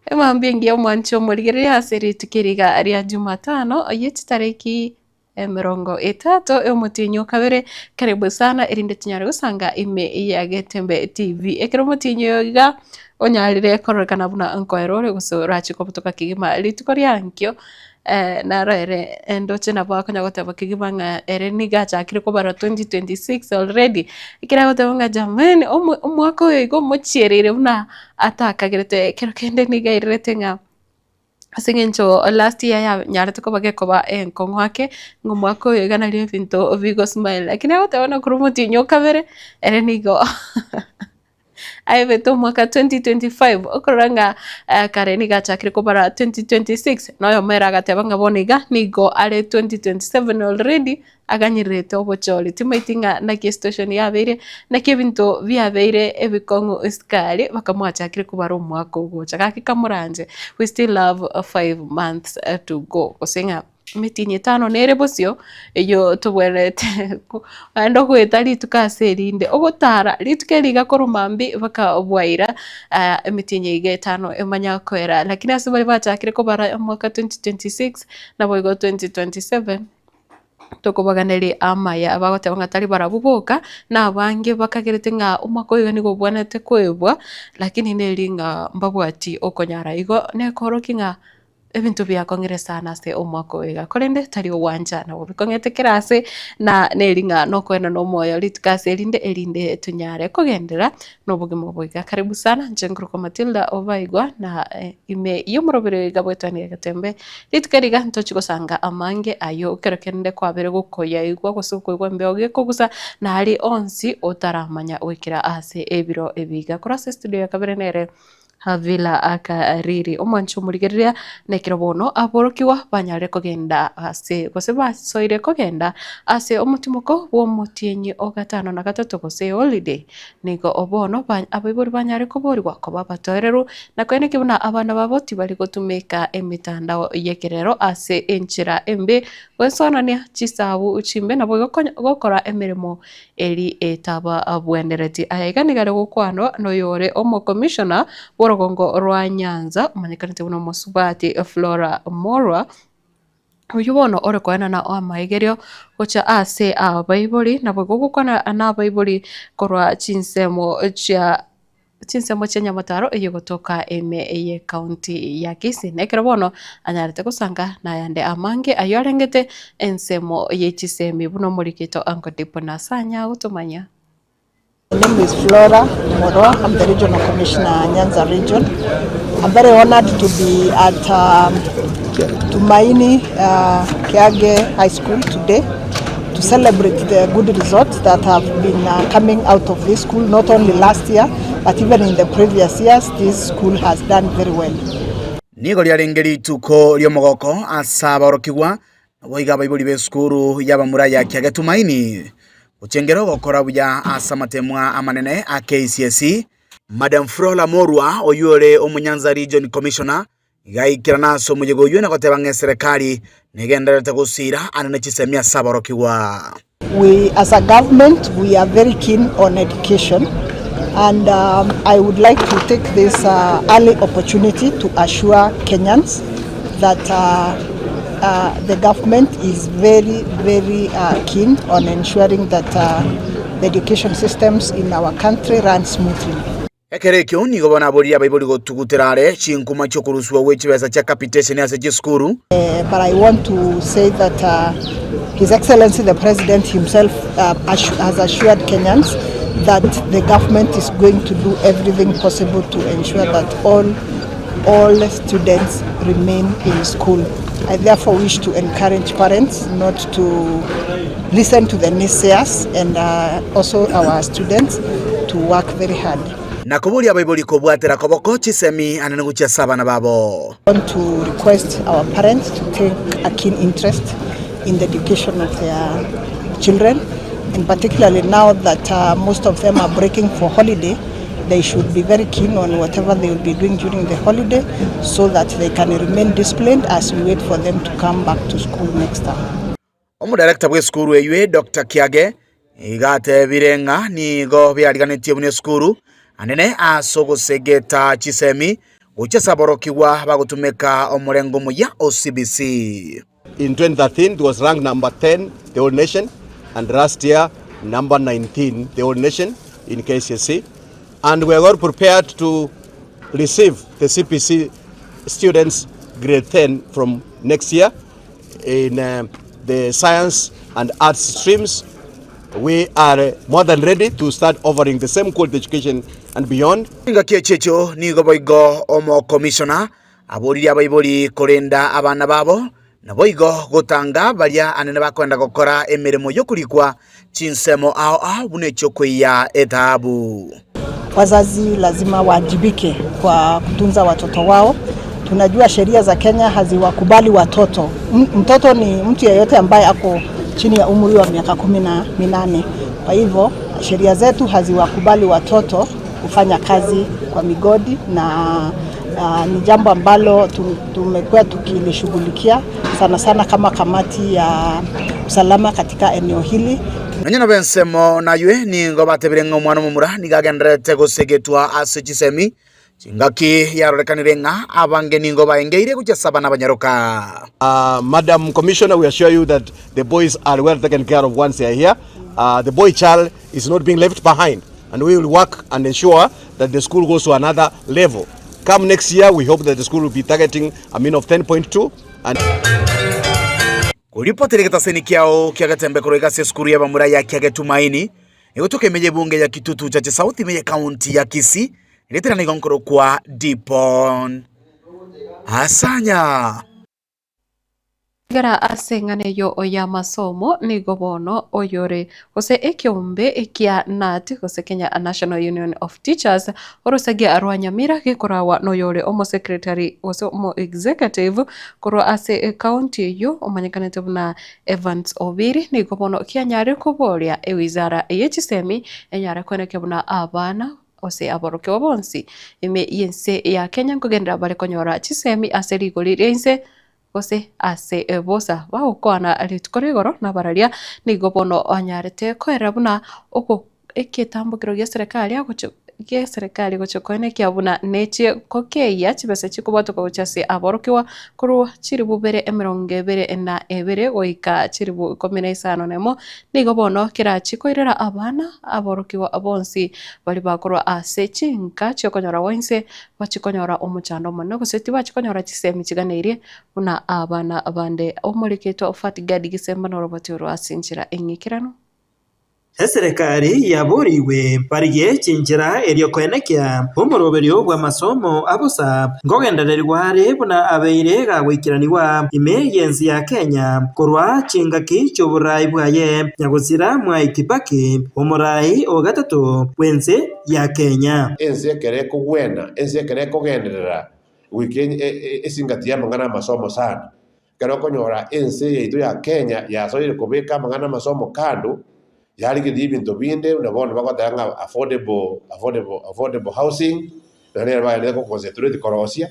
Emambia engiya omwanche omorigereria ase rituko eri iga ria Jumatano, ye chitariki emerongo etato y'omotienyi o kabere, karibu sana erinde tonyare gosanga ime ya Getembe TV. Ekero omotienyi oyo iga onyarire kororekana buna nkoera ore gose orache kobutoka kegima rituko ria nkio. Naro ere ndoche nabo akonya goteba kegima ng'a ere nigo achakire kobara 2026 already, ekero agoteba ng'a jameni omo omwaka oyo igo omochiereire buna atakagerete ekero kende nigo airerete ng'a ase eng'encho last year yanyarete koba gekoba enkong'u ake, ng'a omwaka oyo iga nario ebinto bigo smile. Lakini agoteba buna korwa omotienyi o kabere, ere nigo. Aebete omwaka 2025, okorora ng'a kare nigo achakire kobara 2026, na oyomo ere agateba ng'a bono iga nigo are 2027 already, aganyererete obochori. Timaeti ng'a naki esituesheni yabeire, naki ebinto biabeire ebikong'u isiko aria, mpaka mwachakire kobara omwaka ogocha. Gaki kamoranche, we still have 5 months to go, gose ng'a. Emetienyi etano nere bosio, eyio tobwenerete naende ogoeta rituko ase erinde, ogotara rituko eri iga korwa mambia mpaka bwaira emetienyi iga etano emanya koera. Lakini ase baria bachakire kobara omwaka 2026 naboigo 2027, tokobaganeria amaya bagoteba ng'a tari barabwo boka, na abange bakagerete ng'a omwaka oyo iga nigo obwenerete koebwa, lakini neri ng'a mbabwati okonyara. Igo nekorokia ng'a. Ebinto biakong'ire sana ase omwaka oyo iga, korende tari ogwancha nabo bikong'ete kera ase, na neri ng'a nokoenana omoyo rituko ase erinde erinde tonyare kogenderera na obogima obo iga. Karibu sana, inche nkorokwa Matilda Obaigwa na ime y'omoroberi oyo iga bwetwanie egetembe, rituko eri iga ntochi gosanga amange ayio ekero kende kwabere gokoyaigwa gose gokoigwa embeo gekogusa na aria onsi otaramanya goikera ase ebiro ebi iga. Korwa ase estudio ya kabere nere. Havila akariri omwancho omorigereria, na ekero bono aborokigwa banyarire kogenda ase, gose basoire kogenda ase omotimoko bw'omotienyi o gatano na gatato gose holiday, nigo bono abaibori banyare koborigwa koba abatoereru, na koenekia buna abana babo tibari gotumeka emetandao y'ekerero ase enchera embe, goesoanania chisabu chimbe naboigo gokora emeremo eri etababwenereti. Aya iga nigo are gokwanwa noyore omokomishona bw'orogongo rwa Nyanza omanyekanete buna omosubati Flora Morwa, oyio bono ore koenana amaigerio gocha ase abaibori naboigo gokwana nabaibori korwa chinsemo chia Chinsemo chia Nyamataro eyio gotoka ime y'ecounty ya Kisii. Na ekero bono anyarete gosanga nayande amange ayio arengete ensemo ye chisemi buna omorikito Uncle Dipo Nasanya agotomanya. My name is Flora Moroa, I'm the Regional Commissioner Nyanza Region. I'm very honored to be at um, Tumaini uh, Kiage High School today to celebrate the good results that have been uh, coming out of this school, not only last year, but even in the previous years, this school has done very well. Nigo riarenge rituko ri'omogoko ase aborokigwa, naboigo abaibori b'esukuru y'abamura ya Kiage Tumaini, gochengera ogokora buya ase amatemwa amanene a KCSE. Madam Flora Morwa, oyio ore Omonyanza Region Commissioner, Gaikerana ase omoyega oyio na goteba ng'a eserekari negendererete gosiira ande ne chisemi ase aborokigwa. We as a government we are very keen on education and I would like to take this early opportunity to assure Kenyans that the government is very very keen on ensuring that the education systems in our country run smoothly. Ekero ekio nigo banaborie abaibori gotugutera are chinkuma chi'okorusigwa gwe chibesa chia capitation ase chisukuru. But I want to say that His Excellency the President himself has assured Kenyans that the government is going to do everything possible to ensure that all, all students remain in school. I therefore wish to encourage parents not to listen to the naysayers and also our students to work very hard. Na koboria abaibori kobwatera koboko chisemi anene gochia ase abana babo. I want to request our parents to take a keen interest in the education of their children and particularly now that uh, most of them are breaking for holiday they should be very keen on whatever they will be doing during the holiday so that they can remain disciplined as we wait for them to come back to school next term. Omodarekta bw'esukuru eyio Doctor Kiage iga atebire ng'a nigo biariganetie buna esukuru anene ase ogosegeta chisemi. Gochia ase aborokigwa bagotumeka omorengo omoyia o CBC. In 2013 it was ranked number 10 the whole nation and last year number 19 the whole nation in KCSE and we are well prepared to receive the CPC students grade 10 from next year in uh, the science and arts streams. We are more than ready to start offering the same quality education and beyond. Chingaki echi echio nigo boigo omokomishona aboririe abaibori korenda abana babo, naboigo gotanga baria anene bakoenda gokora emeremo y'okorikwa chinsemo ao ao buna echi'okoiya etaabu. Wazazi lazima waajibike kwa kutunza watoto wao. Tunajua sheria za Kenya haziwakubali watoto. Mtoto ni mtu yeyote ambaye ako chini ya umri wa miaka 18. Kwa hivyo sheria zetu haziwakubali watoto kufanya kazi kwa migodi na ni jambo ambalo tumekuwa tukilishughulikia sana sana kama kamati ya usalama katika eneo hili. Nonya nab'ensemo naywe nigo batebire ng'a omwana omomura nigo agendererete gosegetwa ase chisemi, chingaki yarorekanire ng'a abange nigo baengeire gochia ase abana abanyaroka. Madam Commissioner, we assure you that the boys are well taken care of once they are here. The boy child is not being left behind and we will work and ensure that the school goes to another level. Come next year, we hope that the school will be targeting a mean of 10.2 and Koripotera egetaseni kiao kia Getembe korwa iga ase esukuru y'abamura ya Kiagetumaini, egotoka ime y'ebunge ya Kitutu Chache South ime ye county ya Kisii, rietera nigo nkorokwa Dipon Asanya. Igara ase eng'ana eyio y'amasomo nigo bono oyore gose ekeombe ekia KNUT gose Kenya National Union of Teachers orosagia rwa Nyamira gekorawa noyore omosecretary gose omo executive korwa ase ecounty eyio omanyekanete buna Evans Obiri nigo bono kianyare koboria ewizara ye chisemi enyare koenekia buna abana gose aborokigwa bonsi ime y'ense ya Kenya nkogenderera bare konyora chisemi ase rigori ria inse gose ase bosa bagokwana rituko rigoro nabararia, nigo bono anyarete koerera buna oko egetambokero gia serikali agochi gia serikali gochia koenekia buna nechie kokeyia chibesa chikobwatoka gochia ase aborokigwa korwa chiribu bere emerongo ebere na ebere goika chiribu ikomi na isano na emo, nigo bono kerachie koirera abana aborokigwa bonsi baria bakorwa ase chinka chiokonyora gwa inse bachie konyora omochando omonene gose tibachia konyora chisemi chiganeirie buna abana bande. Omoriketwa Fatgad Gisemba noroboti orwo ase enchera eng'ikeranu. Eserekari yaborigwe barigie chinchera erio koenekia omoroberio bw'amasomo abosa nkogendererigwa are buna abeire gagoikeranigwa ime y'ense ya Kenya korwa chingaki chi'oborai bwaye nyagosira Mwai Kibaki omorai o gatato bw'ense ya Kenya. Ense ekero ekogwena, ense ekero ekogenderera, goika esingati y'amang'ana amasomo sana. Ekero okonyora ense yaito ya Kenya yasoire kobeka amang'ana amasomo kando, yarigereria ebinto binde buna bono bagoteba ng'a affordable, affordable, affordable housing, naende ere bagenderete go concentrate korosia,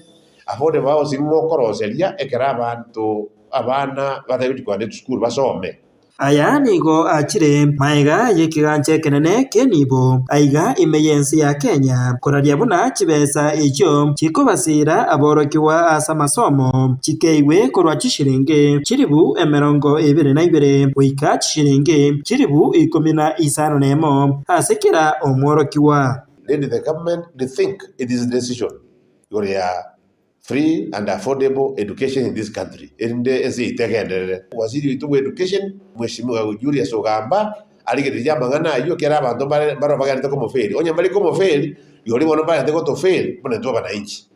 affordable housing ng'o okoroseria ekero abanto abana batari gochia kogenda chisukuru basome. Aya nigo achire magega y'ekegancha ekenene ki'enibo aiga ime y'ense ya Kenya, koraria buna chibesa echio chikobasiira aborokigwa ase amasomo chikeigwe korwa chishilingi chilifu 22 goika chishilingi chilifu 51 ase kera omworokigwa. Let the government rethink its decision igoro ya Free and affordable education in this country, erinde ense yaito egenderere. Waziri oito bwa education, Mweshimiwa Julius Ogamba, arigererie amang'ana ayio ekero abanto mbare mbaro bagenderete komofeli. Onye mbari komofeli, rirorio bono mbarente gotofeli buna intwe abananchi.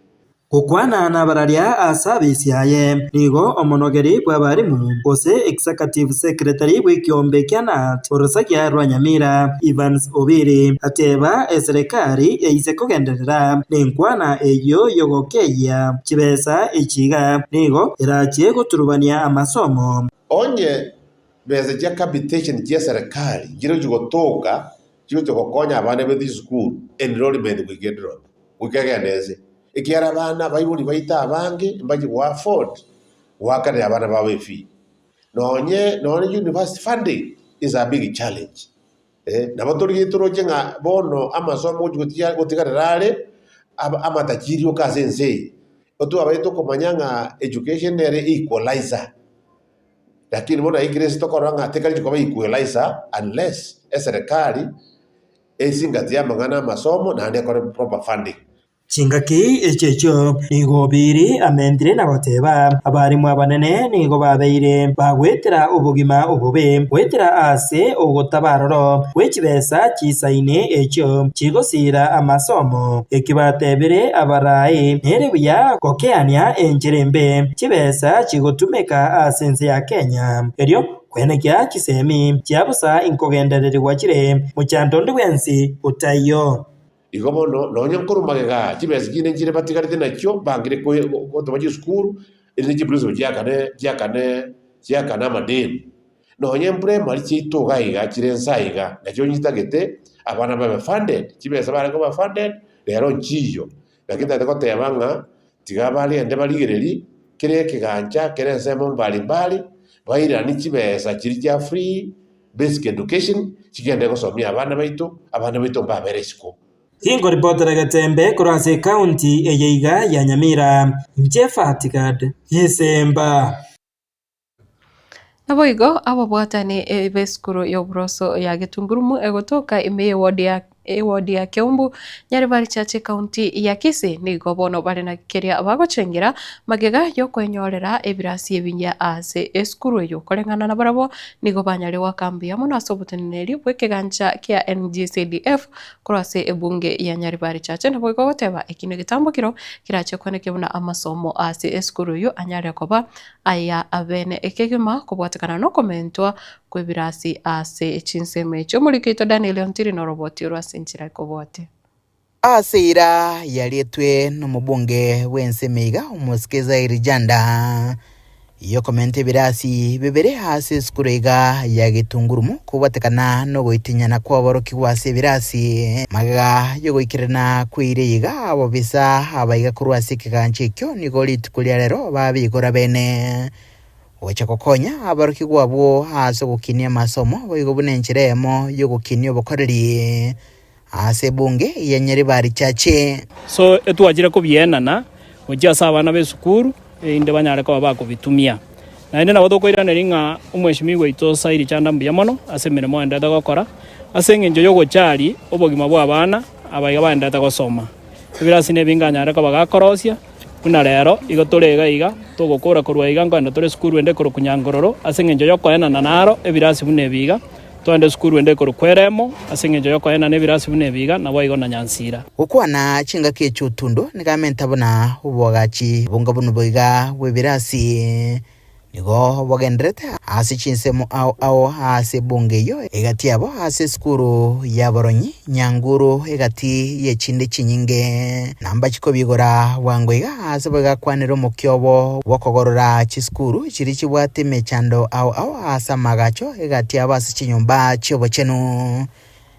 Gokwana nabararia ase abisi aye, nigo omonogeri bw'abarimu, gose Executive Secretary bw'ekiombe kia KNUT orosagia rwa Nyamira, Evans Obiri, ateba eserekari eise kogenderera nenkwana eyio y'ogokeyia chibesa echi iga, nigo erachie goturubania amasomo. Onye besa chia capitation chia serikali nchirochio gotoka chigochia gokonya abana baito chisukuru, enrollment goika edrop, goika egende inse. Ekiagera abana abaibori baito abange mbachie go afford goakanera abana babo efee. Nonye nonye university funding is a big challenge. Eh, nabo torigetie toroche ng'a bono amasomo gochi gotiga gotigarera are. aba amatachiri oka ase ense eye. Otwabaire tokomanya ng'a education nere equalizer, lakini bono yaikire ase tokorora ng'a tekari koba equalizer unless eserekari esing'atie amang'ana amasomo naende ekore proper funding. Chingaki echio echio nigo Obiri amentire na goteba, Abarimu abanene nigo babeire bagoetera obogima obobe goetera ase ogotaba aroro gwe chibesa chisaine echio chigosiira amasomo. Eki batebire abarai nere buya gokeania enchera embe chibesa chigotumeka ase ense ya Kenya. Erio kwenekia chisemi chia bosa inkogendererigwa chire mochando onde bwensi otaiyo. Igo bono, nonya nkorwa magega chibesa chinde nchire batigarete nachio bangire gotoma chisukuru, erinde chiprinciple chiakane chiakane chiakane amadeni. Nonya eprimary chiaito iga iga chire nse aiga, nachio nchitagete abana babe funded, chibesa bare koba funded, rero nchiiyo. Lakini ntagete goteba ng'a tiga barende barigererie kera ekegancha kere ensemo mbali mbali, bairanie chibesa chiria chia free basic education chigende gosomia abana baito, abana baito mbabere isiko. Inkoripotera Getembe korwa ase ekaunti eye iga ya Nyamira, inche Fatigad Gisemba. Naboigo ababwatani b'esukuru y'oboroso ya Getungurumu egotoka ime y'ewodi ya ewodi ya Keumbu, Nyaribari Church Ekaunti ya Kisii nigo bono bare na keria bagochengera magega y'okwenyorera ebirasi ebinyia ase esukuru eyio. Koreng'ana nabarabwo nigo banyare goaka mbuya mono ase oboteneneri bw'ekegancha kia NGCDF korwa ase ebunge ya Nyaribari Church naboigo goteba eki negetambokero kerache kwenekio buna amasomo ase esukuru eyio anyare koba Aya abene ekegima kobwatekana nokomentwa kw'ebirasi ase chinsemo echio. Omoriki oito Daniel Ontiri noroboti orwo ase enchera ekobwatia. Ase eira yarietwe nomobunge bw'ensemo iga omosike Zairi Janda yokomenta ebirasi bibere ase esukuru iga ya Getungurumu kobwatekana nogoitinyana kw'aborokigwa ase ebirasi magega yogoikerana kw'eira eye iga abobisa abaiga korwa ase ekegancha ekio nigo rituko ria rero babeigora bene gocha gokonya aborokigwa abwo ase ogokinia amasomo boigo buna enchera eyemo y'ogokinia obokoreri ase ebunge ya Nyaribari Church. So etwachire kobienana gochia ase abana b'esukuru erinde banyare koba bakobitumia. Naende nabo tokoiraneria ng'a omweshimiwa oito Sairi Chanda mbuya mono ase emeremo aenderete gokora ase eng'encho y'ogochari obogima bw'abana aba iga baenderete gosoma. Ebirasi nebinge anyare koba gakorosia, buna rero igo tore iga iga, togokora korwa iga nkoenda tore esukuru ende ekorokwa Nyankororo ase eng'encho y'okoenana naro ebirasi buna ebi iga, toende esukuru ende ekorokwa Eremo ase eng'encho y'okoenana ebirasi buna ebi iga, naboigo na Nyansira. Gokwana chingaki echi'otundo nigo amenta buna oboagachi bonga buna boiga bw'ebirasi. Nigo bogendererete ase chinsemo ao ao ase ebunge eyio, egati yabo ase esukuru y'aboronyi Nyanguru egati y'echinde chinyinge. Namba chikobigora bwango iga ase boigakwanera omokia obo bw'okogorora chisukuru chiria chibwate emechando ao ao ase amaagacho egati yabo ase chinyomba chi'obochenu.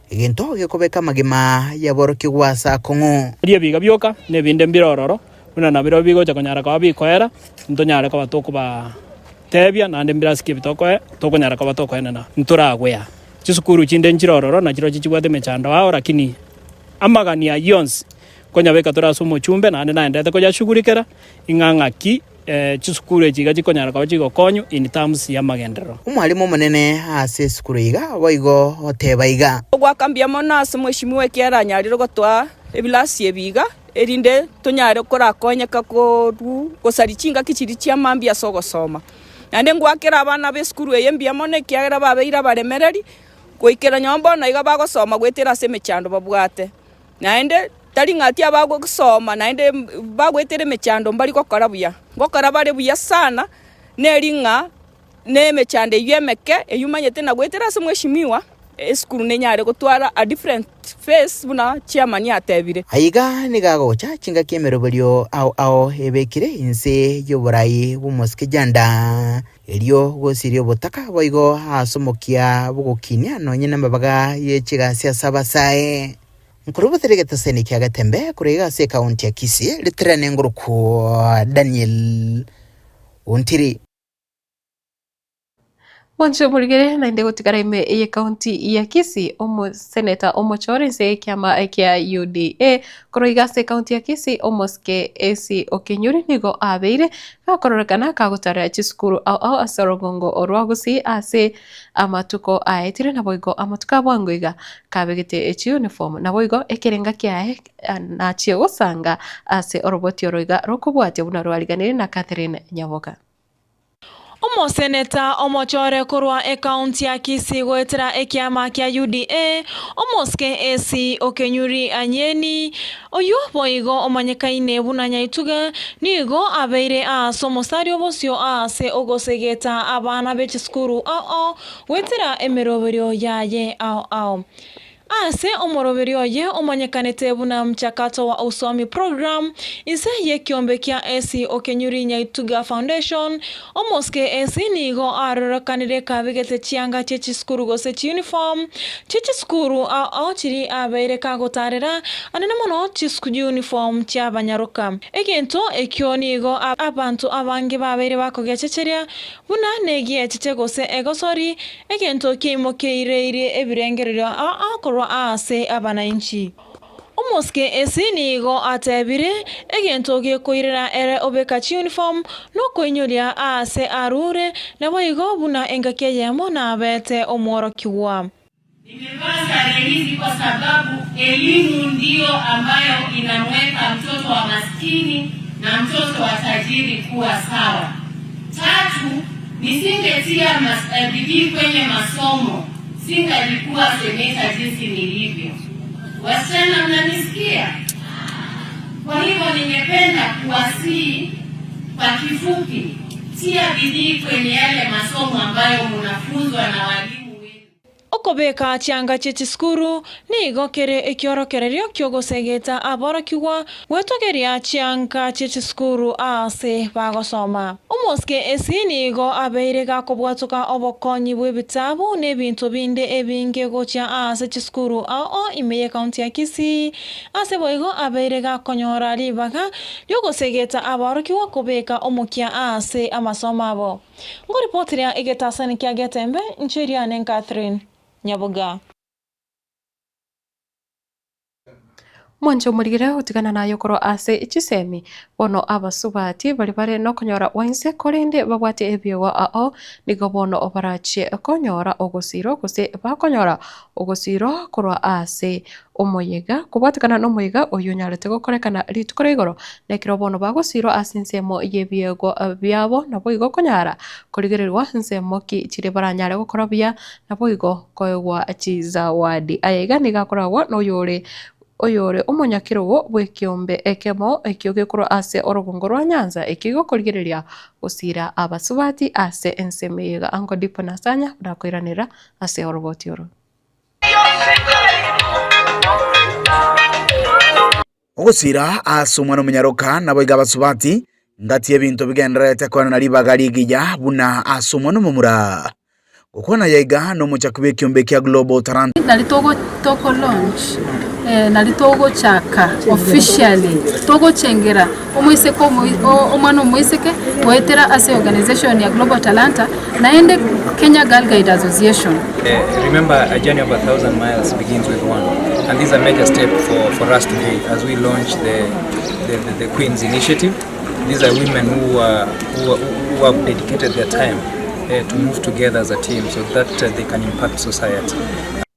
Egento gekobeka amagima y'aborokigwa ase akong'u. Erio ebiga bioka, na ebinde mbire ororo, buna nabirobio bigocha konyara koba bikoera, ntonyare koba tokobateebia, naende mbire ase ki ebi tokoe tokonyara koba tokoenena, ntoragwea. Chisukuru chinde nchire ororo, na chirochio chibwate emechando ao, lakini amagani ayio onsi nkonyabeka tore ase omochumbe, naende naenderete koyashugurikera, ing'a ng'aki Chisukuru echi iga chikonyara koba chigokonywa in terms y'amagenderero. Omwalimu omonene ase esukuru iga boigo oteba iga. Ogoaka mbuya mono ase mweshimiwa ekiagera anyarire gotoa ebilasi ebi iga, erinde tonyare korakonyeka korwa gosaria chingaki chiria chia mambia ase ogosoma. Naende ngoakera abana b'esukuru eye mbuya mono ekiagera babeire abaremereri, goikera nyomba bono iga bagosoma goetera ase emechando babwate. Naende tari ng'a tiabagosoma naende bagoetera emechando mbari gokora buya, ngokora bare buya sana, neri ng'a nemechando eyio emeke eyio omanyete na goetera ase mweshimiwa, esukuru nenyare gotwara a different face buna chairman atebire. Aiga nigo agocha chingaki emeroberio ao ao ebekire inse y'oborai bw'omosike Janda, Erio gosiria obotaka boigo ase omokia bw'ogokinia nonye namabaga ye chigasi ase abasae. Nkorubotere egeteseni kia Getembe korwa iga ase ekaunti ya Kisii, ritirane ngorokwo Daniel Ontiri. Monche omorigere naende gotigara ime ye county ya Kisii omoseneta omochore inse y'ekiama kia UDA korwa iga ase ecounty ya Kisii omosike AC Okenyuri nigo abeire gakororekana kagotarera chisukuru ao ao ase orogongo orwa Gusii ase amatuko aetire naboigo amatuko a bwango iga kabegete chiuniform naboigo ekerenga kiaye nachie gosanga ase oroboti oro iga rokobwatia buna rwariganirie na Catherine Nyaboga. Omoseneta omochore korwa ekaunti ya Kisii goetera ekiama kia UDA, Omosike AC Okenyuri Anyeni, oyio boigo omanyekaine buna Nyaituga, nigo abeire aase omosari obosio aase ogosegeta abana be chisukuru ao ao goetera emeroberio yaye ao ao. Ase omoroberio oye omanyekanete buna Mchakato wa Usomi Program, inse y'ekiombe kia AC Okenyuri Nyaituga Foundation, Omosike AC nigo arorekanire kabegete chianga chie chisukuru gose chiuniform chie chisukuru ao ao chiria abeire kagotarera anene mono chiuniform chi'abanyaroka. Egento ekio nigo abanto abange babeire bakogechecheria Buna negiecheche gose egosori, egento kiaimokeireirie ebirengererio aa korwa aase abanainchi. Omosike Esi nigo atebire, Egento gekoirera ere obeka chiuniform nokoinyoria aase arure, naboigo buna engaki eyemo nabete omworokigwa. Nimevaa sare hizi kwa sababu elimu ndiyo ambayo inamweka mtoto wa maskini na mtoto wa tajiri kuwa sawa. Tatu, nisingetia eh, bidii kwenye masomo, singalikuwa seneta jinsi nilivyo. Wasichana, mnanisikia? Kwa hivyo ningependa kuwasihi kwa kifupi, tia bidii kwenye yale masomo ambayo munafunzwa na walimu. Okobeka chianga chie chisukuru nigo kere ekiorokererio ki'ogosegeta aborokigwa gwetogeria chianga chie chisukuru aase bagosoma. Omosike Esi nigo abeire gakobwatoka obokonyi bw'ebitabu na ebinto binde ebinge gochia aase chisukuru ao ime y'ecounty ya Kisii, ase boigo abeire gakonyora ribaga ri'ogosegeta aborokigwa kobeka omokia aase amasomo abo. Ngoripoteria egetasani kia Getembe, inche Eriane Catherine Nyaboga. Mwanche omorigere gotigana naye korwa ase chisemi. Bono abasubati baria bare nokonyora gwa inse, korende babwate ebiegwa ao, nigo bono barachie konyora ogosirwa gose bakonyora ogosirwa korwa ase omoyega, kobwatekana nomoyega oyio onyarete gokorekana rituko ria igoro, na ekero bono bagosirwa ase ensemo y'ebiegwa biabo, naboigo konyara korigererigwa nsemo ki chiria baranyare gokora buya, naboigo koegwa chizawadi. Aya iga nigo akoragwa noyore oyore omonyakerogo bw'ekeombe ekemo ekio gekorwa ase orogongo rwa Nyanza, ekio gokorigereria gosira abasubati ase ensemo eye iga. Uncle Dipo Nasanya buna akoiranera ase oroboti oro. Ogosira ase omwana omonyaroka naboigo abasubati, ngati ebinto bigendererete koenana ribaga rigiya buna ase omwana omomura. Gokwana yaiga nomochaki bw'ekiombe kia Global Talanta. Nari togo toko launch eh, nari togochaka officially togochengera omoiseke omo omwana omoiseke goetera ase organization ya Global Talanta naende Kenya Girl Guide Association. Remember a journey of a thousand miles begins with one and this is a major step for, for us today as we launch the, the, the, the Queen's Initiative. These are women who, are, who, are, who have dedicated their time uh, to move together as a team so that uh, they can impact society.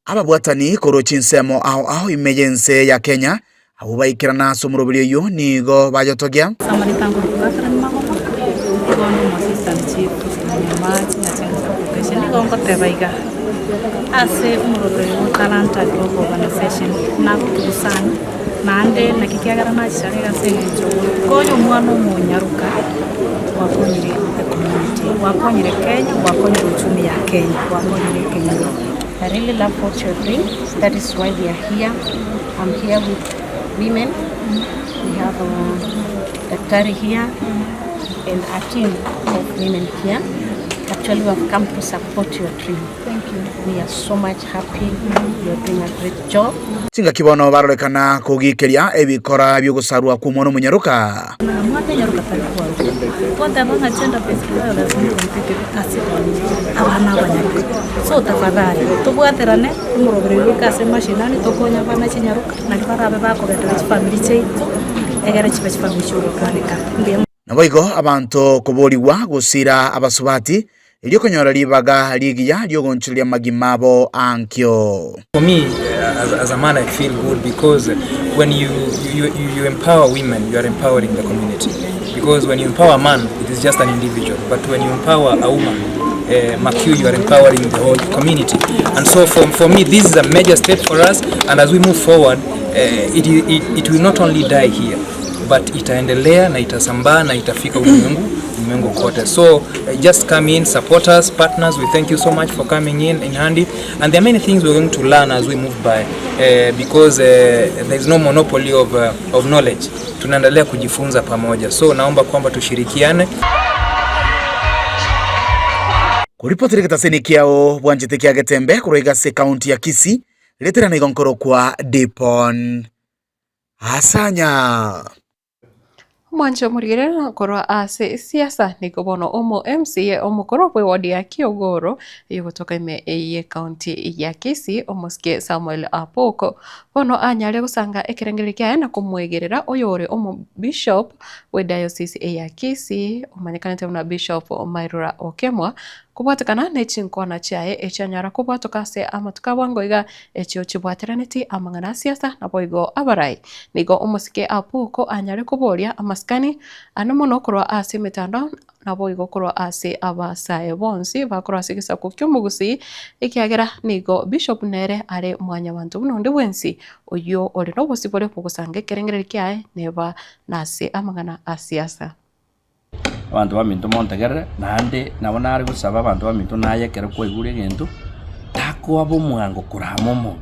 Ababwatani korwa chinsemo ao ao ime y'ense ya Kenya Abwo baikerana ase omoroberi oyio nigo bayotogia. I'm here with women. We have uh, Daktari here and a team of women here. Actually, we have come to support your dream. Thank you. We are so much happy. You are doing a great job. Chingaki bono barorekana kogikeria ebikora bi'ogosarwa kw'omwana omonyaroka. Omwana enyaroka tari kwarokwa. Goteba ng'a gender based violence nigo egoetete ase abana abanyaroka. So tafadhali, tobwaterane omoroberio goika ase emashinani tokonye abana chinyaroka nari barabe bakogenderera chifamiri chiaito egere chibe chifamiri chiogokwaneka. Mbuya mono. Naboigo abanto koborigwa gosira abasubati, erio konyora ribaga rigiya ri'ogoonchoreria amagima abo ankio. For me as, as a man I feel good because when you, you, you, you empower women you are empowering the community because when you empower a man it is just an individual but when you empower a woman uh, mark you, you are empowering the whole community and so for, for me this is a major step for us and as we move forward uh, it, it, it will not only die here but itaendelea na itasambaa na itafika ulimwengu ulimwengu kote so uh, just come in support us partners we thank you so much for coming in in handy and there are many things we're going to learn as we move by uh, because uh, there is no monopoly of, uh, of knowledge tunaendelea kujifunza pamoja so naomba kwamba tushirikiane Koripotire getaseni kiao bwanchete kia Getembe korwa iga ase ekaunti ya Kisii, retera nigo nkorokwa Dipon Asanya. Omwancho omorigereria korwa ase siasa nigo bono omo MCA omokoro bw'eward ya Kiogoro eyogotoka ime y'ecounty ya Kisii omosike Samuel Apoko bono anyare gosanga ekerengererio kiaye na komwegerera oyore omo bishop bwe diocese ya Kisii omanyekanete buna Bishop Mairura Okemwa Kobwatekana ne chinkwana chiaye echianyara kobwatoka ase amatuko a bwango iga, echio chibwateraneti amang'ana a siasa naboigo abarai. Nigo omosike Apuko anyare koboria amasikani ane mono korwa ase emetandao naboigo korwa ase abasae bonsi bakorwa ase egesaku ki'omogusii ekiagera nigo Bishop nere are mwanyabanto buna onde bwensi oyio ore nobosibore bw'ogosanga ekerengererio kiaye neba nase amang'ana a siasa. Abanto baminto montegerere, naende nabo nare gosaba abanto baminto naye ekero kwaigure egento, takoba omwango korama omonto,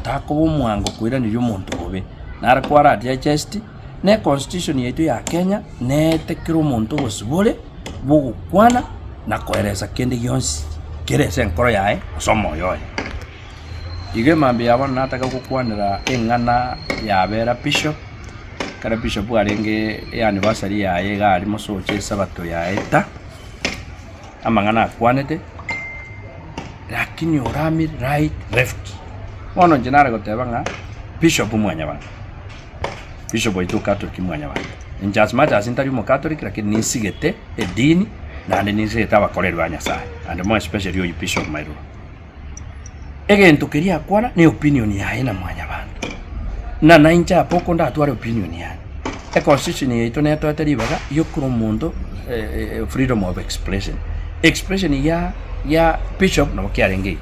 takoba omwango koiraneria omonto bobe. Nare kwara digest, na econstitution yaito ya Kenya, neete kera omonto obosibore bwa ogokwana na koeresa kende gionsi kere ase enkoro yaye gose omoyo oye. Igo emambia ya bono nataka gokwanera eng'ana yabera bishop. Ekero bishop arenge eanniversary yaye iga aria mosoche esabato yaeta, amang'ana akwanete, lakini oramire right left. Bono inche nare goteba ng'a bishop mwanyabanto, bishop oito o catholic mwanyabanto, inche as much as ntari omocatholic lakini ninsigete edini naende ninsigete abakoreri ba Nyasaye, and more especially oyio bishop Mairura. Egento keria akwana ne opinion yaye na mwanyabanto. Na nainche apa oko ndatware opinion yane. Econstitution yaito netoete ribaga riokora omonto freedom of expression. Expression ya ya bishop nabo kiarenge igo.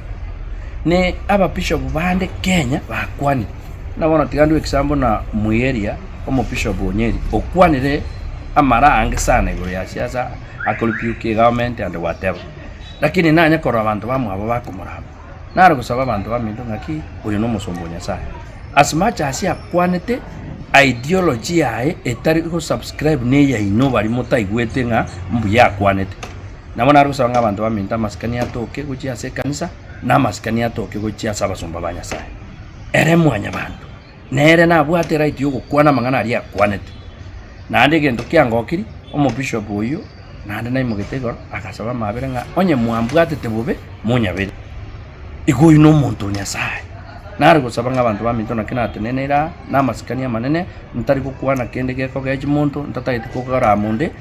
Ne aba bishop bande Kenya bakwanire. Buna bono tiga ndue example na Muiria omobishop o Nyeri okwanire amara aange sana igoro ya siasa akorebuke egovernment and whatever. Lakini nanye korora abanto bamwabo bakomorama, nare gosaba abanto baminto ng'aki oyo nomosomba o Nyasae. As much as akwanete ideology yaye etari go subscribe na eyaino baria motaigwete ng'a mbuya akwanete. Nabo nare gosaba ng'a abanto baminto amasikani atoke gochia ase ekanisa, na amasikani atoke gochia ase abasomba ba Nyasae. Ere mwanyabanto, nere nabwate right yogokwana amang'ana aria akwanete. Naende egento kiangokiri, omobishop oyio. Naende naimogete igoro, agasaba amaabera ng'a onye mwambwatete bobe, monyabere. Igo oyio nomonto o Nyasae. Nare gosaba ng'a abanto baminto naki nateneneire aa, namasikani amanene, ntari gokwana kende gekogechia monto, ntatageti kogarama onde,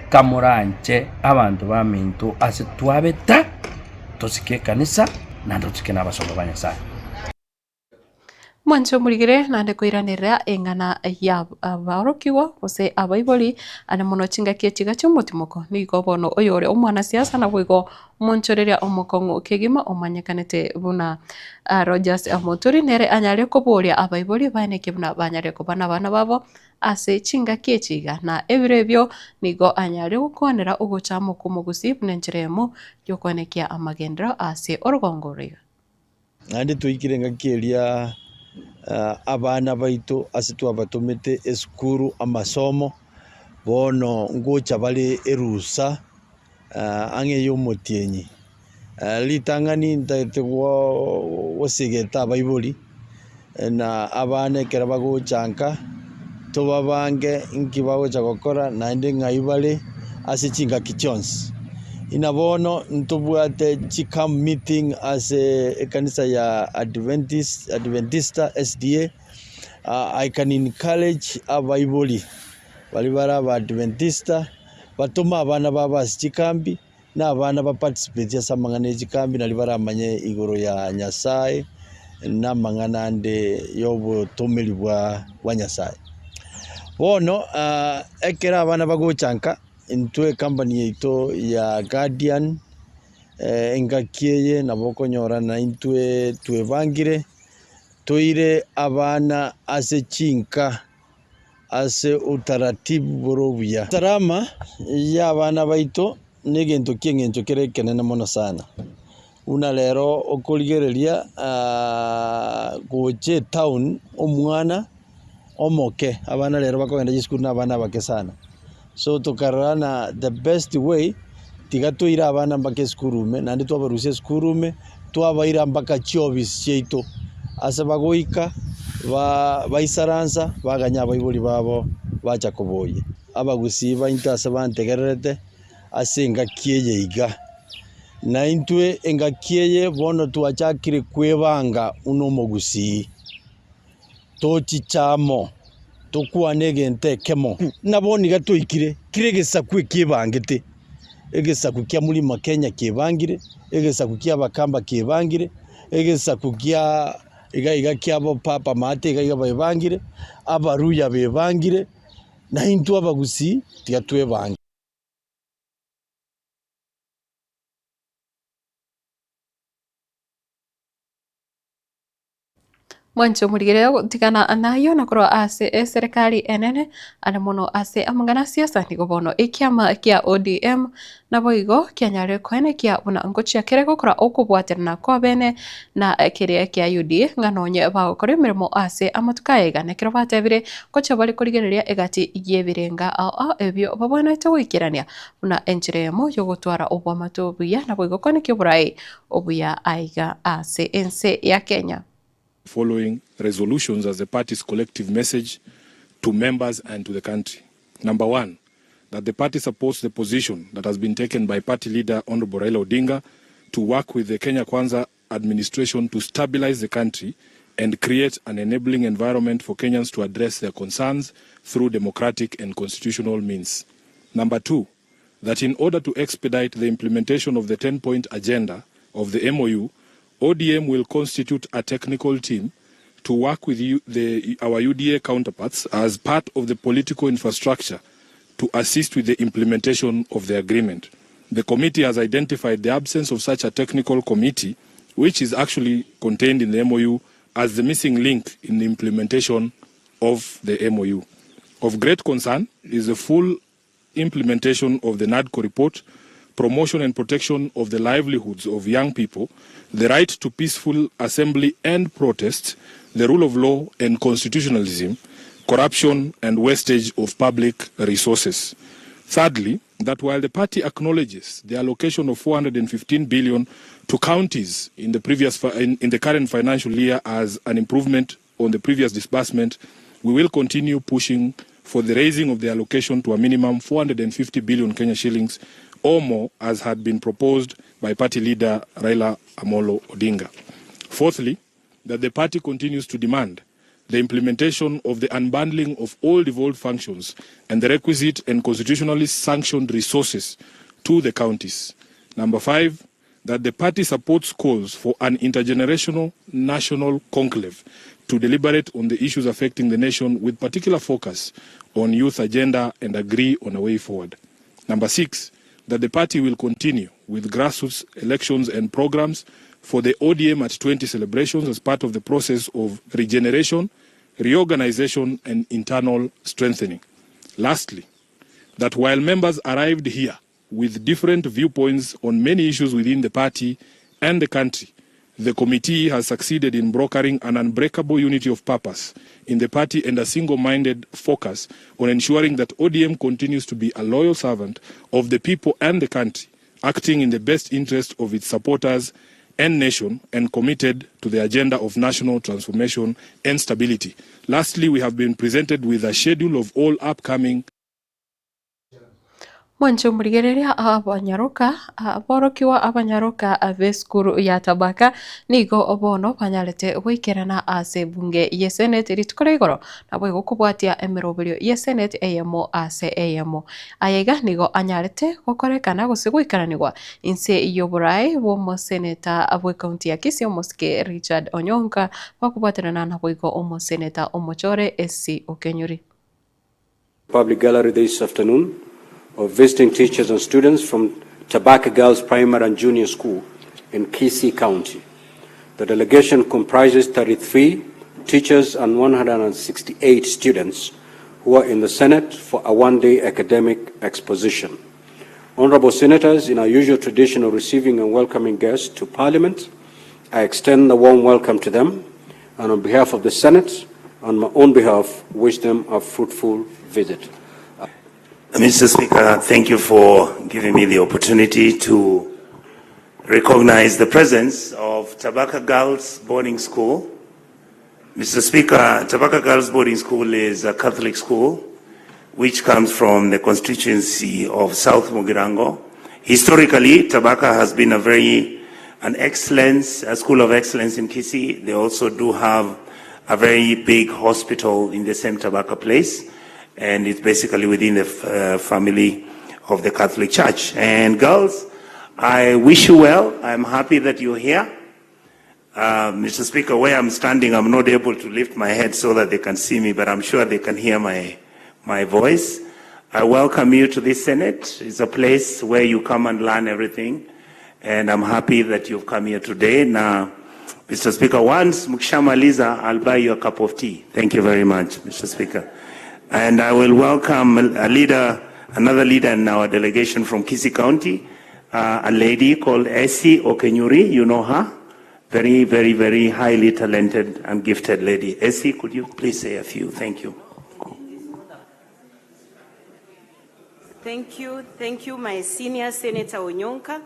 kamoranche abanto baminto ase twabeta, tosike ekanisa, naende tosike na abasomba ba Nyasae. Mwanche omorigere naende koiranerera eng'ana ya aborokigwa gose abaibori ande mono chingaki echi iga chi'omotimoko. Nigo bono oyore omwanasiasa naboigo omonchoreria omokong'u kegima omanyekanete buna Rogers Muturi nere anyare koboria abaibori baeneke buna banyare koba nabana babo ase chingaki echi iga. Na ebiro ebio nigo anyare gokwanera ogocha amo kw'omogusii buna enchera eyemo y'okoenekia amagenderero ase orogongo oro iga. Naende twaikire engaki eria abana baito ase twabatomete esukuru amasomo, bono ngocha bare erusa ang'e ya omotienyi. Ritang'ani ntagete gosegeta abaibori na abana ekero bagocha nka, Tobabange inki bagocha gokora naende ng'ai bare ase chingaki chionsi. Ina bono ntobwate chicamp meeting ase ekanisa ya Adventist, Adventista SDA, I can encourage abaibori baria bare Abaadventista batome abana babo ase chikambi, na abana ba participate ase amang'ana e chikambi nario baramanye igoro ya Nyasaye na amang'ana ande ya obotomeri bwa bwa Nyasaye. Bono ekero abana bagocha nka, intwe ecompany yaito ya Guardian, engaki eye nabo okonyora naintwe twebangire, toire abana ase chinka. ase utaratibu bore obuya. Esalama y'abana baito negento ki'engencho kere ekenene mono sana. Buna rero okorigereria gocha etown omwana omoke, abana rero bakogenda chisukuru na abana abake sana. So tokarora ng'a the best way tiga toire abana mpaka esukuru ime, naende twabarusia esukuru ime, twabaira mpaka chiofisi chiaito, ase bagoika ba baisaransa baganya abaibori babo bacha koboyia. Abagusii baito ase bantegererete ase engaki eye iga, naintwe engaki eye bono twachakire kwebanga buna omogusii. Tochicha amo, tokwane egento ekemo. Nabo nigo toikire kera egesaku ekiebangete, egesaku kia Mlima Kenya kiebangire, egesaku kia Abakamba kiebangire, egesaku kia iga iga kia Papa Maate iga iga baebangire, Abaluhya bebangire, naintwe Abagusii tiga twebange. Mwanche omorigereria ogotigana nayio na korwa ase eserekari enene are mono ase amang'ana a siasa nigo bono ekiama kia ODM naboigo kianyarire koenekia buna ngochia kere gokora okobwaterana kwabene na keria kia UDA ng'a nonye bagokora emeremo ase amatuko aya iga nekero batebire ngochia bare korigereria egati y'ebirenga ao ao ebio babwenerete goikerania buna enchera eyemo yogotwara oboamate obuya naboigo koenekia oborai obuya aiga ase ense ya Kenya. Following resolutions as the party's collective message to members and to the country. Number one, that the party supports the position that has been taken by party leader Honourable Raila Odinga to work with the Kenya Kwanza administration to stabilize the country and create an enabling environment for Kenyans to address their concerns through democratic and constitutional means. Number two, that in order to expedite the implementation of the 10-point agenda of the MOU, ODM will constitute a technical team to work with U, the, our UDA counterparts as part of the political infrastructure to assist with the implementation of the agreement. The committee has identified the absence of such a technical committee, which is actually contained in the MOU, as the missing link in the implementation of the MOU. Of great concern is the full implementation of the NADCO report, promotion and protection of the livelihoods of young people, the right to peaceful assembly and protest, the rule of law and constitutionalism, corruption and wastage of public resources. Thirdly, that while the party acknowledges the allocation of 415 billion to counties in the previous in, in the current financial year as an improvement on the previous disbursement, we will continue pushing for the raising of the allocation to a minimum 450 billion Kenya shillings or more as had been proposed by party leader Raila Amolo Odinga. Fourthly, that the party continues to demand the implementation of the unbundling of all devolved functions and the requisite and constitutionally sanctioned resources to the counties. Number five, that the party supports calls for an intergenerational national conclave to deliberate on the issues affecting the nation with particular focus on youth agenda and agree on a way forward. Number six, that the party will continue with grassroots elections and programs for the ODM at 20 celebrations as part of the process of regeneration, reorganization, and internal strengthening. Lastly, that while members arrived here with different viewpoints on many issues within the party and the country, the committee has succeeded in brokering an unbreakable unity of purpose in the party and a single-minded focus on ensuring that ODM continues to be a loyal servant of the people and the country, acting in the best interest of its supporters and nation and committed to the agenda of national transformation and stability. Lastly, we have been presented with a schedule of all upcoming Mwanche omorigereria abanyaroka, aborokigwa abanyaroka b'esukuru ya Tabaka nigo bono banyarete goikerana ase ebunge y'eseneti rituko ria igoro naboigo kobwatia emeroberio y'eseneti eyemo ase eyemo. Aya iga nigo anyarete gokorekana gose goikaranigwa inse y'oboraai bw'omoseneta bw'ecounty ya Kisii omosike Richard Onyonka bakobwaterana naboigo omoseneta omochore SC Okenyuri. Public Gallery this afternoon of visiting teachers and students from Tabaka Girls Primary and Junior School in Kisii County. The delegation comprises 33 teachers and 168 students who are in the Senate for a one-day academic exposition. Honorable Senators, in our usual tradition of receiving and welcoming guests to Parliament, I extend a warm welcome to them and on behalf of the Senate, on my own behalf, wish them a fruitful visit. Mr. Speaker, thank you for giving me the opportunity to recognize the presence of Tabaka Girls Boarding School. Mr. Speaker, Tabaka Girls Boarding School is a Catholic school which comes from the constituency of South Mugirango. Historically, Tabaka has been a very an excellence, a school of excellence in Kisii. They also do have a very big hospital in the same Tabaka place, and it's basically within the uh, family of the Catholic Church. And girls, I wish you well. I'm happy that you're here. Uh, Mr. Speaker, where I'm standing, I'm not able to lift my head so that they can see me, but I'm sure they can hear my, my voice. I welcome you to this Senate. It's a place where you come and learn everything. And I'm happy that you've come here today. Now, Mr. Speaker, once mkishamaliza, I'll buy you a cup of tea. Thank you very much, Mr. Speaker. And I will welcome a leader, another leader in our delegation from Kisii County, uh, a lady called Essie Okenyuri. You know her? Very, very, very highly talented and gifted lady. Essie, could you please say a few? Thank you. Thank you. Thank you, my senior Senator Onyonka.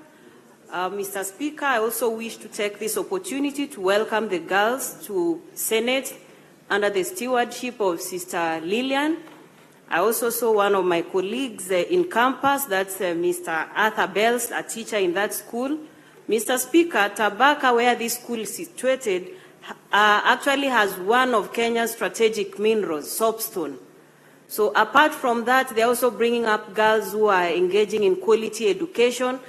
Uh, Mr. Speaker, I also wish to take this opportunity to welcome the girls to Senate under the stewardship of Sister Lillian. I also saw one of my colleagues uh, in campus, that's uh, Mr. Arthur Bells, a teacher in that school. Mr. Speaker, Tabaka, where this school is situated, uh, actually has one of Kenya's strategic minerals, soapstone. So apart from that, they're also bringing up girls who are engaging in quality education.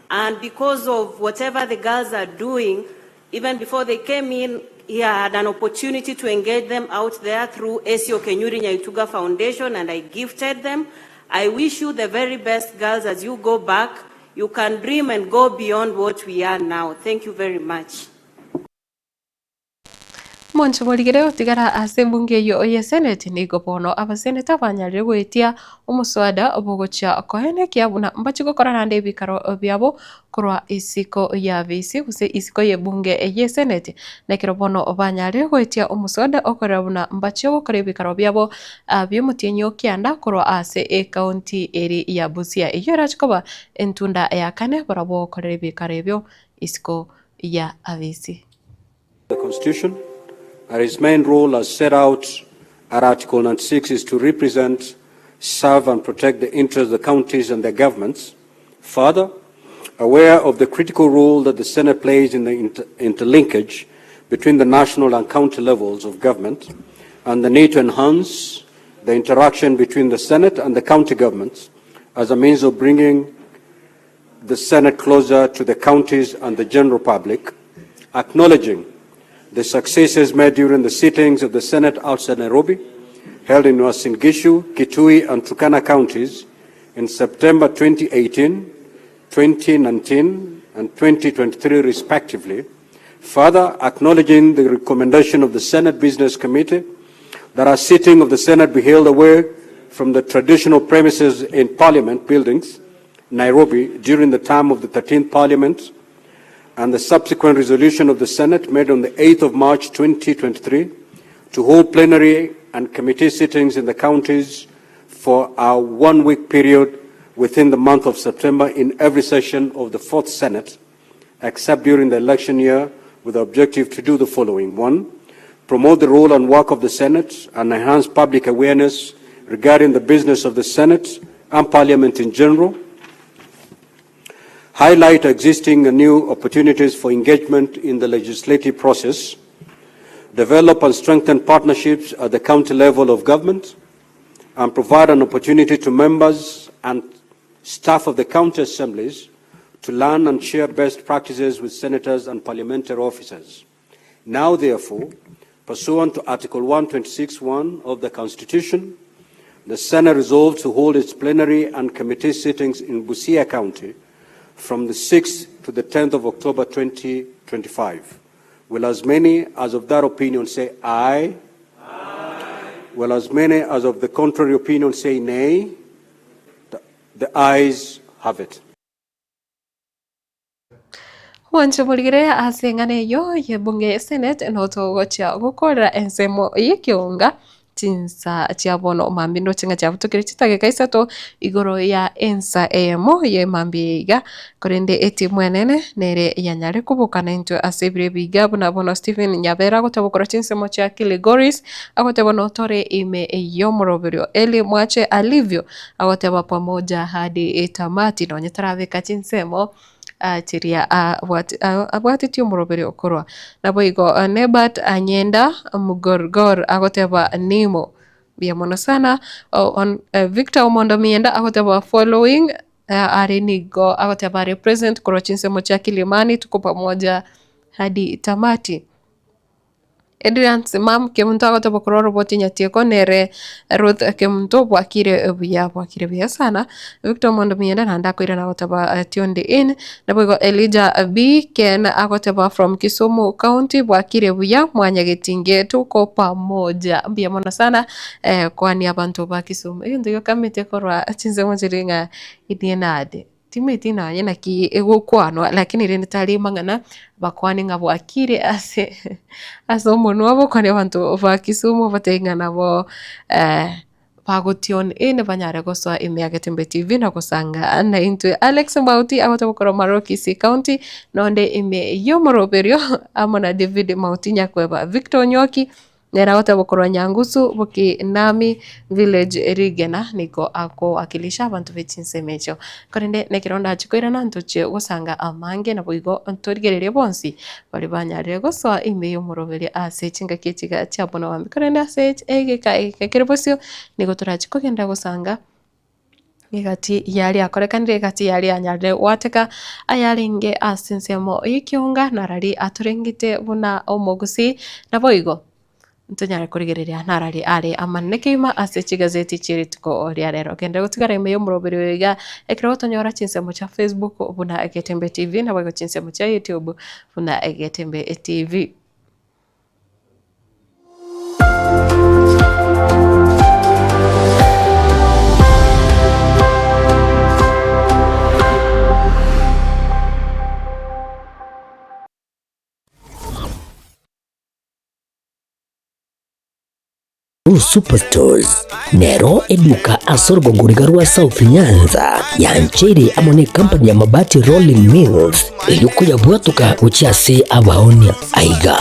And because of whatever the girls are doing, even before they came in, he had an opportunity to engage them out there through ACO Kenyuri Nyaituga Foundation, and I gifted them. I wish you the very best, girls, as you go back. You can dream and go beyond what we are now. Thank you very much. Omonto morigere gotigara ase ebunge eyio ye Senate nigo bono abaseneta banyarire goetia omoswada bogochia koenekia buna mbachi gokora naende ebikaro biabo korwa isiko y'abisi gose isiko y'ebunge ye Senate. Na ekero bono banyarire goetia omoswada okorera buna mbachie gokora ebikaro biabo bi'omotienyi o kianda korwa ase ecounty eri ya Busia eyio erache koba entunda ya kane barabwo gokorera ebikaro ebio isiko ya abisi. The Constitution and its main role as set out at Article 96 is to represent, serve and protect the interests of the counties and their governments. Further, aware of the critical role that the Senate plays in the inter interlinkage between the national and county levels of government and the need to enhance the interaction between the Senate and the county governments as a means of bringing the Senate closer to the counties and the general public, acknowledging the successes made during the sittings of the Senate outside Nairobi, held in Uasin Gishu, Kitui, and Turkana counties in September 2018, 2019, and 2023, respectively, further acknowledging the recommendation of the Senate Business Committee that a sitting of the Senate be held away from the traditional premises in Parliament buildings, Nairobi, during the term of the 13th Parliament, and the subsequent resolution of the Senate made on the 8th of March 2023 to hold plenary and committee sittings in the counties for a one-week period within the month of September in every session of the Fourth Senate, except during the election year, with the objective to do the following. 1, promote the role and work of the Senate and enhance public awareness regarding the business of the Senate and Parliament in general. Highlight existing and new opportunities for engagement in the legislative process. Develop and strengthen partnerships at the county level of government and provide an opportunity to members and staff of the county assemblies to learn and share best practices with senators and parliamentary officers. Now, therefore, pursuant to Article 126.1 of the Constitution, the Senate resolved to hold its plenary and committee sittings in Busia County from the 6th to the 10th of October 2025. Will as many as of that opinion say aye? Aye. Will as many as of the contrary opinion say nay? The ayes have it. Mwanche morigere ase eng'ana eyio y'ebunge ya Senate notogochia gokorera ensemo y'ekeonga chinsa chia bono mambia ndoche ng'a chiabutokire chidageka isato igoro ya ensa eyemo y'emambia eye iga, korende etimu enene nere yanyare koboka naintwe ase ebiro ebi iga buna bono Stephen Nyabera agoteba korwa chinsemo chia Kilgoris, agoteba notore ime y'omoroberio Elly Mwache Alivio agoteba pamoja hadi tamati nonye tarabeka chinsemo chiria abwatetie omoroberio korwa. Naboigo Nebat Anyenda Mugorgor agoteba Nimo mbuya mono sana. Victor Omondo Mienda agoteba following are nigo agoteba are present korwa chinsemo chia Kilimani tuko pamoja hadi tamati. Adrian Simam Kemunto agoteba korwa oroboti Nyatieko nere Ruth Kemunto bwakire buya bwakire buya sana. Victor Omondo Mienda naende akoirana agoteba tuned in. Naboigo Elijah B Ken agoteba from Kisumu County bwakire buya mwanyagetinge tuko pamoja. Mbuya mono sana kwania abanto ba Kisumu. Egento gekamete korwa chinsemo chiria ng'a inde nade. Timanyeti nonye naki egokwanwa, lakini rende tari mang'ana bakwane ng'a bwakire ase ase omonwa obo kore abanto ba Kisumu batebie ng'a nabo bago tune in banyare gosoa ime ya Getembe TV na gosanga naintwe. Alex Mauti agotoka korwa Marua Kisii County, nonde ime y'omoroberio amo na David Mauti Nyakweba, Victor Onyoki. Nere agoteba korwa Nyangusu Bokinami Village Rigena nigo akowakilisha abanto be chinsemo echio. Korende nekero ndache koirana ntochie gosanga amange naboigo ntorigererie bonsi baria banyarire gosoa ime y'omoroberi ase chingaki echi iga chia bono bambi. Korende ase egeka eke kere bosio nigo torache kogenda gosanga. Egati yaria akorekanire egati yaria yanyarire gwateka ayarenge ase ensemo y'ekeonga narari atorengete buna omogusii naboigo ntonyare korigereria narari are amanene kegima ase chigazeti chie rituko ria rero. Genda gotigara ime y'omoroberi oyo iga ekero gotonyora chinsemo chia Facebook buna Getembe TV naboigo chinsemo chia YouTube buna Getembe TV. Superstores nero eduka ase orogongo riga rwa South Nyanza yancheire amo ne company ya Mabati Rolling Mills erio koyabwatoka gochia ase abaonia. Aiga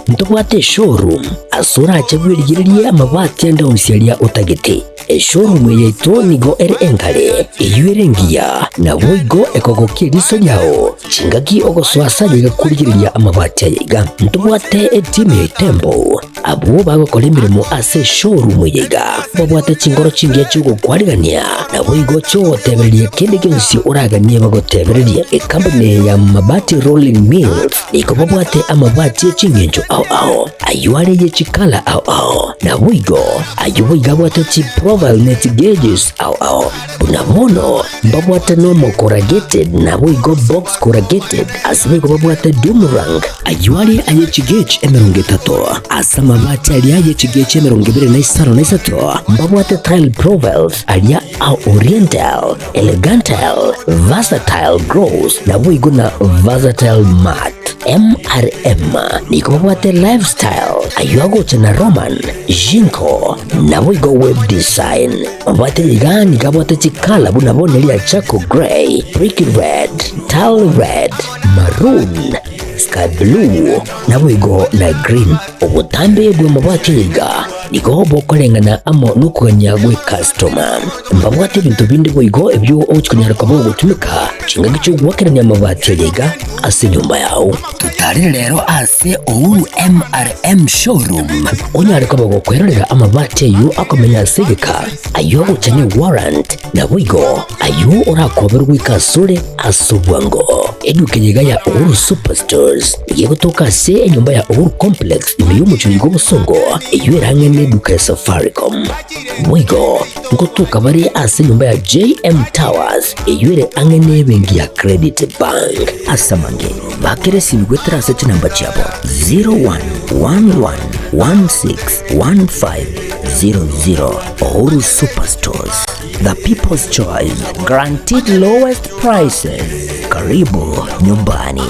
ntobwate eshowroom ase orache bwerigererie amabati ande onsi aria otagete. Eshowroom eye yaito nigo ere engare, eyio ere engiya, naboigo ekogokia eriso riao chingaki ogosoa ase aye iga korigereria amabati aya iga. Ntobwate etimu ya Itembo Abwo bagokora emeremo ase eshowroom eye iga babwate chinkoro chingiya chi'ogokwarigania, naboigo chi'ogotebereria kende gionsi oraganie bagotebererie. Ekampuni eye ya Mabati Rolling Mills nigo babwate amabati e ching'encho ao ao, ayio are ye chikala ao ao, naboigo ayio boigo abwate chiprofile ne chigeges ao ao. Buna bono mbabwate nomo corrugated naboigo box corrugated, ase boigo babwate doom rank, ayio are aye chigauge 30, ase amabati aria aye chigauge 23 mbabwate tile profiles aria a oriental, elegantile, versatile gross naboigo na versatile matte. MRM nigo babwate Lifestyle ayio agocha na Roman, Jinko naboigo Web Design. Mabwate iga nigo abwate chikala buna bono eria charcoal grey, brick red, tile red, maroon, sky blue naboigo na green. Obotambe bw'amabwate iga nigo bokoreng'ana amo nokogania gw'ecustoma. Mbabwate ebinto binde boigo ebio ogochia konyara koba ogotumeka chingaki chi'ogoakerania amabati aya iga ase enyomba yao. Totarire rero ase Uhuru MRM Showroom onyare koba gokwerorera amabati ayio akomenya ase egeka, ayio agocha ne warrant, naboigo ayio orakoberwe goika asore ase obwango. Eduka eye iga ya Uhuru Superstores nigo egotoka ase enyomba ya Uhuru Complex ime y'omochie oiga obosongo, eyio ere ang'e neduka ya Safaricom. Boigo ngotoka bare ase enyomba ya JM Towers eyio ere ang'e nebenki ya Credit Bank. Ase amange, bakera esimi goetera ase chinamba chiabo 0111161500. Uhuru Superstores, the people's choice, guaranteed lowest prices. Karibu nyumbani.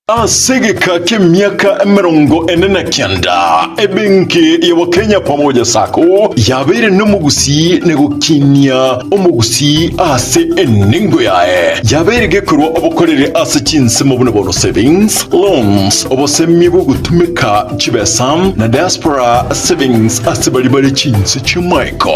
Ase egeka ki'emiaka 49, ebenki ya Wakenya Pamoja Sacco yabeire nomogusii na gokinia omogusii ase enengo yaye. Yabeire gekorwa obokoreri ase chinsemo buna bono savings, loans, obosemia bw'ogotumeka chibesa na diaspora savings ase baria bare chinse chi'amaiko.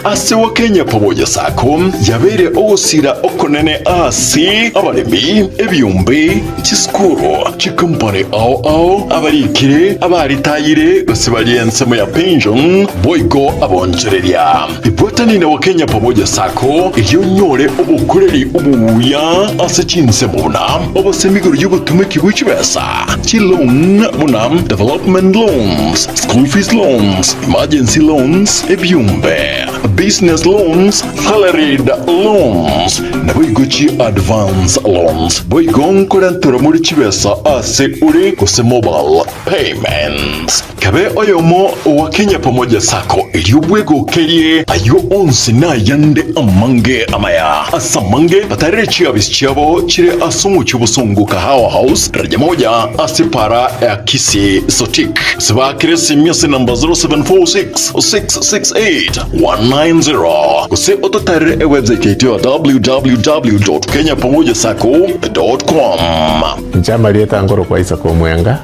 Ase Wakenya Pamoja Sacco yabeire ogosira okonene ase abaremi, ebiombe, chisukuru, chikompani ao ao, abarikire, abaritayire gose baria ensemo ya pension, boigo abonchoreria. Ibwatani na Wakenya Pamoja Sacco erio onyore obokoreri obuya ase chinsemo buna obosemi igoro y'ogotumeki gwe chibesa, chiloan buna development loans, school fees loans, emergency loans, ebiombe, business loans, salaried loans, naboigo chi advance loans. Boigo nkorenterwa more chibesa ase ore gose mobile payments. Kabe oyomo owa Kenya Pamoja Sacco erio bwegokerie ayio onsi na ayande amange amaya. Ase amange batarere chiabisi chiabo chire ase omochie obosongo Kahawa House, daraja moja ase para ya Kisii Sotik. Gose baakere esimi ase namba 0746 668 190 gose ototarere ewebsite yaito ya www.kenyapamojasacco.com. Inche amarieta nkorokwa Isaac Omwenga,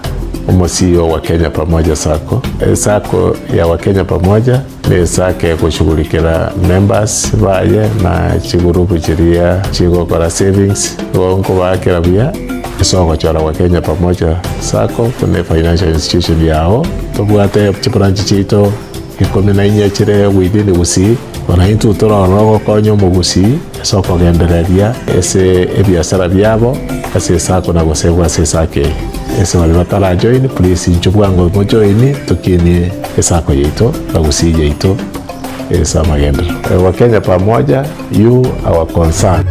omo CEO wa Kenya Pamoja Sacco. Esacco ya Wakenya Pamoja ne esacco egoshughulikera members baye na chigurupu chiria chigokora savings. Igo nkobaakera buya ase ogochora Wakenya Pamoja Sacco buna efinancial institution yao. Tobwate chibranch chiaito ikomi na inye chire within Gusii, bono intwe tore ororo gokonya omogusii ase okogendereria ase ebiasara biabo ase esako na gosegwa ase esako eye. Ase baria batarajoin please inchuo bwango mojoin tokinie esako yaito na Gusii yaito ase amagenderero. Wakenya pamoja, you our concern.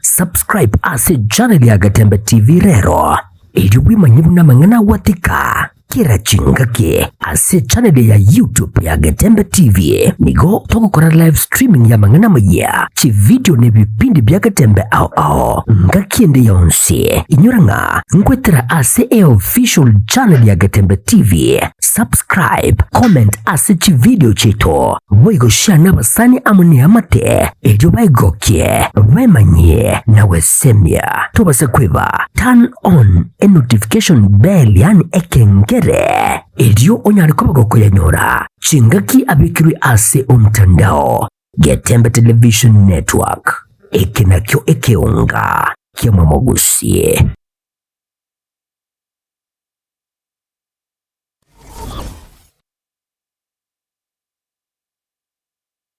Subscribe ase channel ya Gatembe TV rero erio bwemanye buna amang'ana agwatika kera chingaki ase channel ya YouTube ya Getembe TV nigo togokora live streaming ya amang'ana amayia, chividio na ebipindi bia Getembe ao ao ngaki ende yonsi. Inyora ng'a nkwetera ase eofficial channel ya Getembe TV. Subscribe, comment ase chividio chiaito, boigo share nabasani amo neamate erio baigokie, bemanyie na gwesemia. Tobasa kweba turn on enotification bell yaani ekengere erio onyare koba gokoyanyora chingaki abekirwe ase omtandao. Getembe Television Network, eke nakio ekeonga ki'omomogusie.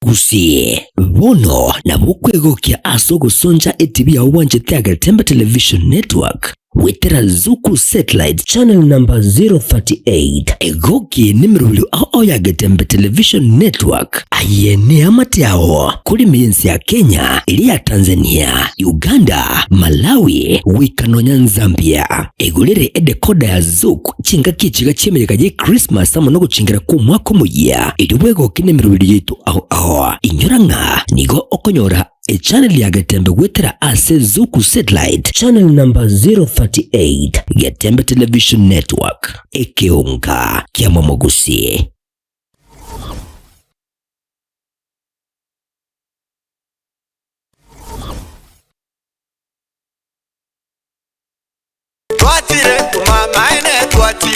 Gusii, bono nabo okwegokia ase ogosoncha etibi yao bwanchete ya Getembe Television Network. Goetera Zuku Satellite Channel number 038, egoki nemerobio ao ao ya Getembe Television Network. Aye neamate ao kore ime y'ense ya Kenya, eria ya Tanzania, Uganda, Malawi, goika nonya Nzambia. Egorere edecoder ya Zuku chingaki echiga chi'emeyega ye Christmas amo nogochingera kw'omwaka omoyia, erio bwegoke nemerobio yaito ao ao. Inyora ng'a nigo okonyora Echannel ya Getembe goetera ase Zuku Satellite Channel number 038, Getembe Television Network, ekeonga kia Momogusi.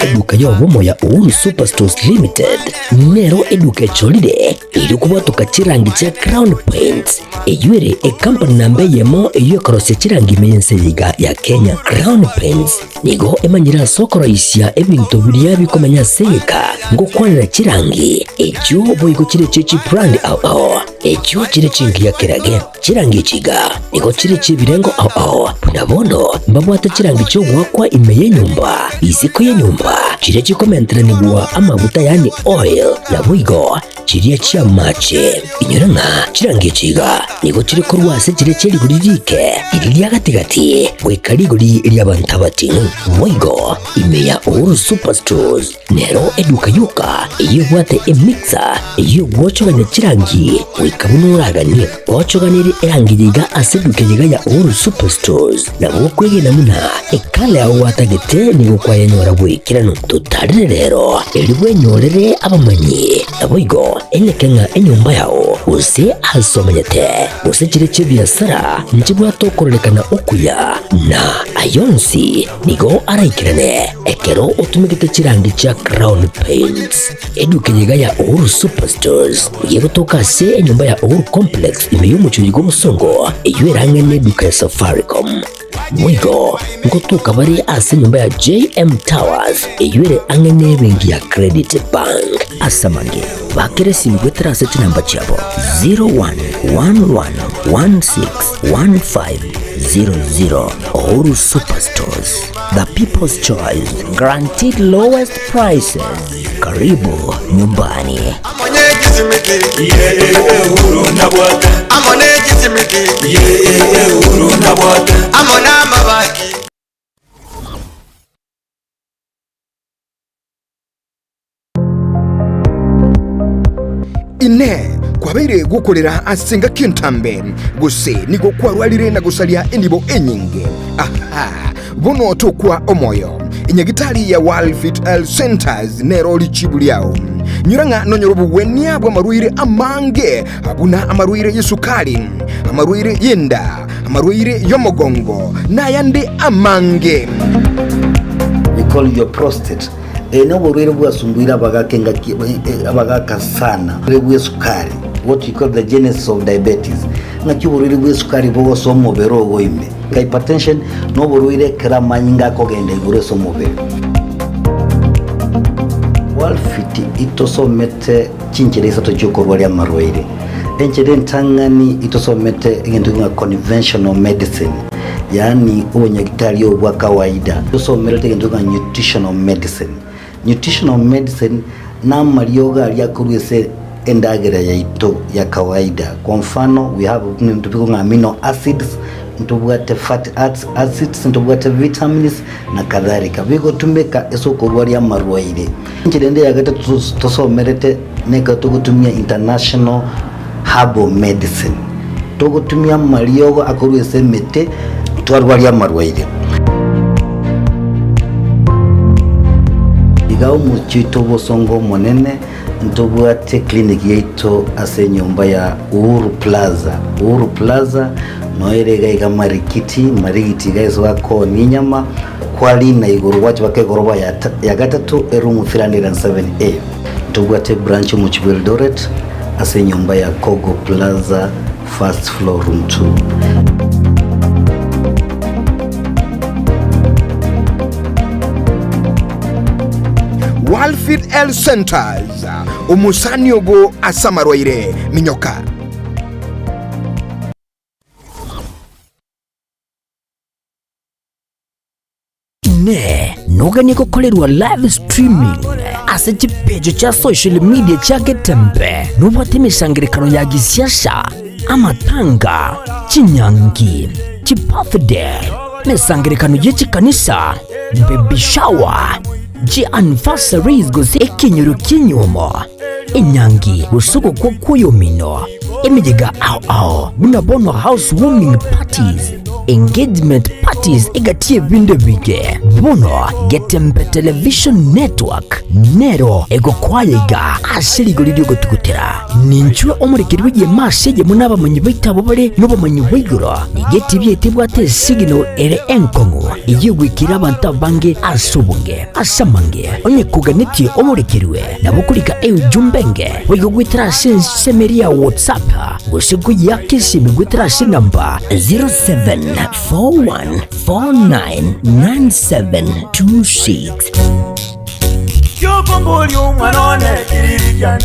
Eduka y'obomo ya Uhuru Superstores Limited nero eduka echorire erio kobwatoka chirangi chia Crown Paints eyio ere ekampani namba eyemo eyio ekorosia chirangi ime y'ense eye iga ya Kenya. Crown Paints nigo emanyire ase okoroisia ebinto biria bikomenya ase egeka ngokwanera chirangi echio boigo chire chie chibrand ao ao echio chire chingiya kerage. Chirangi echi iga nigo chire chi'ebirengo ao ao, buna bono mbabwate chirangi chi'ogoakwa ime y'enyomba, isiko y'enyomba, chiria chikomenteranigwa amaguta yaani oil, naboigo chiria chi'amache. Inyora ng'a chirangi echi iga nigo chire korwa ase chiria chie rigori riike, riria ria gati-gati, goika rigori ri'abanto abating'u. Boigo ime ya Uhuru Superstores Nero eduka yoka eyio ebwate emixer eyio egwochogania chirangi goika buna oraganie. Ochoganirie erangi yiga ase eduka yiga ya Uhuru Superstores nabo okwegena buna ekala yao gwatagete nigo kwayenyora bw'ekeranu. Totarire rero erio bwenyorere abamanyi naboigo eneke ng'a enyomba yao gose ase omenyete gose chire chi'ebiasara nchibwate okororekana okuya na ayonsi Nigo araikerane ekero otumegete chirangi chia Crown Paints. Eduka eye iga ya Uhuru Superstores nigo egotoka ase enyomba ya Uhuru Complex ime y'omochie oyo bw'Obosongo eyio ere ang'e n'eduka ya Safaricom. Boigo ngotoka bare ase enyomba ya JM Towers eyio ere ang'e n'ebenki ya Credit Bank. Ase amange, bakera esimi goetera ase chinamba chiabo 0111161500. Uhuru Superstores, the people's choice, guaranteed lowest prices. Karibu nyumbani. Inee! Kwabeire gokorera ase engaki entambe, gose nigo kwarwarire na gosaria enibo enyinge? Aha! Bono tokwa omoyo. Enyagitari ya World Health Centers nero richibu riao. Nyora ng'a nonyore obogwenia bw'amarwaire amange buna amarwaire y'esukari, amarwaire y'enda, amarwaire y'omogongo, na ayande amange. We call your prostate. Eye noborwaire bwasumbuire abagaka engaki abagaka sana oborwaire bw'esukari what we call the genesis of diabetes ng'aki oborwaire bw'esukari bogosoa omobere ogo ime. Hypertension noborwaire ekero amanyinga akogenda igoro ase omobere. Walfit itosomete chinchera isato chiokorwaria amarwaire. Enchera entang'ani itosomete egento ng'a conventional medicine. Yaani obonyagitari obo bwa kawaida, tosomerete egento ng'a nutritional medicine. Nutritional medicine namariogo aria akorwa ase endagera yaito ya kawaida. Kwa mfano we have ebinto biko ng'a amino acids, ntobwate fatty acids, ntobwate vitamins na kadhalika. Bigotumeka ase okorwaria amarwaire. Enchera ende ya gatato tosomerete nekero togotumia international herbal medicine. Togotumia amariogo akorwa ase emete twarwaria amarwaire. Iga omochie oito obosongo omonene ntobwate clinic yaito ase enyomba ya Uhuru Plaza. Uhuru Plaza noyo ere iga iga Marikiti, Marigiti iga ase bakoonia enyama, kwarina igoro gwacha mpaka egoroba ya gatato eroom 307A. Ntobwate ebranch omochie bwa Eldoret ase enyomba ya Kogo Plaza first floor room 2. Walfit Health Centers, omosani obo ase amarwaire, minyoka. Inee! Noganie gokorerwa live streaming ase chipeji chia social media chia Getembe? Nobwate emesangerekano ya gisiasa, amatanga, chinyangi, chibirthday, emesangerekano ye chikanisa, baby shower, chianniversaries gose ekenyoro ki'enyuomo, enyangi gose ogokwa kw'oyomino, emeyega ao ao buna bono house warming parties, engagement parties egati y'ebinto ebinge. Bono Getembe Television Network nero egokwaya iga ase rigori ri'ogotugutera. Ninchwe omorekeri bw'egeema ase eyemo n'abamanyi baito abwo bare nobomanyi bwa igoro. Nigo etibi yaito ebwate esignal ere enkong'u eyio egwekire abanto abange ase obonge. Ase amange, onye koganetie omorekerwe, nabo okorika eujumbe enge boigo goetera ase ensemo eria ya WhatsApp gose koyeaka esimi goetera ase enamba 0741499726. Kiokomboria omwana one kiriri kiane.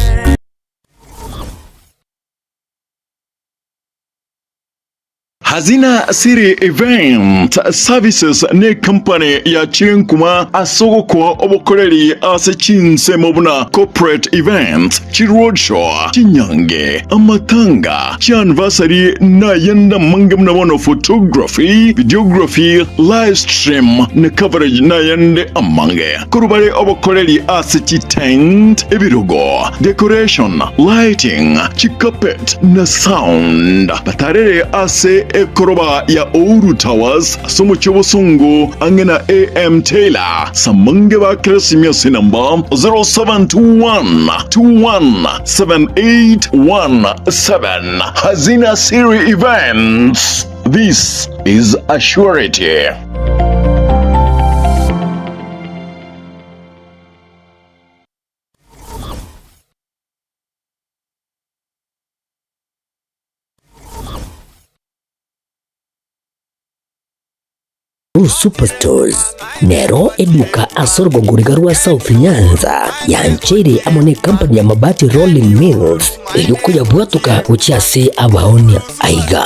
Hazina City Event Services ne company ya chinkuma ase ogokoa obokoreri ase chinsemo buna corporate events, chiroadshow, chinyange, amatanga, chianniversary na ayande amange buna bono photography, videography, live stream na coverage na ayande amange. Korwa bare obokoreri ase chitent, ebirogo, decoration, lighting, chicarpet na sound. Batarere ase ekoroba ya Ouru Towers ase omochie obosongo ang'e na AM Taylor. Samange ba Keresimia ase enamba 0721 217817. Hazina Siri Events. This is a surety. Blue Superstores nero eduka ase orogongo riga rwa South Nyanza yancheire amo ne company ya Mabati Rolling Mills erio koyabwatoka gochia ase abaonia. Aiga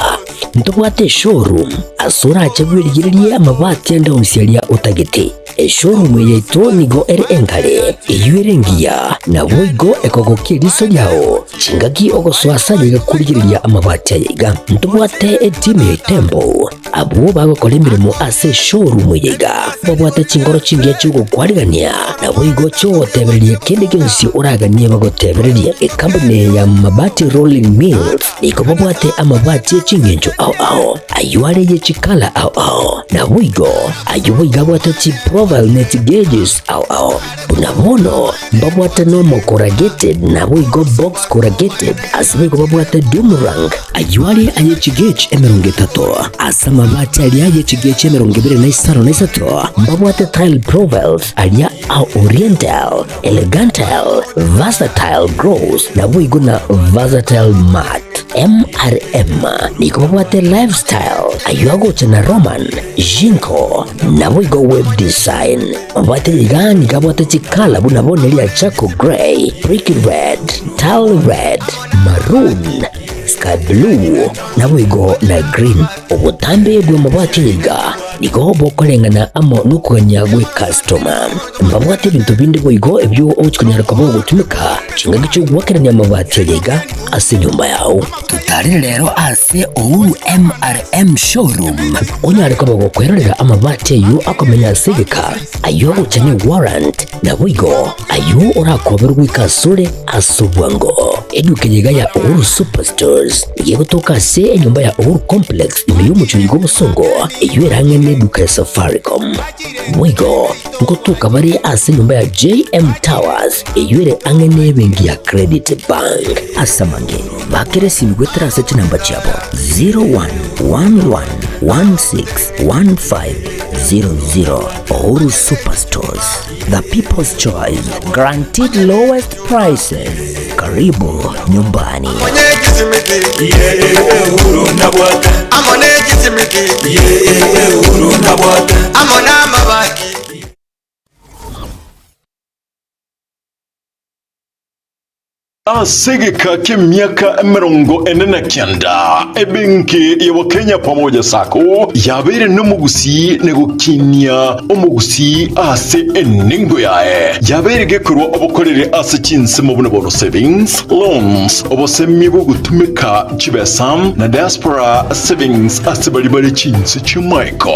ntobwate eshowroom ase orache bwerigererie amabati ande onsi aria otagete. Eshowroom eye yaito nigo ere engare, eyio ere engiya, naboigo ekogokia eriso riao chingaki ogosoa ase aye iga korigereria amabati aya iga. Ntobwate etimu ya Itembo abwo bagokora emeremo ase eshowroom eye iga, babwate chinkoro chingiya chi'ogokwarigania, naboigo chi'ogotebereria kende gionsi oraganie bagotebererie. Ekampuni eye ya Mabati Rolling Mills nigo babwate amabati e ching'encho ao ao, ayio are ye chikala ao ao, naboigo ayio boigo abwate chiprofile ne chigeges ao ao. Buna bono mbabwate normal corrugated naboigo box corrugated, ase boigo babwate doom rank, ayio are aye chigauge 30, ase amabati aria aye chigauge 25, mbabwate tile profiles aria a oriental, elegantal, versatile gloss, naboigo na versatile matte. MRM nigo babwate lifestyle, ayio agocha na Roman, Jinko, naboigo web design. Mabwate iga nigo abwate chikala buna bono eria charcoal grey, brick red, tile red, maroon, sky blue, naboigo na green. Obotambe bw'amabwate iga nigo bokoreng'ana amo nokogania gw'ecustoma. Mbabwate ebinto binde boigo ebio ogochia konyara koba ogotumeka chingaki chi'ogoakerania amabati aria iga ase enyomba yao. Totarere rero ase Uhuru MRM Showroom onyare koba gokwerorera amabati ayio akomenya ase egeka, ayio agocha ne warrant, naboigo ayio orakoberwe goika asore ase obwango. Eduka eye iga ya Uhuru Superstores nigo egotoka ase enyomba ya Uhuru Complex ime y'omochie oiga obosongo, eyio ere ang'e neduka ya Safaricom. Boigo ngotoka bare ase enyomba ya JM Towers eyio ere ang'e nebenki ya Credit Bank. Ase amange, bakera esimi goetera ase chinamba chiabo 0111161500. Uhuru Superstores, the people's choice, guaranteed lowest prices. Karibu nyumbani. Ase egeka ki'emiaka 49, ebenki ya Wakenya Pamoja Sacco yabeire nomogusii na gokinia omogusii ase enengo yaye. Yabeire gekorwa obokoreri ase chinsemo buna bono savings, loans, obosemia bw'ogotumeka chibesa na diaspora savings ase baria bare chinse chi'amaiko.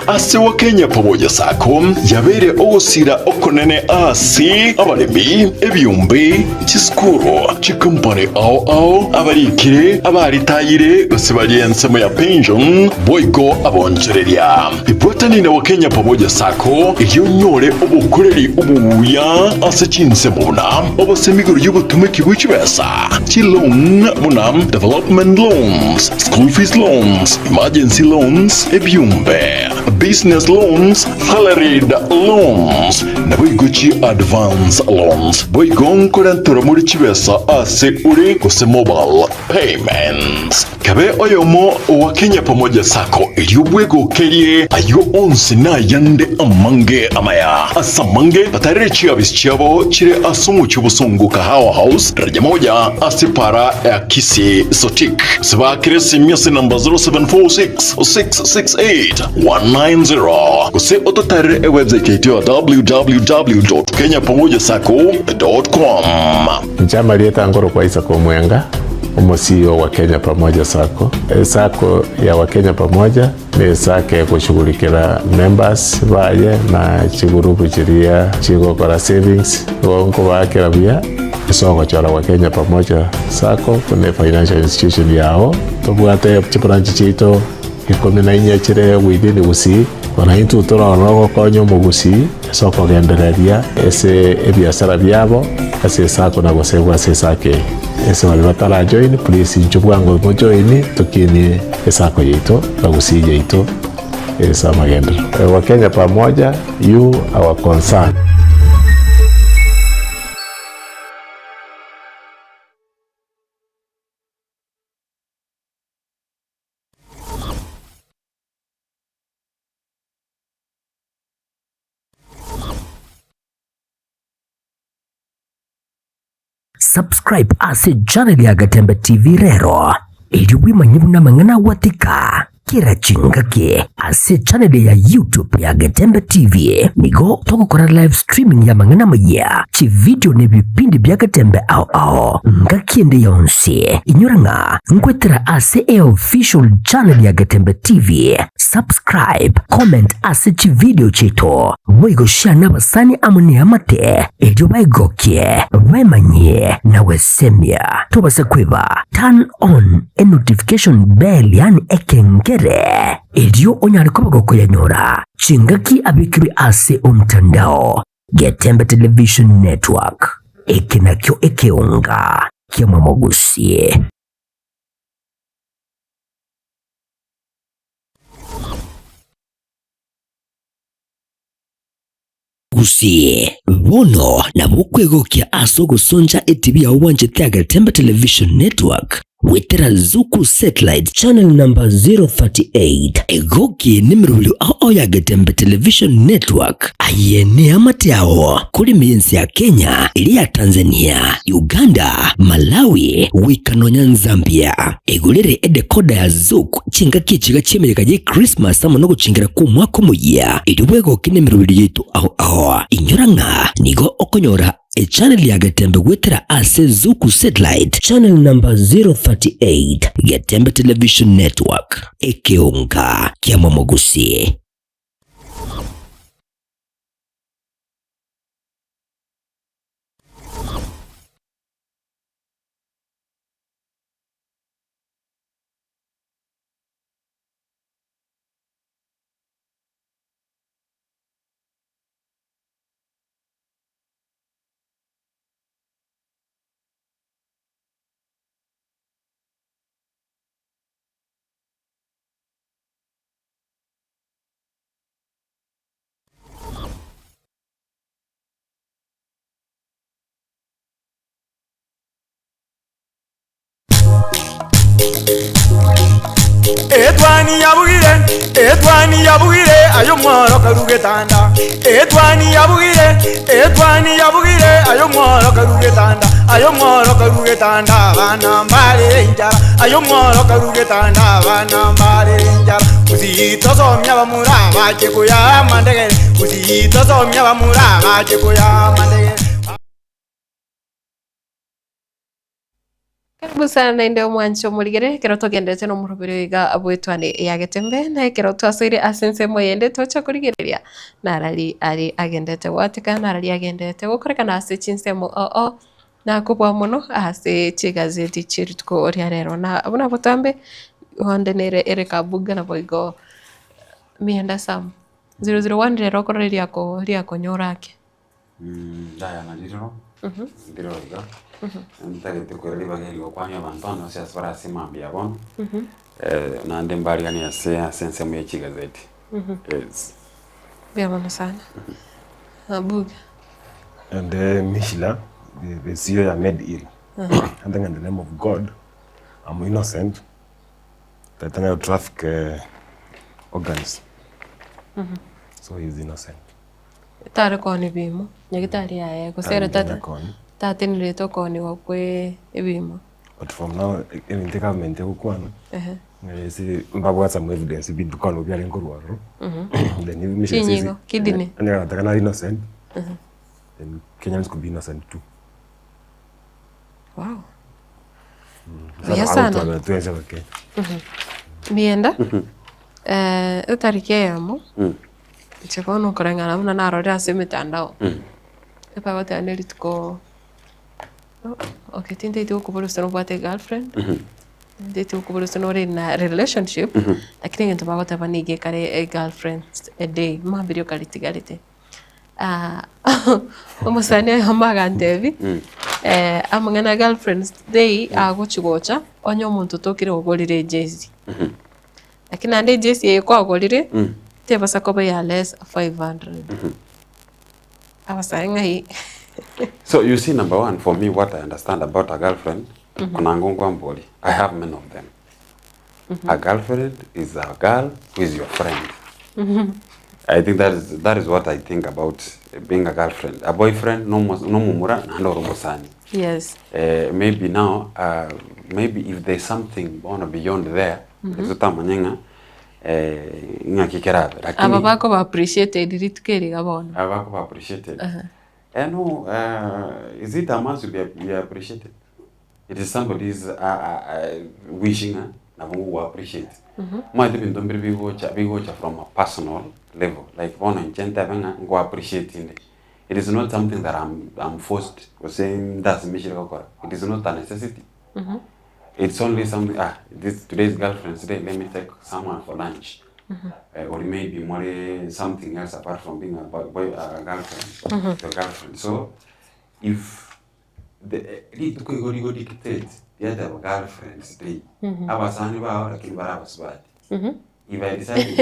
Ase Wakenya Pamoja Sacco yabeire ogosira okonene ase abaremi, ebiombe, Chisukuru, chikompani ao ao, abarikire, abaritayire, gose baria ensemo ya pension, boigo abonchoreria. Ibwatani na Wakenya Pamoja Sacco erio onyore obokoreri obuya ase chinsemo buna obosemi igoro y'obotumeki bwe chibesa, chiloan buna development loans, school fees loans, emergency loans, ebiombe, business loans, Salaried loans, naboigo chi advance loans, boigo nkorenterwa more chibesa ase ore gose mobile payments. Kabe oyomo owa Kenya Pamoja Sacco erio bwegokerie ayio onsi na ayande amange amaya. Ase amange batarere chiabisi chiabo chire ase omochie obosongo Kahawa House, daraja moja ase para ya Kisii Sotik. Gose baakere esimi ase namba 0746 668 190 gose ototarere ewebsite yaito ya www.kenyapamojasacco.com. Inche amarieta nkorokwa Isaac Omwenga, omo CEO wa Kenya Pamoja Sacco. Esacco ya Wakenya Pamoja ne esacco egoshughulikera members baye na chigurupu chiria chigokora savings, igo nkobaakera buya ase ogochora Wakenya Pamoja Sacco buna efinancial institution yao. Tobwate chibranch chiaito 14 chire within Gusii, bono intwe tore ororo gokonya omogusii ase okogendereria ase ebiasara biabo ase esako na gosegwa ase esako eye. Ase baria batara join please inchuo bwango mojoini tokinie esako yaito na Gusii yaito ase amagenderero. Wakenya pamoja, you our concern. Subscribe ase channel ya Gatembe TV rero erio bwemanye buna amang'ana agwatika. Kera chingaki ase channel ya YouTube ya Getembe TV nigo togokora live streaming y'amang'ana amayia, chividio na ebipindi bia Getembe ao ao ngaki ende yonsi. Inyora ng'a nkwetera ase eofficial channel ya Getembe TV. Subscribe, comment ase chividio chiaito, boigo share nabasani amo neamate erio baigokie, bemanyie na gwesemia. Tobasa kweba turn on enotification bell yaani ekengere, erio onyare koba gokoyanyora chingaki abekirwe ase omtandao. Getembe Television Network, eke nakio ekeonga ki'omomogusie. Gusii, bono nabo okwegokia ase ogosoncha etibi yao bwanchete Agetembe Television Network goetera Zuku Satellite Channel number 038. Egokie nemerobio ao ao ya Getembe Television Network aye neamate ao kore ime y'ense ya Kenya, eria ya Tanzania, Uganda, Malawi goika nonya Zambia. Egorere edecoder ya Zuku chingaki echiga chi'emeyega y'Ekrismasi amo nogochingera kw'omwaka omoyia, erio bwegoke nemeroberi yaito ao ao. Inyora ng'a nigo okonyora echannel ya Getembe goetera ase Zuku Satellite channel number 038, Getembe Television Network, ekeonga ki'amomogusi. Etwani yabugire. Etwani yabugire aye omworo karwa getanda Etwani yabugire, etwani yabugire aye omworo karwa getanda Aye omworo karwa getanda abana mbarere enchara Aye omworo karwa getanda abana mbarere enchara Gusii tosomia abamura abache koyaa amandegere Gusii tosomia abamura abache koyaa amandegere. Karibu sana naende omwanche omorigere ekero togenderete nomoroberi oiga bw'etwani ya Getembe na ekero twasoire ase ensemo eyende tocha korigereria narari ari agenderete goateka narari agenderete gokorekana ase chinsemo oo oo nakobua mono ase chigazeti chie rituko ria rero na buna botambe onde nere Eric Abuga naboigo Mienda Sam 001 rero okorora riako riakonyora ake. Ndaya na riroro, ndire iga, ntagete koira ribaga eri gokwania abanto ande onsi ase bare ase mambia bono, naende mbariganie ase ase ensemo ya chigazeti, yes. Mbuya mono sana. Abuga. And Mishla, the CEO ya Med Ill. I think in the name of God, I'm innocent. Tata nayo traffic organs. So he's innocent. Tare koonia ebimo, nyagetari yaye gose ere tata tatenerete okooniwa kwe ebimo. But from now ebinto egovernment egokwana ng'a ase mbabwate some evidence ebinto korwa biarenge korwa ororo then if Michelle says Chinyigo, kidney. onye agataka nare innocent then Kenyans could be innocent too. Wow. Buya sana. Agotwabera twensi abakenya. Mienda, etariki eyemo. Inche bono okoreng'ana buna narorire ase emetandao, ebagoteba ne rituko okay tintaeti gokobora gose nobwate egirlfriend, tintaeti gokobora gose nore in a relationship, lakini egento bagoteba nigo ekare egirlfriends a day, mambia rioka ritigarete. Omosani oyomo agantebia, amang'ana a girlfriends day agochi gocha, onye omonto otokire ogorire ejezi. Lakini naende ejesi eye kwagorire, tebasa koba ya less 500. Abasae ng'ai? So you see number one for me what I understand about a girlfriend onango nkwambori I have many of them. A girlfriend is a girl who is your friend. I think that is, that is what I think about being a girlfriend. A boyfriend nomo nomomura naende ore omosani. Yes. Eh, maybe now uh, maybe if there's something bono beyond there mm totamanye ng'a eh, ng'aki kerabe lakini Aba bakoba appreciated rituko eri iga bono. aba bakoba appreciated eh, no uh, is it a must to be, be appreciated it is somebody's uh, uh, uh, wishing ng'a nabo ngogwa appreciate omanyete ebinto mbire bigocha bigocha from a personal level like bono inche ntebe ng'a nko appreciate inde It is not something that I'm, I'm forced gose ndasimishire gokora. It is not a necessity. It's only something, ah, this today's girlfriend's day, let me take someone for lunch. Eh, or maybe more something else apart from being a boy, boy a girlfriend, your girlfriend. So if the rituko igo rigo dictate riateba girlfriend's day, abasani bao lakini bare abasubati. If I decide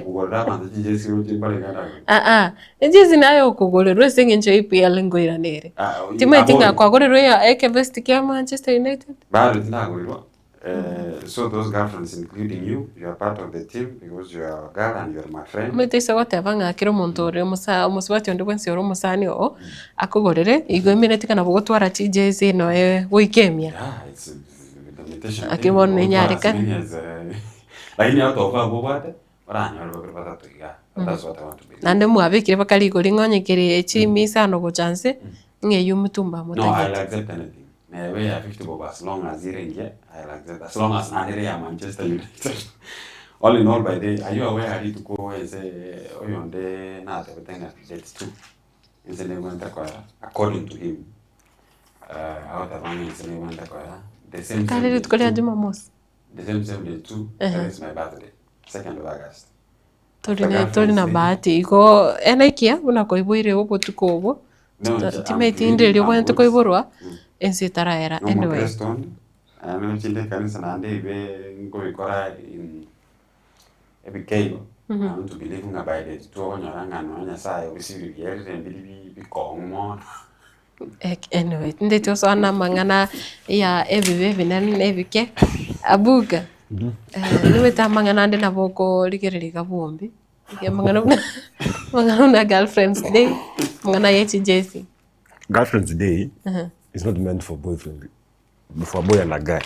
kogorera abanto chijezi roche mbare iga ndagore. Aa, ejezi naye okogorerwa ase eng'encho ya EPL nkoirana ere. Timanyeti ng'a kwagorerwa eya ekevesti kia Manchester United? Bado tindagorerwa eh, so those girlfriends including you, you are part of the team because you are a girl and you are my friend. Omanyete ase goteba ng'a kera omonto ore omosa omosubati onde bwensi ore omosani oo, akogorere, igo emineti ng'a nabo ogotwara chijezi noe goika emia. Yeah, it's limitation. Lakini bono nenyarekane. Lakini out of abwo obwate, oranyore babere batato iga. That's what I want to believe. Naende mwabekire mpaka rigori ng'a onye kere chirimi isano gocha nse, ng'a eyio omotumba No, I'll motagete. accept anything. Nebe ya 50 bob as long as ere engiya, I'll accept. As long as naende ere ya Manchester United. All in all, by the are you aware rituko ense oyonde natebete ng'a date two, ense nebwenerete koera according to him, agoteba ng'a ense nebwenerete koera the same same Kare date rituko ria two. Jumamosi. The same same day too, that is my birthday, second of August. Tori na tori na bahati igo enekia buna koiboire obotuko obo, No, tota I'm timanyeti inde erio I'm obwenerete good. koiborwa, ense etaraera No anyway. omokristo onde, naende nochinde ekanisa naende ebibe nkobikora in ebikeigo, I want to believe ng'a by the two okonyora ng'a nonya Nyasaye obisibi bierire mbiri bi bikong'u mono. Anyway, tindeti gosoa na amang'ana ya ebibe ebinene na ebike, abuga. Nigoete amang'ana ande nabo okorigereria iga bwombe, amang'ana buna amang'ana buna girlfriends day, amang'ana ya echijezi. Girlfriends day is not meant for boyfriend, for a boy and a guy.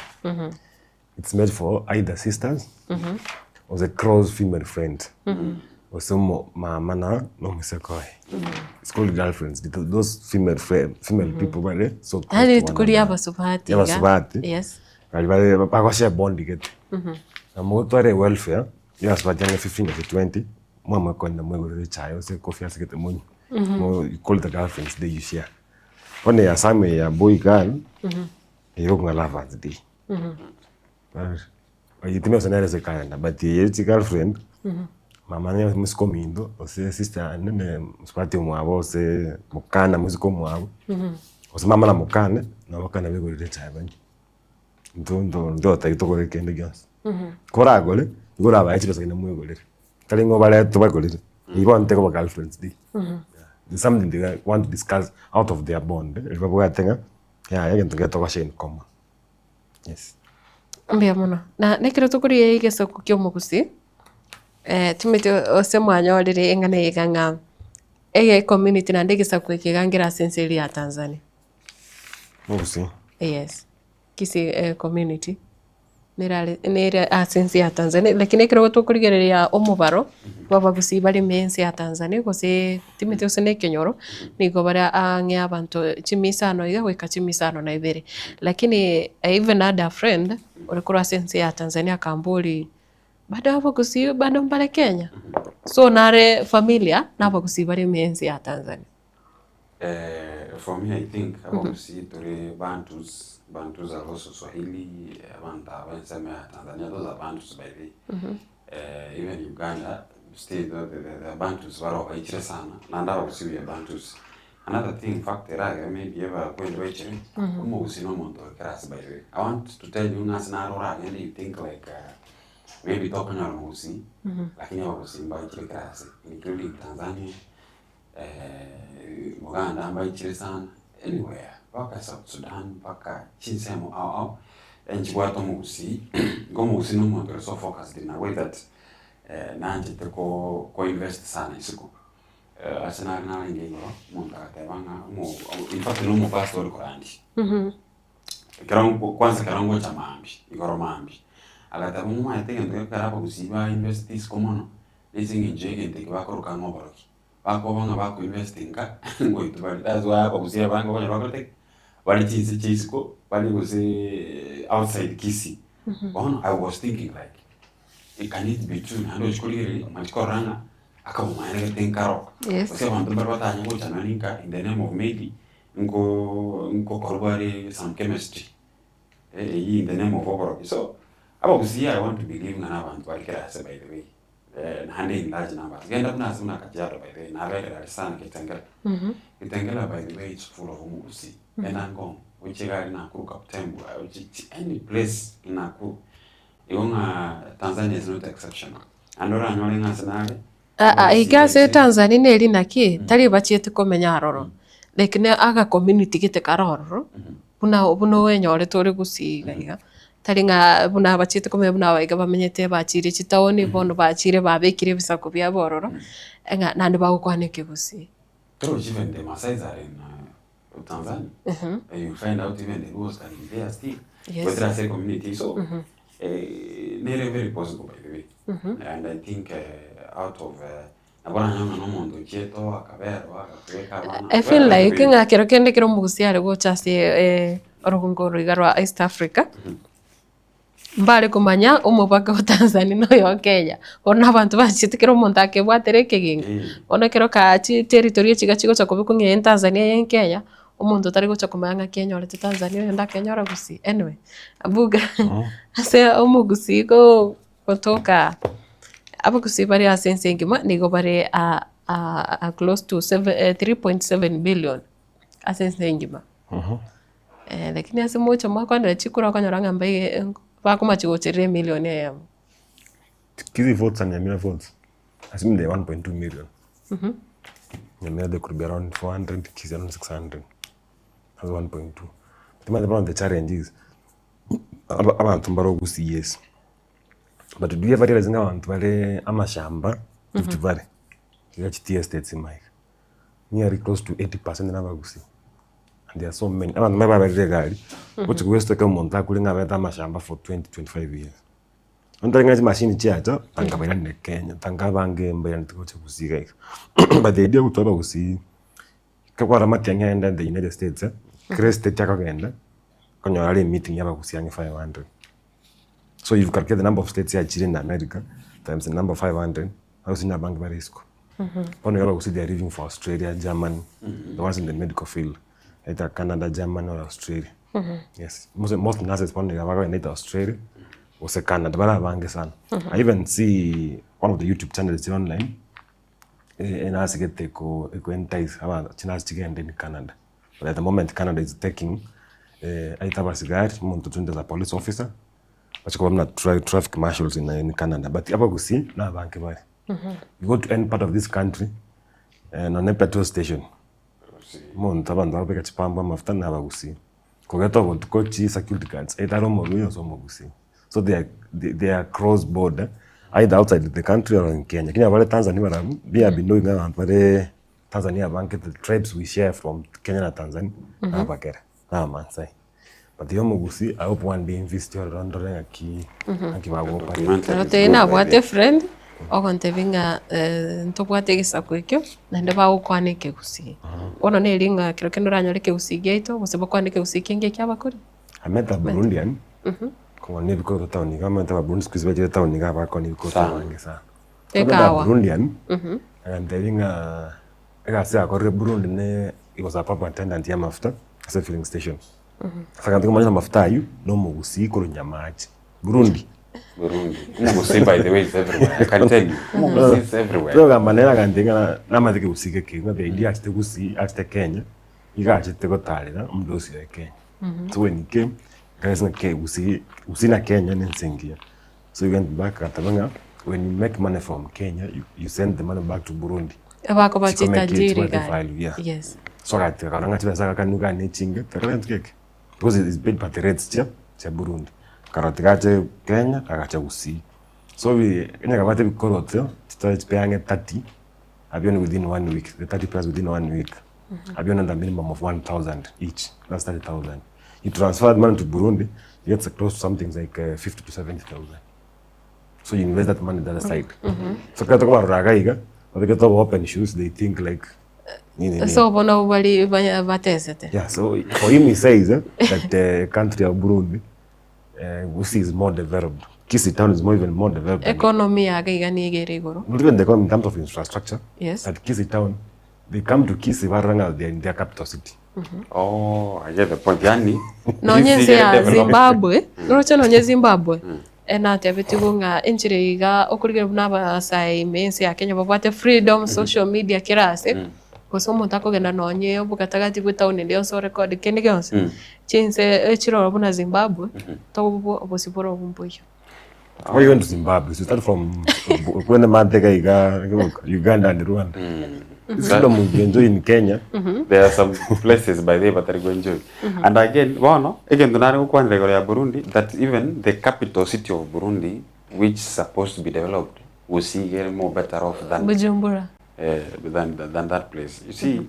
It's meant for either sisters or the close female friend. Gose omo mama na omoiseke oye. It's called girlfriends. Those female friend, female people bare so close Yaani to one rituko ria another. abasubati Ria iga. abasubati. Yes. Baria bare bagoshare bond gete. Na mogotwara ewelfare, ya abasubati ang'e 15 gose 20, mwamanye kogenda mwegorere echae gose ecoffee ase gete monywe. Mo you call it a girlfriends day you share. Bono eya some ya boy girl, eye ng'a lovers day. Oyetumia nere ase ekaenda but eye chigirlfriend, mama nere mosike ominto gose sister yane ne mosubati omwabo gose mokana mosike omwabo, gose mama na mokane, nabo bakana baigorere echae banywe. Intwe nto ntogotebi togore kende gionsi. Koragore, nigo orabae chibesa naende moigorere, tari ng'a obarete obagorere, eywo bono tekoba girlfriends day. It's something they want to discuss out of their bond, riria babwate ng'a yaya egento nkere togoshare in common. Yes. Mbuya mono. Na nekero tokoria egesaku kia omogusii, timanyeti ase mwanyorire eng'ana eye iga ng'a eye ecommunity naende egesaku eke iga nkere ase ense eria ya Tanzania. Omogusii? Yes, Kisii community. Nerare nere ase ense ya Tanzania, lakini ekero tokorigereria omobaro bw'abagusii bare ime ense ya Tanzania gose timanyeti gose na ekenyoro, nigo bare ang'e abanto chimia isano iga goika chimia isano na ibere. Lakini I even had a friend ore korwa ase ense ya Tanzania akamboria, bado abagusii bado mbare Kenya? So nare familiar na abagusii bare ime ense ya Tanzania. For me I think abagusii tore Bantus, Bantus are also Swahili, abanto aba ensemo ya Tanzania those are Bantus by the way. Even Uganda still the Bantus baroo baichire sana, naende abagusii we are Bantus. Another thing fact eragere maybe abakweri baichire, omogusii na omonto ore class by the way. I want to tell you ng'a ase naro oragende you think like maybe tokonyora omogusii, lakini abagusii mbaichire class including Tanzania. Buganda mbaichire sana, anywhere mpaka South Sudan, mpaka chinsemo ao ao, nchibwate omogusii, igo omogusii na omonto ore so focused in a way that nanchete ko koinvest sana isiko. Ase nare narenge igoro, omonto agateba ng'a omo in fact na omopastor ore korandia. Ekero nko kwanza ekero ngocha mambia, igoro mambia, agateba momanyete egento gekogera abagusii ba invest isiko mono, na ase eng'encho ya egento eke bakoroka ng'a oborogi. Bakoba ng'a bako invest nka ngoitwa bare that's why abagusii abange okonyora bakorete ki? Bare chinse chia isiko, bare gose outside Kisii. Bono I was thinking like, can it be true naende ochia korigereria omanyete korora ng'a akabomanyana gete nkaro. Yes. Gose abanto mbare batanya gocha nonye nka in the name of maybe nko nkokorwa bare some chemistry, eywo in the name of oborogi. So, abagusii I want to believe ng'a na abanto bare kera ase by the way. Naende in large numbers. Genda buna ase buna Kajiado by the way, naberire are sana Kitengela. Kitengela by the way is full of omogusii. Genda Ngong, gochia iga aria Nakuru Kaptembwa, gochia chi any place in Nakuru. Igo ng'a Tanzania is not exceptional. Naende oranyore ng'a ase nare, Aa iga ase Tanzania neri naki, tari bachiete komenya aroro, like ne aga community gete kare ororo, buna buna oenyorete ore gusii iga iga, tari ng'a buna bachiete komenya buna abaiga bamenyete bachire chitaoni bono bachire babekire ebisaku biabo ororo, ng'a naende bagokwana ekegusii. Torochi even the Maasais are in Tanzania. You find out even the Luos can be there still. Yes. Goetera ase community so nere very possible by the way. And I think out of nabo oranyore ng'a na omonto ochiete oo akaberwa agakobeka abana. I feel like ng'a kero kende ekero omogusii are gocha ase orogongo oro iga rwa East Africa, mbare komanya omopaka o Tanzania na oyo o Kenya, bono abanto bachete kera omonto akebwatera ekegingo, bono ekero ka chiterritory echi iga chigocha kobekwa ng'a eye Tanzania eye Kenya, omonto tari gocha komanya ng'aki enyorete Tanzania oyonde akenyora gusii, anyway, abuga ase omogusii ko gotoka abagusii bare ase ense engima nigo bare close to seven 3.7 billion ase ense engima. Lakini ase mocha mwakwanera chikura okonyora ng'a mbaige bakomachi gocherera emilion eyemo. Kisii votes and Nyamira votes, assuming they are 1.2 million. Nyamira they could be around 400, Kisii around 600. That's 1.2. But imagine one of the challenge is, aba- abanto mbare ogusii yes. But do you ever realize ng'a abanto bare amashamba Rift Valley, iga chi tea estates ime iga, nearly close to 80% na abagusii and there are so many. Abanto mbare baberire egari, gochi goesita ekero omonto akure ng'a abete amashamba for 20, 25 years. Onye tari ng'a chimashini chiacha, tanga bairanire Kenya, tanga abange mbairaneti gocha gusii iga iga. But the idea gotwara abagusii, ekero kwarora matiang'i aende the United States, kera estate akogenda, okonyora are emeeting ya abagusii ang'e 500. So you calculate the number of states achire in America times the number 500, abagusii nabange bare isiko. Bono iga abagusii they are leaving for Australia, Germany, the ones in the medical field, either Canada, Germany or Australia. Yes, most, most nurses bono iga bakogenda either Australia gose Canada, bare abange sana. I even see one of the YouTube channels chire online, enurse gete eko eko entice abanto chinurse chigende in Canada. But at the moment Canada is taking aite abasigari, omonto trained as a police officer, bache koba buna traffic marshals in Canada. But abagusii nabange bare. You go to any part of this country, nonye na petrol station, omonto abanto bakobeka chipambu amafuta na abagusii. Kogeta obotuko chi security guards, either are omorwire gose omogusii. So they are, they are cross border, either outside the country or in Kenya. Lakini abare Tanzania barabwo, they have been knowing abanto bare Tanzania abange the tribes we share from Kenya na Tanzania na abagere na abamaasai. But iga omogusii I hope one day nvisit ororo ndore ng'aki ng'aki bagoparete. Nabo tari nabwate efriend ogontebia ng'a ntobwate egesaku ekio naende bagokwana ekegusii. Bono neri ng'a kero kende oranyore ekegusii giaito gose bakwane ekegusii kenge ekia abakori. I met a Burundian kong'ana ebikoroto town iga omanyete ababurundi siku hizi bachire town iga bakoonia ebikoroto abange sana. Ekawa. Burundian agantebia ng'a egasi akorire Burundi ne he was a pump attendant ya amafuta ase filling station. Ase aganto komanya amafuta aywo na omogusii korwa Nyamache, Burundi. Burundi. Omogusii by the way is everywhere. I can tell you. Omogusii is everywhere. Togamba nere agantebia ng'a namanyete ekegusii geke ng'a the idea achete gusii achete Kenya, iga achete gotarera omodosi oye Kenya. So when he came, akagesa ng'a kegusii gusii na Kenya ne ense engiya. So he went back agateba ng'a when you make money from Kenya you, you send the money back to Burundi. Bakoba Chikomeke chitajiri chibwate gari. value, yeah. Yes. So agatiga akarora ng'a chibesa agakanigwa gane echinge takora gento geke because it is paid by the rates chia chia Burundi. Akarora tiga ache Kenya agacha Gusii. So we onye kabwate ebikoroto chitoe chipe ang'e 30 abione within one week, the 30 pairs within one week. Abione the minimum of 1000 each, that's 30,000. You transfer that money to Burundi, you get close to something like 50 to 70,000. So you invest that money the other side. So kera tokobarora iga iga, babegete obo open shoes, they think like nini nini. So bono bari batesete. Yeah, so for him he says that the country of Burundi, Gusii is more developed. Kisii town is more even more developed. than- Economy yake iga nigo ere igoro. Not even the economy in terms of infrastructure. Yes. That Kisii town, they come to Kisii barora ng'a they are in their capital city. Oh, I get the point. Yani, Nonye Kisii ense ya ere developed. Zimbabwe, noroche nonye Zimbabwe, enatebetigwe ng'a enchera iga okorigereria buna abasae ime ense ya Kenya babwate freedom, social media kera ase, gose omonto akogenda nonye obogatagati bwa etown ende yonsi orekodi kende gionsi, chinse echire buna Zimbabwe, tobo obosio bore mboiyo. Why you went to Zimbabwe? So start from kwenda Mantega iga Uganda and Rwanda. This freedom we enjoy in Kenya. There are some places by the way batari go enjoy. And again, bono, egento nare gokwanera igoro ya Burundi, that even the capital city of Burundi, which supposed to be developed, gose iga ere more better off than Bujumbura. eh, than, than that place. You see,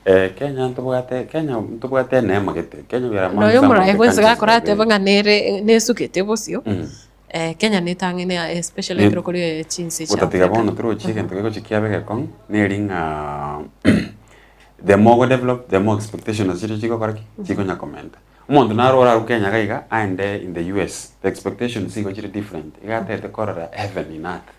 eh, Kenya ntobwate, Kenya ntobwate eneema gete. Kenya we are among Noyo some of omoraia the bwensi countries gakora by the atebe ng'a nere nesugete bosio, Mm. Kenya netang'aine especially Ne- ekero kore chinse chia Gotatiga Africa. bono torochi egento gegochi kiabe egekong'u, neri ng'a the more ogo develop, the more expectation nachi chiria chigokora ki? Chikonya komenta. Omonto naro orarwe Kenya iga iga, aende in the US, the expectations igo chire different, iga atagete korora heaven in earth.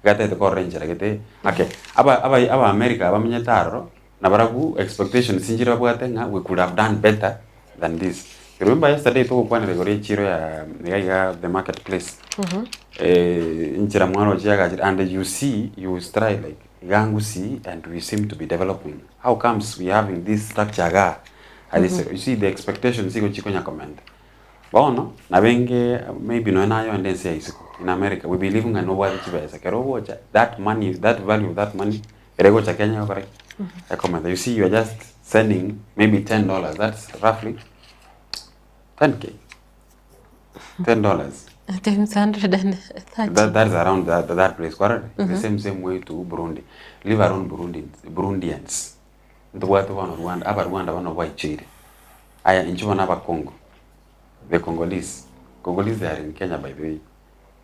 Igatagete korora enchera gete ake aba aba aba America bamenyete aroro nabarabwo expectations nchire babwate ng'a we could have done better than this. You remember yesterday togokwanera igoro ya echiro ya iga iga the market place enchera mwaroche yagachire and you see you try like iga ngusii and we seem to be developing how comes we having this structure igaa you see the expectations igo chikonya komenta. Bono, nabenge maybe nonya naye onde ense ya isiko, in America, we believe ng'a nobwate chibesa, ekero ogocha, that money, that value of that money, ere egocha Kenya egokora ki? Ekomenta. You see you are just sending maybe $10, that's roughly 10K, $10. Times 130. That, that is around that, that place kwarora the Mhm. same same way to Burundi leave alone Burundi, Burundians ntobwate bono Rwanda abarwanda bono bwaicheire aya inche bono abakongo the Congolese Congolese they are in Kenya by the way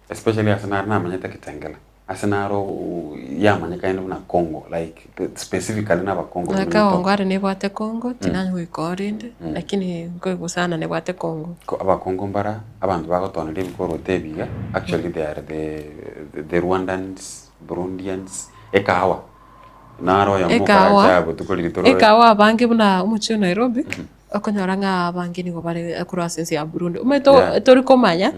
especially ase naro namanyete Kitengela ase naro yamanyekaine buna Congo like specifically na abakongo Na Kawangware nebwate Congo, tinanya goika oo rende, lakini nkoigwa sana nebwate Congo. Ko abakongo mbara abanto bagotoneria ebikoroto ebi iga actually they are the the Rwandans, Burundians, ekahawa naro oyomo Ekahawa, okarache abwo tokorire torore. ekahawa abange buna omochie o Nairobi, okonyora ng'a abange nigo bare korwa ase ense ya Burundi. Omanyete tori komanya.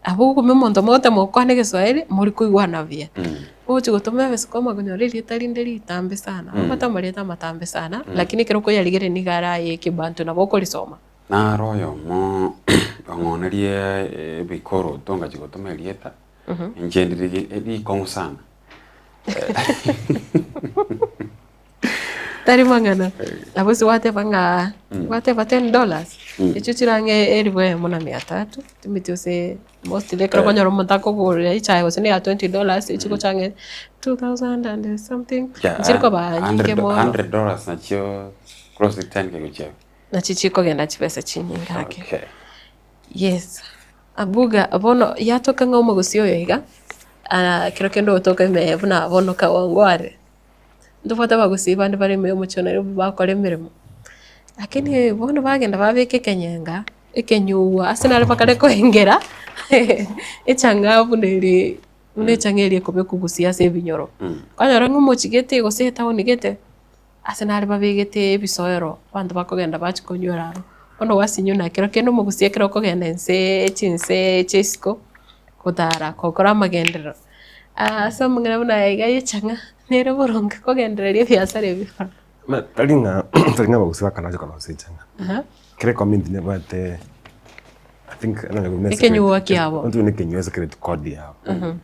Abwo okoba omonto mogotema gokwana egeswahili, mori koigwana buya. Ogochia gotoma ebesukuma konyora erieta rinde ritambe sana, omanyete amarieta amatambe sana, lakini ekero okoyarigereria nigo are aye ekebantu nabo okorisoma. Naro oyomo ong'onerie ebikoroto ngachia gotoma erieta, inche ndire rikong'u sana. Tari mang'ana, nabo ase gwateba ng'a gwateba $10, echio chire ang'e elifu eyemo na mia tatu, timeti gose mostly ekero okonyora omonto akogorera echae gose ne ya $20, echigocha ang'e 2000 and something, nchiri koba nyinge mono. $100 nachio close to 10K gochia igoro. Nachi chikogenda chibesa chinyinge ake. Okay. Yes, abuga bono yatoka ng'a omogusii oyo iga, kero kende ogotoka ime buna bono Kawangware. Ntobwate abagusii bande bare ime y'omochie o Nairobi bakora emeremo, lakini bono bagenda babeka ekenyenga, ekenyugwa ase naro bakare koengera echang'aa buna ere buna echang'aa eria ekobekwa gusii ase ebinyoro. Kwanyora ng'a omochie gete gose etown gete, ase nare babegete ebisoero abanto bakogenda bachia konywera aroro. Bono gwasinywa na kero kende omogusii ekero okogenda ense chinse chia isiko, gotara gokora amagenderero. Ase amang'ana buna aya iga y'echang'a, nere boronge kogendereria ebiasara ebi. Ma tari ng'a tari ng'a abagusii bakanache korosia echang'a. Kera ecommunity nebwate I think Ekenyugwa kiabo. Onto buna ekenyugwa secret code yabo.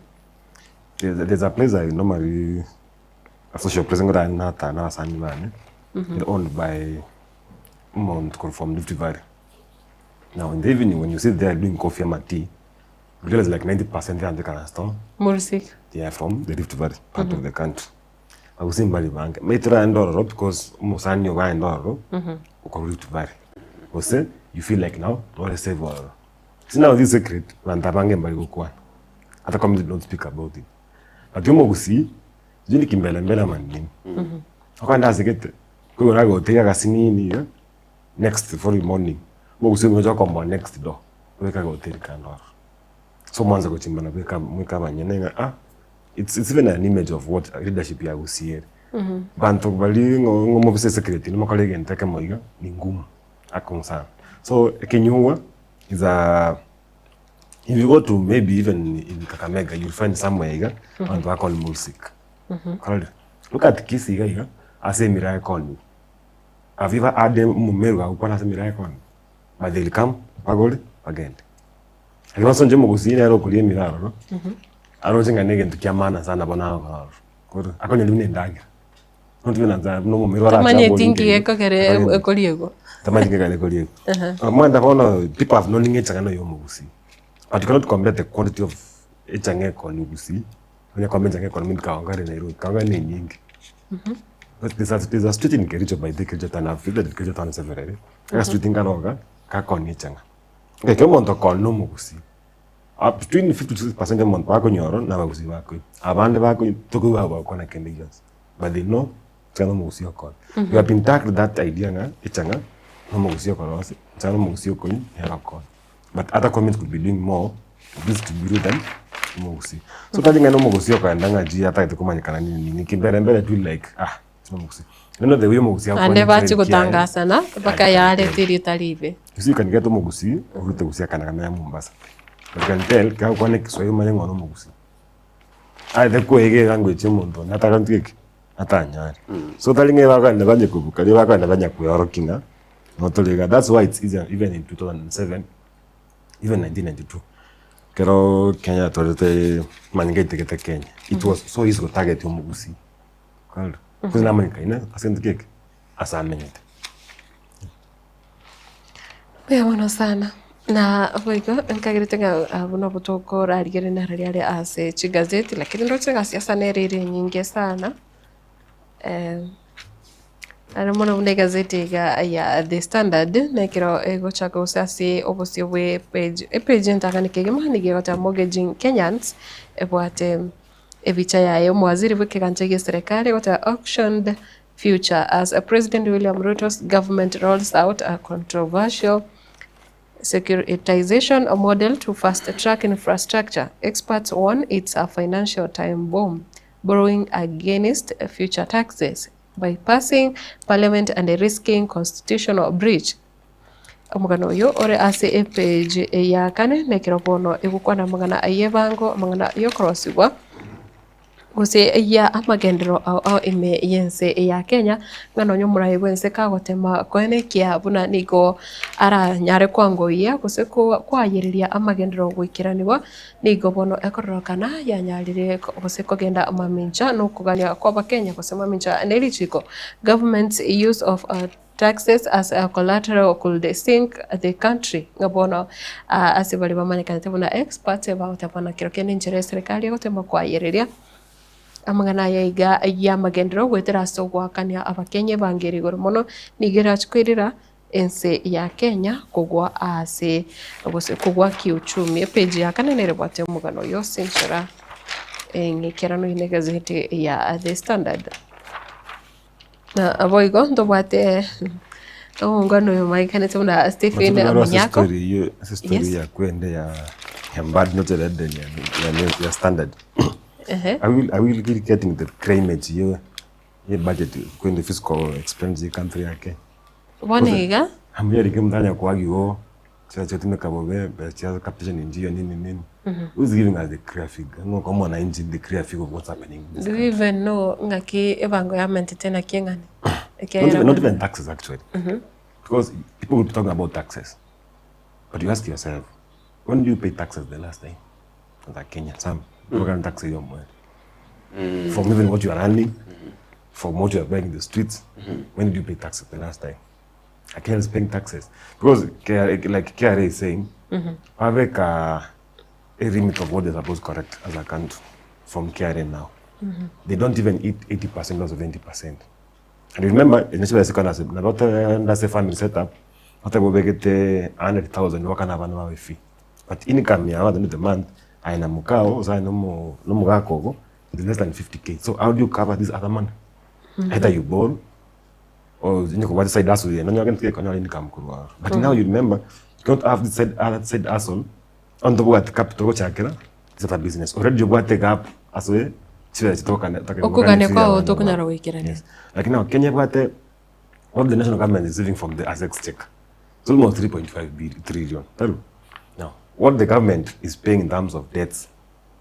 There's there's a place I normally a social place ngotara natara na abasani bane, owned by omonto korwa from Rift Valley. Now in the evening when you sit there doing coffee ama tea, you realize like 90% y'abanto ekaranse oo, Murusika. they are from the Rift Valley part of the country. Abagusii mbari bange, maybe toragende ororo because omosani ogo aende ororo, okorwa Rift Valley, gose you feel like now nore safe ororo. See now this secret, abanto abange mbari gokwana, ata community don't speak about it. But omogusii, sijui ni kimbelembele ama ni nini, okogenda ase gete, koigwa nagotega agasinini iga. Next following morning, omogusii omocha okomboa next door, obeka egoteri kando ororo. So mwanze gochimbana bweka mweka abanyene ng'a ah, it's, it's even an image of what leadership ya Gusii ere. Banto baria ng'o ng'o mobisa esecret nimokore egento ekemo iga, ni ngumu, akong'u sana. So ekenyugwa is a if you go to maybe even in Kakamega you'll find somewhere iga, abanto bakoni music. Korora, look at Kisii iga iga, ase emira ekoniwa. Have you ever heard omomeru agokwana ase emerero ekona? But they will come, bagore, bagende. Lakini once onche omogusii nere okoria emirero aroro, aroche ng'a negento kia maana sana bono agokora aroro. Kore akonyora buna endagera. Not buna nsa buna omomeru arache Tamanyeti abori nki nkeigo, gekogera akonyora ekoriegwa. Tamanyeti nki gekogera ekoriegwa. Omanyete bono people have known ng'a echang'a noyo omogusii. But you cannot compare the quality of echang'a ekoni gusii, onye komenya echang'a ekoni maybe Kawangware Nairobi, Kawangware ne enyinge. But there's a, there's a street in Kericho by the Kericho town, I've visited Kericho town severally. Aka street nkaroga, gakoonia echang'a. Ekero omonto okooni na omogusii, ah, between 50 to 60% ya omonto bakonywa oro na abagusii bakoigwa. Abande bakoigwa tokoigwa abwo bagokwana kende gionsi. But they know echang'a na omogusii okooni. We have been tagged that idea ng'a echang'a na omogusii okorosia, echang'a na omogusii okonywa, nere okooni. But other community could be doing more this to be than omogusii. So tari ng'a nomogusii okogenda ng'a ji atagete komanyekana nini nini ki mbere mbere tu like ah nomogusii. You know the way omogusii Naende agokwana bachia ekiagera kiaye. gotangasana mpaka yareta erieta ribe. You see you can get omogusii orute gusii akana kamenya Mombasa. But you can tell kagokwana ekeswahili omanye ng'a oyo nomogusii. Aete koega elanguage ya omonto onde atagantu geki atanyare. So tari ng'a bakogenda banye kobuka riria bakogenda banya kweorokia ng'a notore igaa. That's why it's easier even in 2007 even 1992 ekero Kenya yatwarete amanyinga aitegete Kenya it was so easy gotarget omogusii kwarora because namanyekaine ase egento ki eke ase amenyete. Mbuya mono sana. Na boigo nkagerete ng'a buna obotokorarigereria naro riare ase chigazeti, lakini ndoche ng'a siasa nere ere enyinge sana, Are mono buna egazeti iga ya The Standard, na ekero egochaka gose ase obosio bwa epage, epage entang'ani kegima nigo egoteba Mortgaging Kenyans, ebwate ebicha yaye omowaziri bwa ekegancha gia eserekari egoteba auctioned future as President William Ruto's government rolls out a controversial securitization model to fast track infrastructure, experts warn it's a financial time bomb. Borrowing against future taxes, bypassing parliament and risking constitutional breach. Omogano oyo ore ase epage ya kane nekero bono egokwana amang'ana ay'ebango, amang'ana y'okorosigwa gose ya amagenderero ao ao ime y'ense ya Kenya, ng'a nonye omorai bw'ense kagotema koenekia buna nigo aranyare kwangoyia gose koayereria amagenderero goikeranigwa. Nigo bono ekororokana yanyarire gose kogenda mamincha nokogania kw'Abakenya gose mamincha ne richiko. Government's use of taxes as a collateral could sink the country. Ng'a bono ase baria bamanyekanete buna experts bagoteba buna kero kende enchera eserekari egotema koayereria amang'ana aya iga y'amagenderero goetera ase ogoakania Abakenya ebango ere igoro mono nigo erache koirera ense ya Kenya kogwa aase gose kogwa kiuchumi. Epage ya kane nere ebwate omogano oyo ase enchera eng'ikeranu ime egazeti ya The Standard. Na boigo ntobwate omongwana oyo omanyekanete buna Stephen Matuko ase Munyako. story eyio ase story Yes. ya kwende ya ya Mbadi not Eden ya, ya, ya standard Ehe. are we, are we really getting the climate ye ye budget kwende fiscal expenditure ye country ya Kenya Bono iga. Amuyarike omonto anya koagia igo, chia chiatumeka bobe, besa chia capitation inchiyo nini nini. Who is giving us the clear figure? Ng'o okoa mwananchi the clear figure of what's happening in this Do you even know ng'aki ebango yamentete naki eng'ani? Not Ekiagera even, not bono- even taxes actually. Because people will be talking about taxes. But you ask yourself, when did you pay taxes the last time? As a Kenyan, some mm. tax your money. From even what you are earning, from what you are buying in the streets, when did you pay taxes the last time? A Kenyan is paying taxes. Because KRA, like KRA is saying, have a, a remit of what they're supposed to correct as a country from KRA now. They don't even eat 80% or 70%. And remember, initially that's a family setup. Hata bobegete 100,000 wakana abana bawe fee. But income ya at the end of the month aina mukao osa no mo no mugako ogo is less than 50k. So how do you cover this other money? Either you borrow or you know what side hustle yeah, no can take income kurwa. But now you remember you don't have this side other side hustle on the what capital gochakira it's not a business. Already you got take up as we chile chitoka Okogania kwao tokonyara goikerania. Yes. Like now Kenya bwate what the national government is receiving from the as exchequer. It's almost 3.5 billion, trillion. Taru. Now, what the government is paying in terms of debts,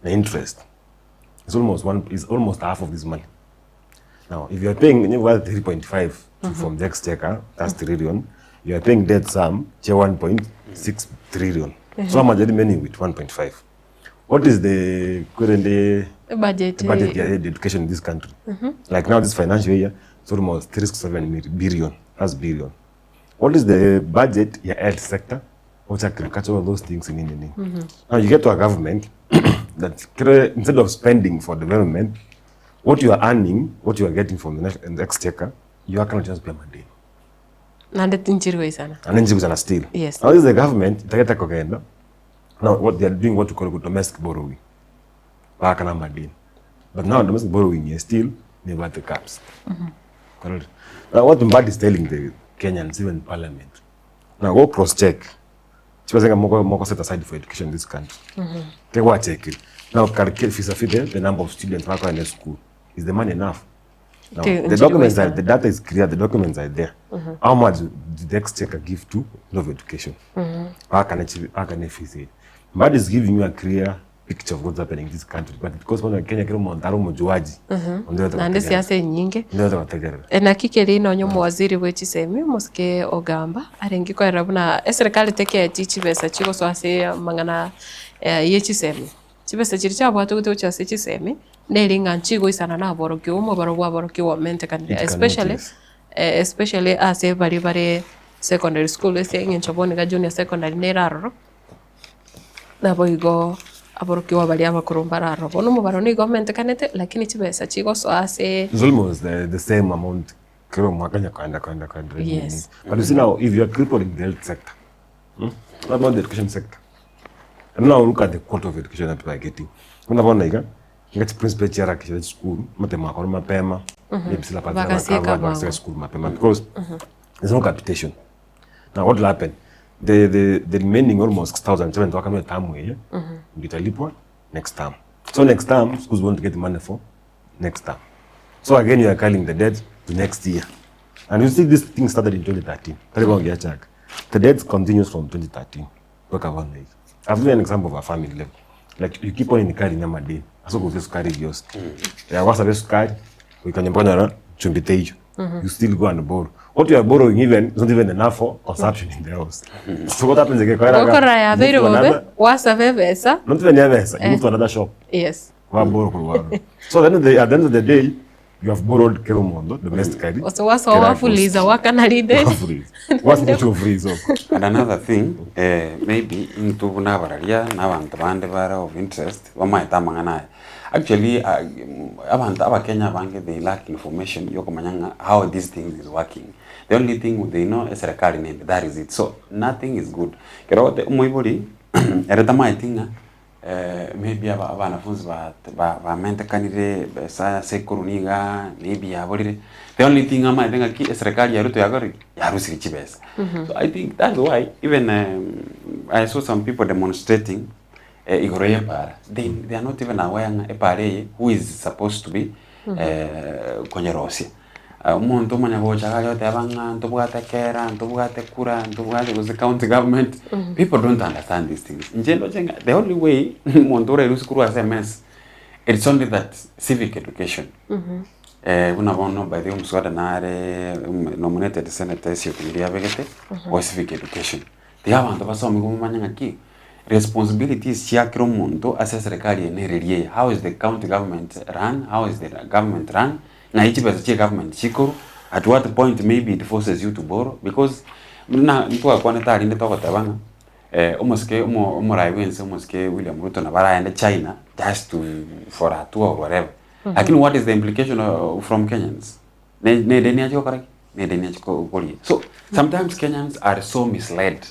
the interest, is almost one is almost half of this money. Now, if you are paying you have 3.5 from the exchequer, that's trillion. You are paying debt sum, che 1.6 trillion. So how much are remaining with 1.5? What is the current day Budget, budget ya education in this country? Like now, this financial year, it's almost 367 billion. That's billion. What is the budget ya health sector? What's agriculture, all those things in in, in. Now you get to a government that instead of spending for development, what you are earning, what you are getting from the national the exchequer, you are cannot just pay money. Naende tinchiri goisana. And then you still. Yes. Now this is the government, itageta kogenda. Now what they are doing what we call domestic borrowing. Bakana madeni. But now domestic borrowing is still never the caps. Correct. Now what Mbadi is telling the Kenyans, even parliament, now go cross check. Chibazenga moko moko set aside for education in this country. Take what check it. Now calculate vis-a-vis the number of students who are in the school. Is the money enough? Now, Te- the documents are the data is clear, the documents are there. How much did the exchequer give to of education? How can achieve how can I say? Mbadi is giving you a clear picture of what's happening in this country. But because one Kenya kila mwandaru mjuaji. Naende siasa enyinge. Ndio twategerera. Naki keri nonye omowaziri bwe chisemi omosike ogamba arenge korera buna eserikali teketi chibesa chigosoa ase amang'ana ye chisemi. Chibesa chiria chiabwate gote gochia ase chisemi, neri ng'a nchigoisana na aborokigwa omobaro bwa aborokigwa omentekanire It cannot, especially yes. especially ase baria bare. secondary school ase eng'encho bono iga junior secondary nere aroro, naboigo aborokigwa baria abakoro mbare aroro. Bono omobaro nigo omentekanete lakini chibesa chigosoa aseee It's almost the, the same amount kera omwaka onye koenda koenda koenda Yes. But you see now if you are crippling the health sector hmm, what about the education sector? And now look at the quality of education that people are getting. Buna bono iga, iga chiprinciple chiarakishire chisukuru, amatemo akorwa mapema, maybe syllabus Bagasieka bakaba bwango. bagasieka esukuru mapema because there's no capitation. Now what will happen? The, the, the remaining almost 6,000 children wakanwe term eye, italipwa next term. So next term, schools want to get money for next term. So again you are carrying the debt to next year. And you see this thing started in 2013. Tari bono giachaka. The debt continues from 2013 mpaka bono iga. I've given an example of a family level. Like you keep on incurring amadeni ase okorusia esukari riosi. Ekero gwasaba esukari goika nyomba okonyora chumbi teiyo. You still go and borrow. What you are borrowing even is not even enough for consumption in the house. So what happens egekoera iga, Gokora you move yabeire to bobe, another, gwasaba ebesa, not even ebesa, you Eh. move to another shop. yes. Kwa borrow korwa aroro. So at the end of the, at the end of the day, you have borrowed kera omonto domestically. Ose gwasoa kera wafuliza wakana rinde. Wafuliza. Wasimba fuliza oko. And another thing, eh, maybe intwe buna abararia na abanto bande bare of interest bamaete amang'ana aya. Actually ah, abanto abakenya abange they lack information yokomanya ng'a how this thing is working. The only thing they know eserekari nende that is it. So nothing is good. Kero ogote omoibori ere tamaeti ng'a Maybe aba abanafunzi ba ba bamentekanire besa ase ekorwa niga maybe yaborire, the only thing amaete ng'aki eserekari ya Ruto yakorire ki? Yarusirie chibesa. So I think that's why even I saw some people demonstrating igoro ya epara, they they are not even aware ng'a epara eye who is supposed to be konyerosia. Omonto omanya gocha iga aria oteba ng'a ntobwate kera, ntobwate kura, ntobwate gose county government, people don't understand these things. Inche ndoche ng'a the only way omonto orairusie korwa ase emess, it's only that civic education. Buna bono by the way omoswada nare nominated senator esiokio riria abegete, o civic education. Tiga abanto basome bamanye ng'aki responsibilities chia kera omonto ase eserekari eye nereri eye, how is the county government run, how is the government run, ng'ai chibesa chia egovernment chikorwa, at what point maybe it forces you to borrow because buna ntwakwanete aria rinde togoteba ng'a omosike omo omorai bwa ense omosike William Ruto nabo aragende China just to for a tour or whatever, lakini what is the implication from Kenyans? Ne ne edeni achia gokora ki? Ne edeni achia ko koria. So sometimes Kenyans are so misled,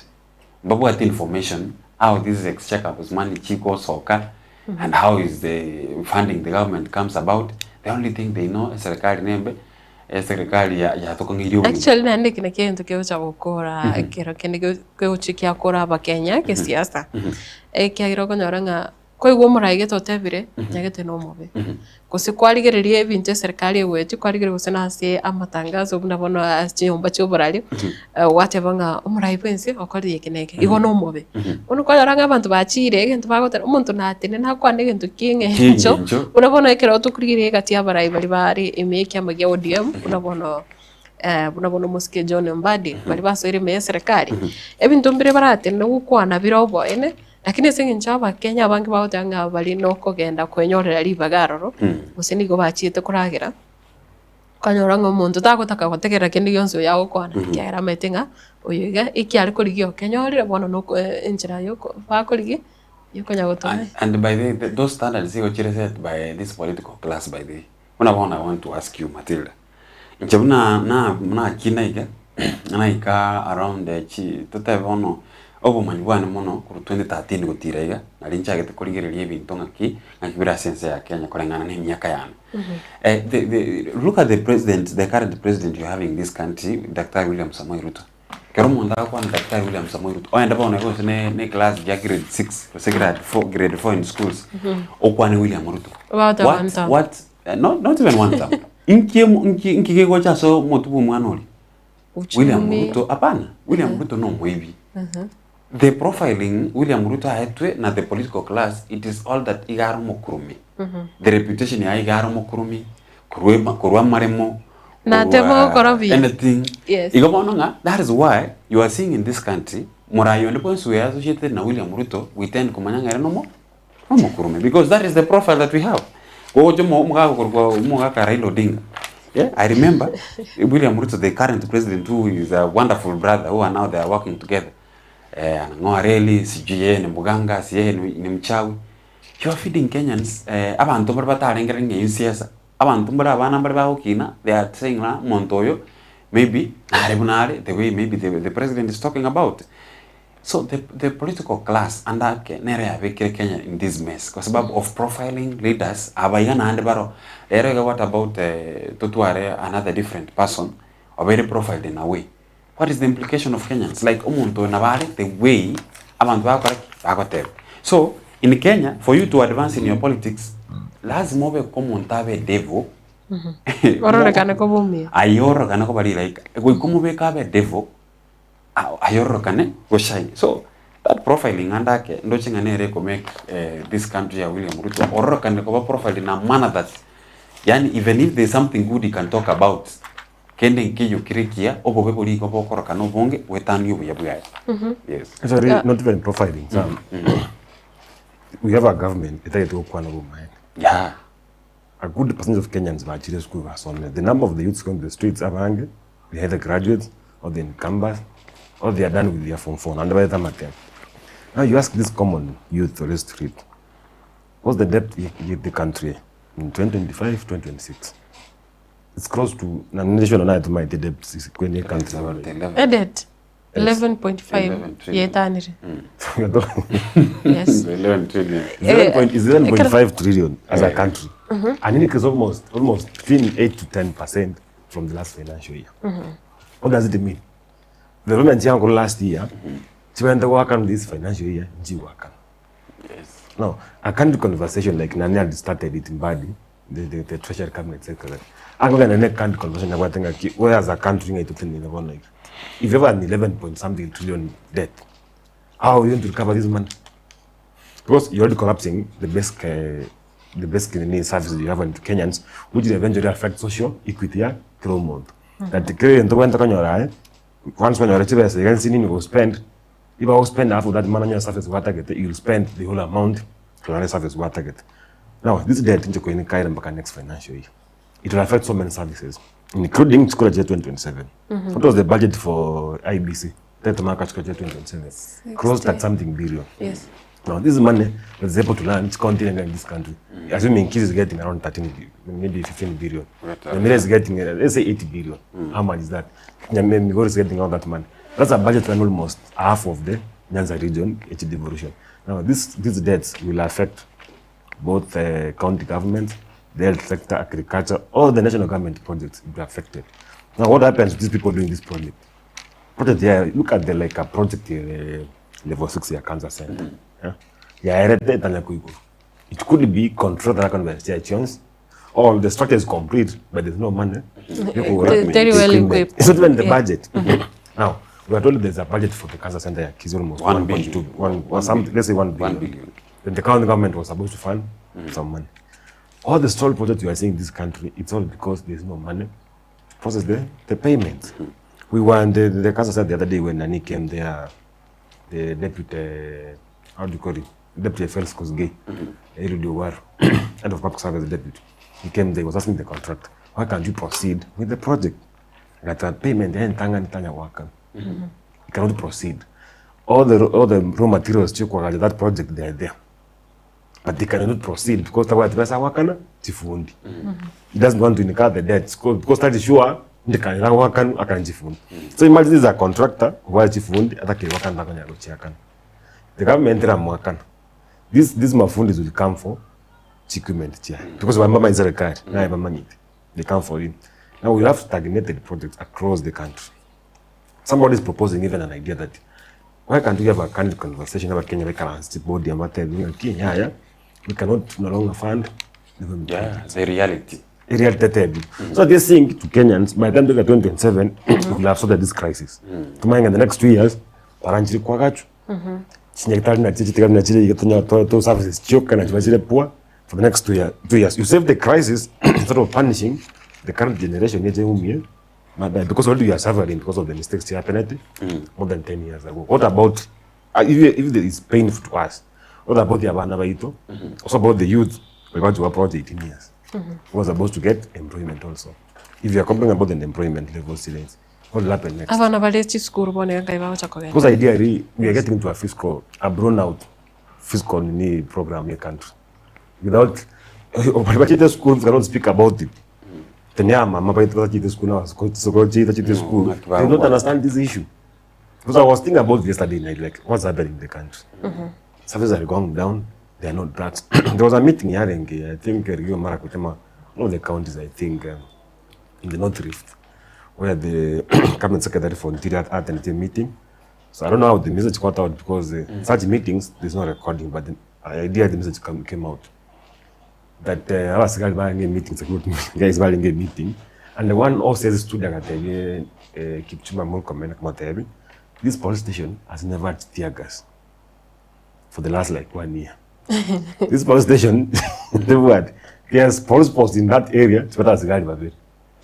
mbabwati information how this exchequer's money chigosoka and how is the funding the government comes about, the only thing they know eserekari nembe, eserekari ya yatokong'eirie obogima. Actually naende eke nakio egento kegocha gokora ekero kende kegochi kiakora abakenya gesiasa, ekiagera okonyora ng'a Koigwa omorai gete otebire, nyagete nomobe. Gose kwarigereria ebinto eserikari egoetia, kwarigereria gose nase amatangazo buna bono ase chinyomba chia oborari, gwateba ng'a omorai bwensi okorire eke na eke, igo nomobe. Bono okonyora ng'a abanto bachiire egento bagoteba, omonto natenene akwane egento kia eng'encho, Ki'eng'encho. buna bono ekero tokorigereria egati ya abarai baria bare ime y'ekiama gia ODM, buna bono buna bono omosike John Mbadi, baria basoire ime ya eserekari, ebinto mbire baratenene gokwana bire oboene. Lakini ase engencho Abakenya abange bagoteba ng'a bari nokogenda kwenyorera ribaga aroro, gose nigo bachiete koragera, okanyora ng'a omonto tagotaka gotegerera kende gionsi oyo agokwana, ekiagera amaete ng'a oyo iga eki are korigia okenyorire bono noko enchera yoko bakorigia yokonya gotoma. And by the way, those standards igo chire set by this political class by the way. Buna bono I want to ask you Matilda, inche buna na nakina iga, naika around chi totebe bono obomanyi bwane mono korwa 2013 gotira iga, nari nchagete korigereria ebinto ng'aki, ng'aki bire ase ense ya Kenya koreng'ana na emiaka yane. The the look at the president, the current president we have in this country, Daktari William Samoei Ruto. Ekero omonto agokwana Daktari William Samoei Ruto, ogende bono iga gose ne ne eclass ya grade six, gose grade four, grade four in schools, okwane William Ruto. About a What, one term. what, no, not even one term. Inki emo- inki inki gegocha ase omotwe bwa omwana oria? William Uchumi. Ruto, hapana, William Ruto nomoibi. The profiling William Ruto aetwe na the political class, it is all that iga are omokurumi. The reputation yaye iga are omokurumi, korwa ema korwa amaremo, Natema korwa gokora buya. anything. Yes. Igo bono ng'a that is why you are seeing in this country, morai onde bwensi oyo associated na William Ruto, we tend komanya ng'a ere nomo nomokurumi because that is the profile that we have. Gogocha omo omogaka okorokwa omogaka Raila Odinga. Yeah, I remember William Ruto, the current president who is a wonderful brother who are now they are working together. Eh, anang'oa reli, sijui yeye ni mganga, si yeye ni, ni mchawi. You are feeding Kenyans eh, abanto mbare batarengereri ng'a eyio siasa. Abanto mbare abana mbare bagokina, they are saying ng'a omonto oyo maybe nare buna are, the way maybe the, the president is talking about. So the, the political class ande ake nere yabekire Kenya in this mess kwa sababu of profiling leaders aba iga naende baro rero iga what about eh, totware another different person obeire profiled in a way what is the implication of Kenyans like omonto oyo nabo are the way abanto bagokora ki bagoteba so in Kenya for you to advance in your politics lazima obe omonto abe devil Ororekane koba omuya. Aye ororekane koba rilaika goika omobeke abe devil ayororokane goshine so that profiling ande ake ndoche ng'a nere eko make this country ya William Ruto ororokane koba profiled in a manner that yaani even if there's something good he can talk about kende nkeiyo kere ekiya obobe boria igo bokorokana obonge goetania obuya bwaye. Yes. Actually, not even profiling, Sam. We have a government etagete gokwana obomaene. Yeah. A good percentage of Kenyans bachire esukuru basomire. The number of the youths going to the streets abange, they are either graduates or they in campus or they are done with their form four naende barete amatemo. Now you ask this common youth ore street, what's the debt ye the country in 2025, 2026? It's close to na nation naye tomaete debt kwenye country. Edet 11.5 yetanire. Yes. 11 trillion. It's 11.5 trillion as a country. An increase almost almost between 8 to 10 percent from the last financial year. What does it mean? The government yangu last year, chibaenda work this financial year, njiwaka. Yes. Now, a kind conversation like Nani had started it in Mbadi, the, the, the Treasury Cabinet Secretary. I'm going to kind conversation about thing where as a country I like if you have an 11 point something trillion debt, how are you going to recover this money? Because you're already collapsing the basic, the basic need services you have to Kenyans, which will eventually affect social equity ya kila omonto. That kila ento kwenda konyora eh, once konyora chibesa you can see nini go spend. If I spend half of that money on your service what target, you'll spend the whole amount to service what target. Now, this debt nje kwenye kaira mpaka next financial year. It will affect so many services, including Chukura 2027. What was the budget for IBC? That mark Chukura 2027. Close at something billion. Yes. Now, this money was able to land continent in this country. Assuming Kiss is getting around 13, maybe 15 billion. Nyamira is getting, let's say 80 billion. How much is that? Migori is getting all that money. That's a budget run almost half of the Nyanza region, H devolution. Now, this, these debts will affect both county governments, the health sector, agriculture, all the national government projects will be affected. Now, what happens to these people doing this project? Project here, look at the like a project here, level 6 ya cancer center. Yeah? Yeah, it could be controlled by chance, or the structure is complete, but there's no money. Very well equipped. It's not even the budget. Now, we are told there's a budget for the cancer center here, is almost 1.2, one, one, something, let's say 1 billion. 1 billion. Then the county government was supposed to fund some money. All the stalled projects you are seeing in this country, it's all because there's no money to process the, the payments. We were in the, the council said the other day when Nani came there, the deputy, how do you call it? Deputy Felix Kosgei, Eliud Owaro, head of public service deputy. He came there, he was asking the contractor, why can't you proceed with the project? That payment, then tanga tanya waka. You cannot proceed. All the all the raw materials that project, they are there. But they cannot proceed because pesa wakana chifundi. He doesn't want to incur the debt because that is sure ndikanira wakanu akanjifundi. So imagine this is a contractor who has chifundi atake wakana kanya gochiakana. The government ramwakana. This these mafundis will come for equipment chia because mama is required. Na mama need. They come for it. Now we have stagnated projects across the country. Somebody is proposing even an idea that why can't we have a candid conversation about Kenya currency body and what yeah, yeah. We cannot no longer fund yeah, the reality. A reality table. So this thing to Kenyans, by the time they get 2027, we will have sorted this crisis. Mm. In the next 2 years, paranchiri kwagachu. Chinyakitari na chichi na chile yetonya to services choka na chibachile poor for the next 2 years. 2 years. You save the crisis instead of punishing the current generation yeje umie. Because already you are suffering because of the mistakes that happened more than 10 years ago. What about, if it is painful to us, what about the abana baito? Also about the youth, we got to approach 18 years. Who was supposed to get employment also. If you are complaining about the unemployment levels students, what will happen next? Abana bare chisukuru bono iga nkai bagocha kogenda. Because ideally we are getting into a fiscal, a blown out fiscal nini program ye country. Without bari bachete school cannot speak about it. Tene mama baitu bachete school na sokolo chete chete school. They don't understand this issue. Because I was thinking about yesterday night, like what's happening in the country. Services are going down, there are no drugs. There was a meeting here in, I think, Elgeyo Marakwet, one of the counties, I think, in the North Rift, where the cabinet secretary for Interior attended a meeting. So I don't know how the message got out because such meetings, there's no recording, but the idea the message came out that abasigari barenge meeting, security guys barenge meeting, and the one officer stood agatebia Kipchumba Murkomen akamotebia, this police station has never had tear gas for the last like one year. This police station, tebwati, there's police post in that area, tibata asigari babere.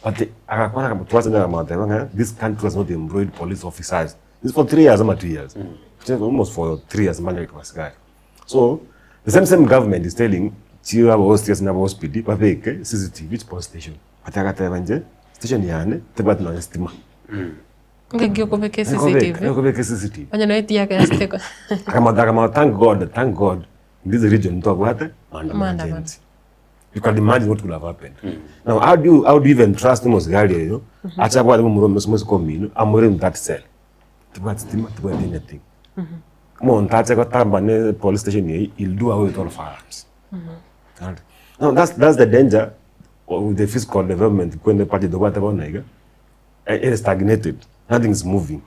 But agakwana akamotwasa akamotebia ng'a this country has not employed police officers. This for 3 years ama 2 years. Almost for 3 years manya asigari. So the same same government is telling chiwa abo OCS na abo OSPD babeke CCTV police station. But agateba nje station yane tebwati nonya stima. Ngeki okobeka CCTV. Okobeka CCTV. Onye no etiaga esiteko. Akama akama thank God, thank God. In this region ntwabwate maandamano. Maandamano. You can imagine what could have happened. Now how do you even trust mosigari eyo? Acha kwa muro mose komino amore in that cell. Tebwati stima, tebwati anything. Omonto ache gotamba ne police station eye, he'll do away with all firearms. Right. Now that's the danger with the fiscal development when the party dobate bona iga. It is stagnated. Nothing is moving.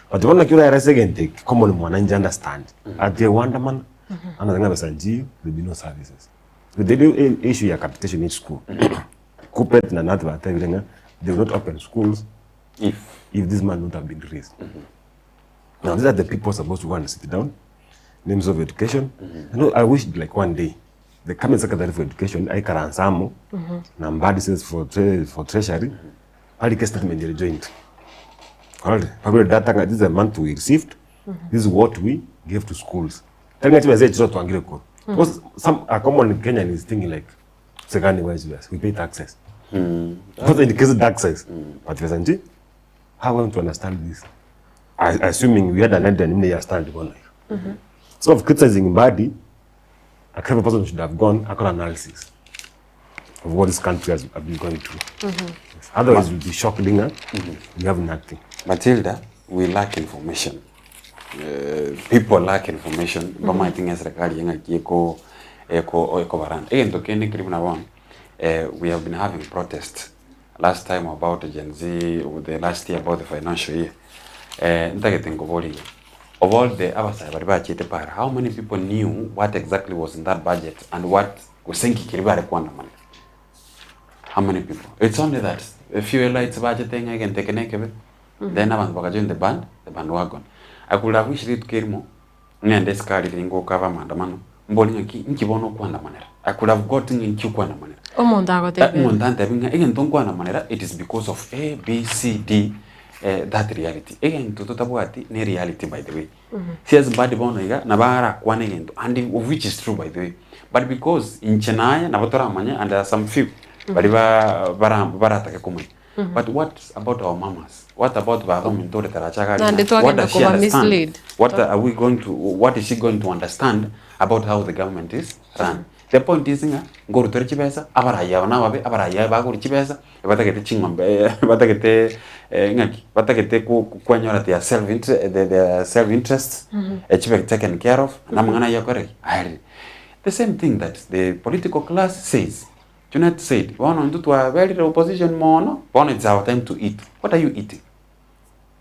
But bona kila era second take common mwananchi understand. At the wonder man another basanji there be no services. With the new issue ya capitation in school. Kuppet na nat ba they will not open schools if this man not have been raised. Now these are the people supposed to go and sit down. Names of education. You know, I wish like one day the cabinet secretary for education aikaransamo na Mbadi says for treasury alike statement ile joint. Alright, pablo data this is the month we received. This is what we gave to schools. Tell me what you twangire ko. Because some a common Kenyan is thinking like second wise we pay taxes. Because in case taxes. But Vesanji, how want to understand this? I, assuming we had an end and you stand one. So of criticizing Mbadi, a clever person should have gone a analysis of what this country has been going through. Yes. Otherwise, we'll be shocked. We have nothing. Matilda, we lack information. People lack information. Bama tinga serikali yenga eko eko eko baranda. Egento kende kiri na one. We have been having protests. Last time about Gen Z, the last year about the financial year. Ntagete ngoboli. Of all the abasai bari bachete para, how many people knew what exactly was in that budget and what kusenki kiribare kuanda money? How many people? It's only that a few elites budgeting again taken ekebe. Then abantu bakajoin the band, the bandwagon. I could have wished it kirimo. Ngende skali ringo cover maandamano. Mboli ngaki nkibono kuanda manera. I could have gotten in kuanda manera. Omuntu agotebe. Omuntu antebe egento nkuanda manera it is because of A B C D. That reality. Again, to totabwati ne reality by the way. Sias Mbadi bono iga na bara kwane gento and of which is true by the way. But because in Chennai na batora manya and there are some few bali ba bara bara take kumanya. But what about our mamas? What about baba mintore tarachaga? What does she understand? What are we going to what is she going to understand about how the government is run? The point is nga ngorutore chibesa abaraya na babe abaraya baguri chibesa batagete chingombe batagete ngaki batagete kwanyora their self interest their self interests echibe taken care of na mangana yakore. The same thing that the political class says. Junet said, "Bono ndu very opposition mono, bono it's our time to eat." What are you eating?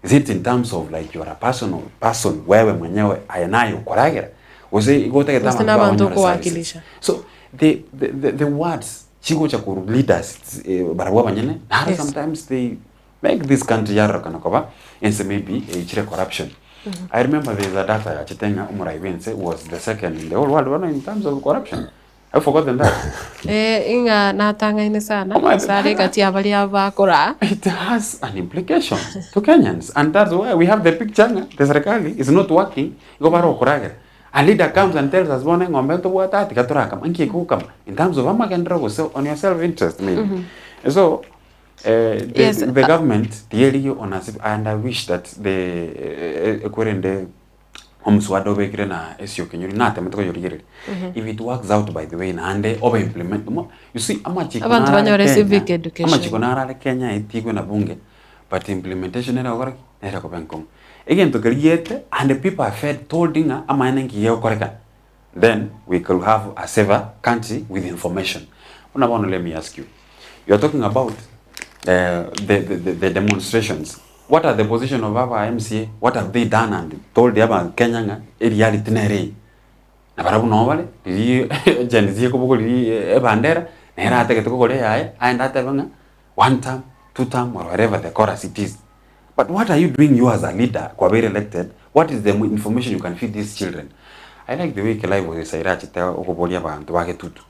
Is it in terms of like you are a personal person wewe mwenyewe ayanayo koragera? Use igoteke tama abantu kuwakilisha. So the words chigo cha ku leaders barabwa banyene yes. Sometimes they make this country yarokana koba and say maybe a corruption. I remember there's a data ya Chitenga Umuraibense was the second in the whole world in terms of corruption. I've forgotten that. Inga natanga ine sana. Sare kati abali abakora. It has an implication to Kenyans and that's why we have the picture. The serikali is not working. Go baro koragera. A leader comes and tells us, "Bona ngombe tobwata tikatoraka manki kukama." In terms of amagendro so on your self interest maybe. So Eh, the, Yes, the government tieri on us and I wish that the ekwerende omuswada obekire na esio kenyori natemete koyorigereria. If it works out by the way naende obe implement mo you see amachiko Abanto naro are banyore Kenya, civic education. amachiko naro are Kenya etigwe na bunge but implementation ere gokora ki? Nere koba enkong'u. Egento keria giete and the people are fed told ng'a amaene nki gegokorekana then we could have a safer country with information. Buna bono let me ask you, you are talking about the demonstrations, what are the position of aba MCA, what have they done and told aba Kenya ng'a ereality nere eye? Na barabwo noo bare, riria Gen Z ekobogoria ebandera, nere atagete kogora eyaye, aende atebe ng'a one term, two term or wherever the chorus it is. But what are you doing you as a leader kwabeire elected, what is the information you can feed these children? I like the way Clive Oseire achete okoboria abanto ba Getutu,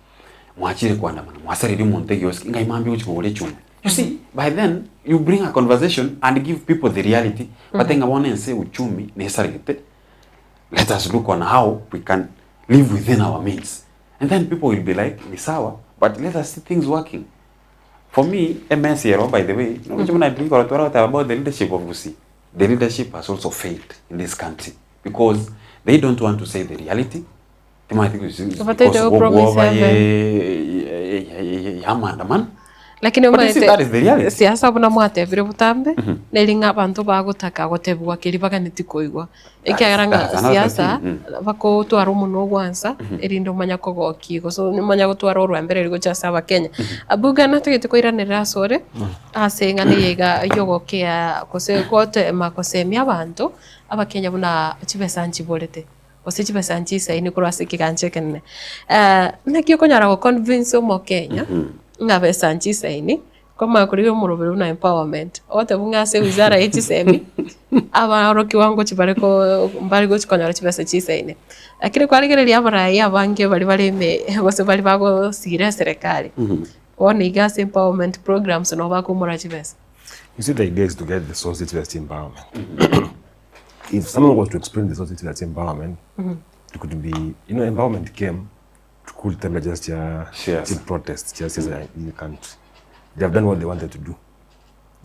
mwachire koandamana, mwasareire omonto egioski, ng'ai mambia ogochia kogora echumbi? You see, by then you bring a conversation and give people the reality, batebe ng'a bono ense uchumi nesaregete, let us look on how we can live within our means. And then people will be like, ni sawa, but let us see things working. For me, emesi ero by the way, noroche buna rigoro tware goteba about the leadership of Gusii, the leadership has also failed in this country because they don't want to say the reality. Timanyeti gose it's Obatete because go promise obwoba heaven. ya maandamano. Lakini But you see, omanyete that is the reality. siasa buna mwatebire botambe, neri ng'a abanto bagotaka gotebigwa keria baganeti koigwa. Ekiagera ng'a That's another siasa thing. bakotwara omonwa ogwansa erinde omanye kogokia gose omanye gotwara orwembereria gochia ase abakenya. Abuga natagete koiranerera asore ase eng'ana eye iga yogokea gose gotema gosemia abanto abakenya buna chibesa nchiborete gose chibesa nchisaini korwa ase ekegancha ekenene. Naki okonyara go convince omokenya ng'a besa nchisaini Kwamanya korigia omoroberi buna empowerment, ogoteba ng'a ase ewizara ye chisemi, abaorokigwa ngochi bare ko mbare gochi konyora chibesa chisaine. Lakini kwarigereria abarai abange baria bare ime gose baria bagosira eserekari, bono iga ase empowerment programs nabo bakoumora chibesa. You see the idea is to get the sources ya empowerment. If someone was to explain the sources ya empowerment, it could be, you know, empowerment came to cool temperatures cha Siasa. cha protest cha siasa in the country. They have done what they wanted to do.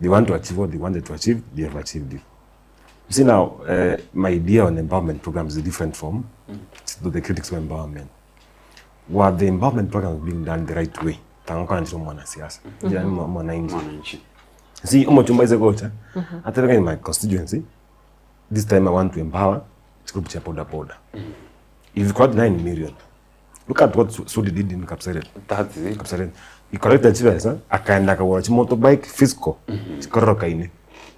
They want to achieve what they wanted to achieve, they have achieved it. You see now, my idea on empowerment programs is different from the critics of empowerment. Were the empowerment programs being done the right way, tangokana mwanasiasa, mm mwananchi. Mwananchi. See, omochumba ise gocha, atebeka in my constituency, this time I want to empower group cha boda boda. If you got 9 million, look at what Sudi did in Kapseret. That's it. Kapseret. He collected chibesa, akaenda akagura chimotorbike fiscal, chikororokaine,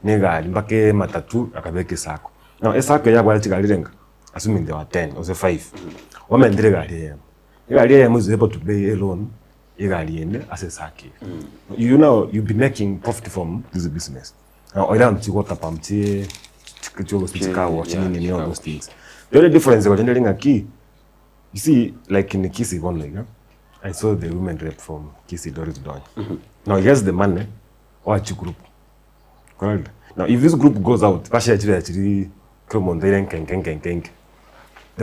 negari mpaka matatu akabeka esako. Now esako yabwate chigari renga, assuming there were 10 or say 5. Wamentire egari eyemo. Egari eyemo is able to pay a loan, egari ende ase esako eye. You know, you'll be making profit from this business. Now, oira mchigotapa mchi chikawo chinini all those things. The only difference gotendelinga ng'aki you see like in Kisii one like I saw the women rep from Kisii Doris Donya. Now he has the money or group. Correct. Now if this group goes out, basha actually actually the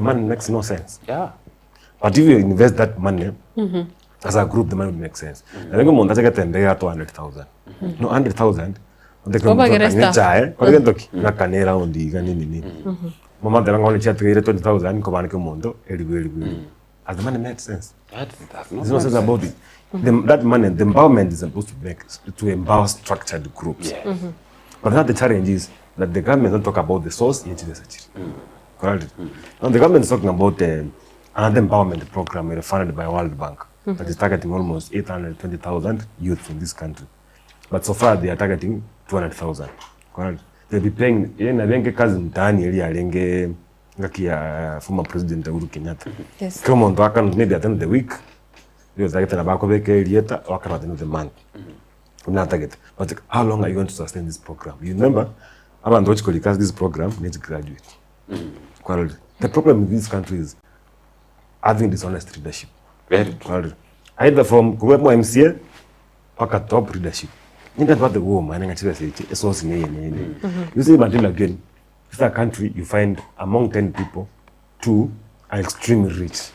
money makes no sense. Yeah. But if you invest that money as a group, the money would make sense. Na lengo muntu achakatembea 200,000. No 100,000. Obagere staff. Chae, kwa ntoki nakane round iga nini nini. Mama ndera ngone chatire 20,000 ko banike omonto eribu eribu. As the money makes sense. That does not There's no make sense sense. about it. That money, the empowerment is supposed to make to empower structured groups. Yes. But now the challenge is that the government don't talk about the source in Correct? Now the government is talking about another empowerment program funded by World Bank that is targeting almost 820,000 youth in this country. But so far they are targeting 200,000. Correct? They'll be paying ile na kazi mtaani ile alenge ngaki ya former president Uhuru Kenyatta. Yes. Kila muntu akana maybe at the end of the week iyo target na bako beke lieta wakana at the end of the month. Una target. But how long are you going to sustain this program? You remember abantu wachikolika this program need graduate. Correct. The problem in this country is having dishonest leadership. Very true. Either from kuwepo MCA mpaka top leadership. Ninga what the woman nga chibesa ichi esource ni yene yene. You see Matilda again, it's a country you find among 10 people, 2 are extremely rich.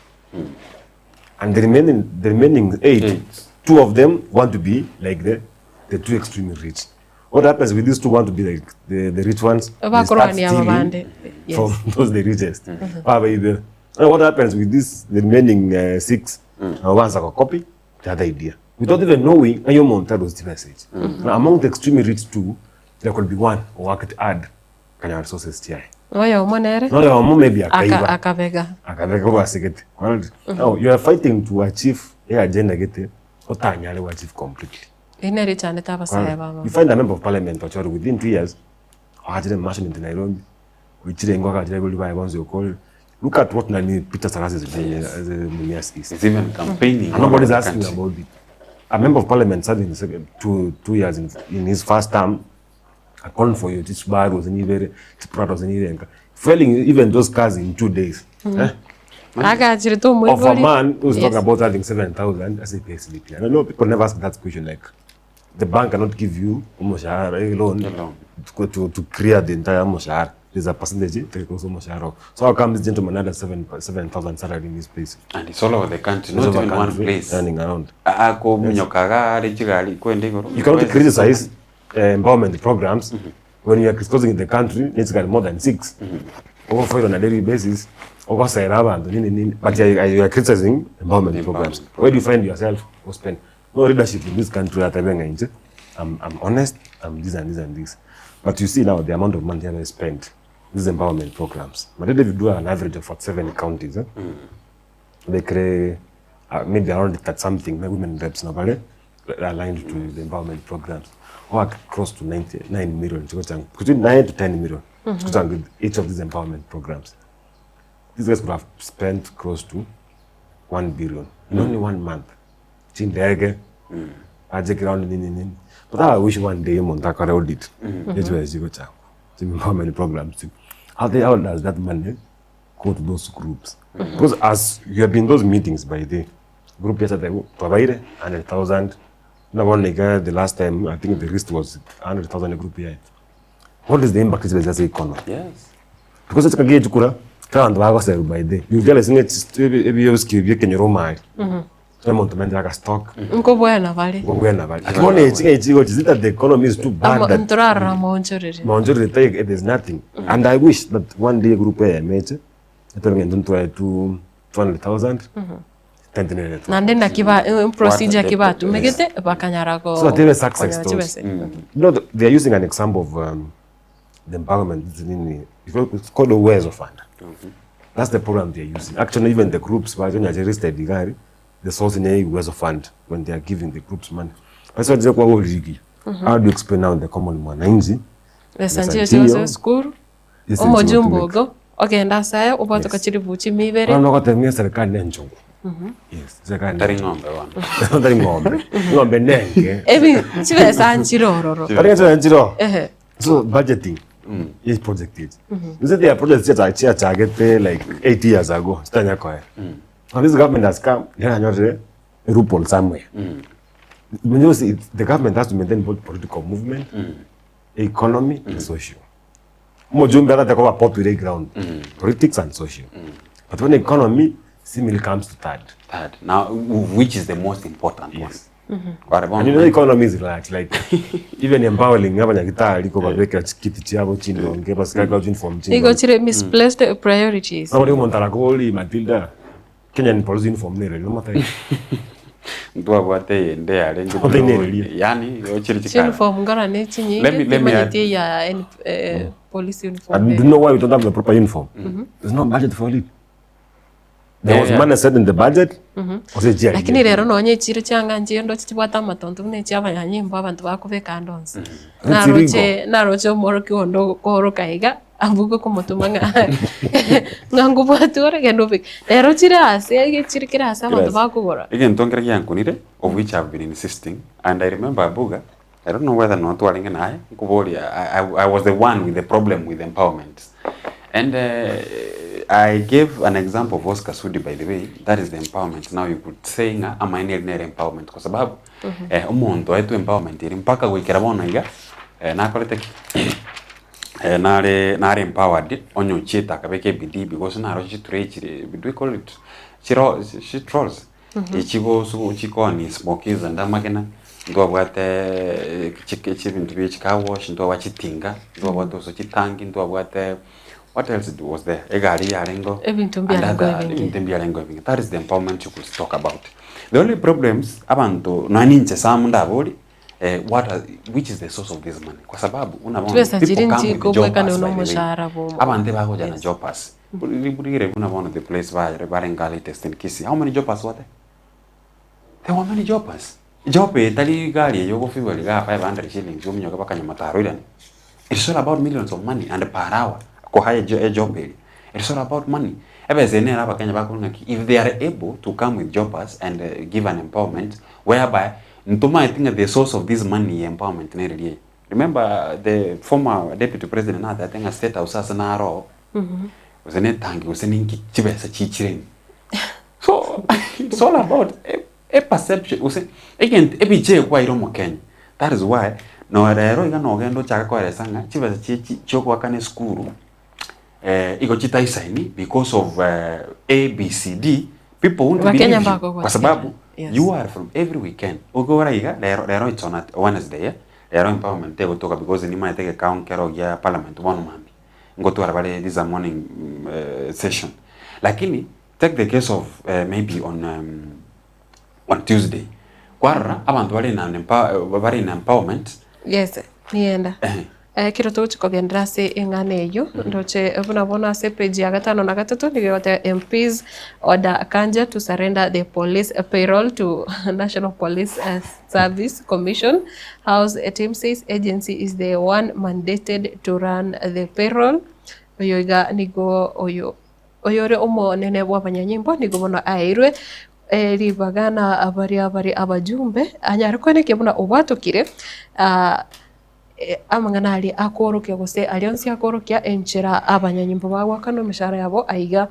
And the remaining 8, 2 of them want to be like the The two extremely rich. What happens with these two want to be like the, the rich ones? They start Bakorwania stealing abande. Yes. from those the richest. Babaibera. Now what happens with this the remaining six? Nabo banza go copy the other idea without even knowing ng'a omonto arusetie message. Now among the extremely rich two, there could be one owakete add kanyora resources chiaye. Oyomo nere Noyomo maybe aka akaiba. akabega. Akabega korwa ase gete. Kwarorire? Now you are fighting to achieve e agenda gete otanyare go achieve completely. Eri nere echandete abasae Kwarorire? ba bono. You find a member of parliament ochorire within 2 years, oachire mansion into Nairobi, oichire ingo agachire abaibori baye bonsi okorire. Look at what nani Peter Salasya is doing as a Mumias East. He's even campaigning And nobody's all over the asking country. about it. A member of parliament serving the second, 2 years in his first term, account for you, Subaru, Zenivere, Prado, Zenirenka, failing even those cars in 2 days. Eh? Agachire Of a tomoibori. man who's talking about having 7,000 as a pay slip. And I know people never ask that question like, the bank cannot give you umushahara, a loan to clear the entire mushahara. There's a percentage that goes umushahara. So how come this gentleman had a 7,000 salary in his place? And it's all over the country, It's not over even one country, place. Running around. Akominyokaga ari chigari kwenda igoro. You cannot criticize empowerment programs when you are criticizing the country it's got more than 6 Over on a daily basis, okosera abantu nini nini, but you are criticizing empowerment programs. Where do you find yourself? Who spend no leadership in this country atabenga nje. I'm honest, I'm this and this and this. But you see now the amount of money that I spent these empowerment programs. But if you do an average of 47 counties, eh? They create maybe around that something, the women reps nobody aligned to the empowerment programs. Or close to 99 million, between 9 to 10 million with each of these empowerment programs. These guys could have spent close to 1 billion in only one month. Chindege, aje ground nini nini. But I wish one day omonto akore audit. Echibe chiko changu. Empowerment programs. How does that money go to those groups? Because as you have been those meetings by the group yesterday, twabaire 100,000. Nabona the last time, I think the list was 100,000 group here. What is the impact of the economy? Because it's kagiye chukura, kandi bagosera by the. You realize ebyo byekenyero mali. Omonto mende aka stock. Nkobwena bari. Ngobwena bali. Akibona echi echi is it that the economy is too bad that Ntorarora maonchoreri. maonchoreri take there's nothing. And I wish that one day group ya meche etoro ngento to 200,000. Tentenere. Nande naki ba procedure ki batumegete bakanyara go. So they were success konya stories. chibese. You know, they are using an example of the empowerment. It's called the Uwezo Fund. That's the program they are using. Actually, even the groups, were registered igari, the source in the Uwezo Fund when they are giving the groups money. That's what they call ligi. How do you explain now the common mwananchi? Besa nchiyo chiose school. Yes, Omojumbe ogo ogenda asaye obwatoka chiribu chimibere. No, no, serikali nenchungu. Yes, serikali. Tari ng'ombe wana. Tari ng'ombe. Ng'ombe nenge. Ebi chibesa nchiro ororo. Tari ng'ombe nchiro. Ehe. So budgeting is project it. You said there are projects that are targeted like 8 years ago. Stanya koe. And this government has come, yeah, a loophole somewhere. When you see it, the government has to maintain both political movement, economy, and social. Mojumbe hata kwa popular ground, politics and social. But when economy seemingly comes to third. Third. Now, which is the most important yes. one? Kwa And you know economy is like even empowering abanyagitari ko babekera kiti chiabo chindonge basikaka uniform Igo chire misplaced priorities. Nabone omonto arakobori Matilda Kenyan police uniform nere no matai. Ntwabwate yende yarenge Othe nere yani ochiri chikara. Uniform ngora ne chinyinge. Let me add- Timanyeti ya police uniform. And do you know why we don't have the proper uniform? There's no budget for it. There was money set in the budget. Ose GIA. Lakini rero nonye chiro chianga nchiyo ndochi chibwate amatonto buna echi abanyanyimbo abanto bakobeka ande onsi. Naroche omworokia onde okoroka iga abuge komotoma ng'a ng'a ngobwate ore genda obeke. Rero chire ase iga chire kera ase abanto bakogora. Egento nkere giankunire of which I've been insisting and I remember Abuga I don't know whether not twaringe naye nkuboria I was the one with the problem with empowerment and I gave an example of Oscar Sudi by the way that is the empowerment now you could say ng'a amaene nere empowerment kwa sababu omonto aetwe empowerment eri mpaka gwikera bono iga nakorete ki nare empowered onyochiete akabeka ebidii because naro chiturechire do we call it chiro she trolls ichigo chikoni smokies and amagena. Ntwabwate chi ebinto bie chi car wash, ntwabwate chitinga, ntwabwate gose chitangi, ntwabwate what else was there? Egari yarengeo Ebinto and mbiarengeo other ebinge. ebinto mbiarengeo ebinge. That is the empowerment you could talk about. The only problems abanto nonya ninche Sam ndaborie what are, which is the source of this money? Kwa sababu buna bono Chibesa people chiria come with nchikobwekana jobbers na by the way. omoshahara bwo Abanto ebagocha na Yes. jobbers. Rigure buna bono the place barenge latest in Kisii. How many jobbers were there? There were many jobbers. Job eye tari egari eye ogofiwa iga 500 shillings ominyoke mpaka Nyamataro oirane. It's all about millions of money and per hour kohaya ejo ejob eria. It's all about money. Ebesa eye nere abakenya bakora ng'aki if they are able to come with jobbers and give an empowerment whereby ntomaeti ng'a the source of this money ya empowerment nere riaye. Remember the former deputy president natebete ng'a state house ase naro gose netangi gose ninki chibesa chichire ime. So it's all about e e perception gose egento ebicha ekwaire omokenya. That is why nore rero iga nogenda ochake koeresa ng'a chibesa chie chi chiogoakana esukuru igo chitaisaini because of ABCD people won't Abakenya believe you mbakogotiga. kwa sababu Yes. you are from every weekend. Okora iga rero rero it's on a Wednesday eh, rero empowerment tegotoka because nimaete egekao nkero gia parliament bono mambia. Ngotwara bare this a morning session. Lakini take the case of maybe on on Tuesday, kwarora abanto bare in an empower bare in empowerment. Yes, nienda. Ekero togochia kogenderera ase eng'ana eyio, ndoche buna bono ase epage ya gatano na gatato nigo egoteba MPs order Kanja to surrender the police payroll to National Police Service Commission, House team says agency is the one mandated to run the payroll. Oyo iga nigo oyo oyore omonene bw'abanyanyimbo nigo bono aeirwe ribaga na baria bare abajumbe anyare koenekia buna obwatokire amang'ana aria akoorokia gose aria onsi akoorokia enchera abanyanyimbo bagoakanwa emeshahara yabo aiga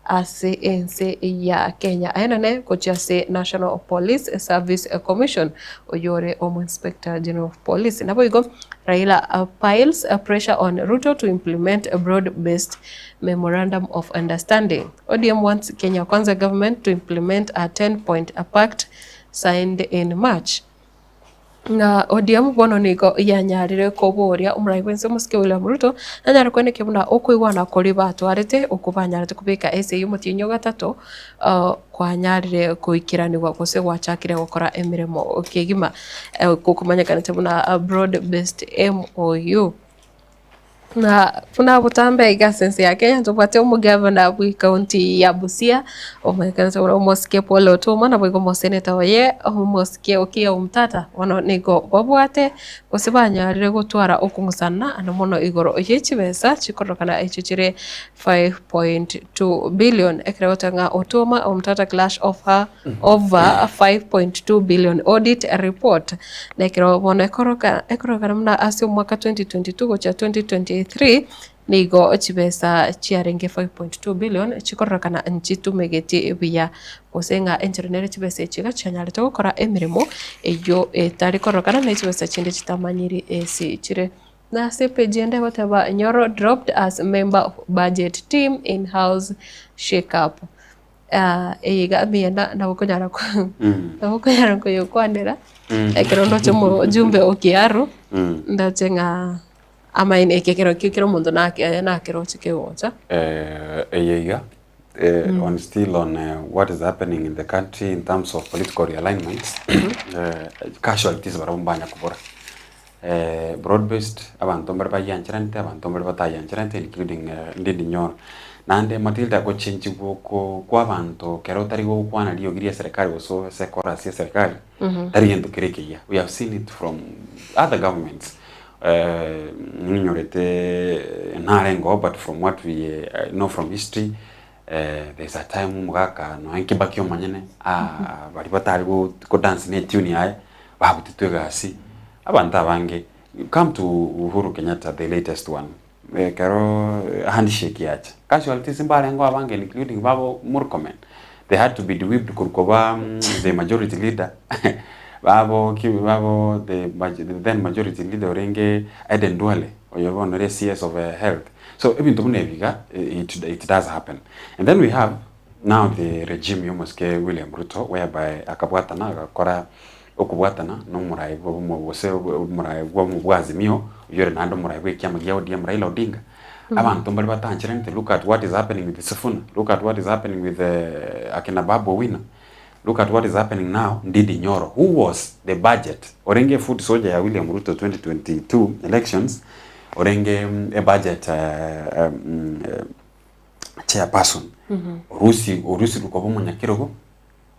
ase ense ya Kenya. Aenane gochia ase National Police Service Commission oyore omo Inspector General of Police. Naboigo Raila piles pressure on Ruto to implement broad based memorandum of understanding. ODM wants Kenya Kwanza government to implement a 10 point pact signed in March. Ng'a ODM bono nigo yanyarire koboria omorai bwense omosike William Ruto nanyare koenekia buna okoigwana koria batwarete okwo banyarete kobeka ase eyio omotienyi o gatato kwanyarire goikeranigwa gose gwachakire gokora emeremo kegima gokomanyekanete buna broad based MOU. Na buna botambe iga ase ense ya Kenya ntobwate omogavana bwe county ya Busia omoekanete buna omosike Paul Otuoma naboigo omoseneta oye omosike Okiya Omtata bono nigo babwate gose banyarire gotwara okong'usana ande mono igoro ye chibesa chikorokana echio chire 5.2 billion ekero egoteba ng'a Otuoma Omtata clash of her over 5.2 billion audit report. Na ekero bono ekoroka ekorokana buna ase omwaka 2022 gochia 2023 nigo chibesa chiarenge 5.2 billion chikororekana nchitumegeti buya gose ng'a enchera nere chibesa echi iga chianyarete gokora emeremo eyio etari kororekana na chibesa chinde chitamanyiri ase chire. Na ase epeji ende egoteba Nyoro dropped as member of budget team in house shake up. Eye iga mbuya nabo okonyara nabo okonyara koyokwanera, ekero ndoche omojumbe o Kiaru, ndoche ng'a amaene eke ekero kera omonto nake nakeroche kegocha. Eye iga, on still on what is happening in the country in terms of political realignment, casualties barabwo mbanya kobora. Broad based, abanto mbare bayiancheranete, abanto mbare batayiancheranete including Ndindi Nyoro. Naende Matilda gochenchigwa oko kwa abanto ekero otari gokwana riogi ria eserekari gose ase ekorasi ya eserekari, tari gento kere ekiya. We have seen it from other governments ninyorete narengeo but from what we know from history there is a time omogaka nonya Kibaki omonyene baria batari go dance ne etune yaye babutetwe egasi, abanto abange come to Uhuru Kenyatta the latest one ekero handshake yacha casualties mbarengeo abange including babo Murkomen they had to be whipped korwa koba the majority leader babo ki babo the then majority leader orenge Aden Duale oyo bono ore CS of health so ebinto buna ebi iga it it does happen and then we have now the regime ya omosike William Ruto whereby akabwatana agakora. Okobwatana na omoraai bwa obomo gose omoraai bwa omo bwa Azimio, oyio ore naende omoraai bwa ekiama gia ODM Raila Odinga. Abanto mbare batancheranete, look at what is happening with Sifuna, look at what is happening with akina Babu Owino, look at what is happening now Ndindi Nyoro who was the budget, orenge efoot soldier ya William Ruto 2022 elections, orenge ebudget chairperson, orusi orusirwe koba omonyakerogo.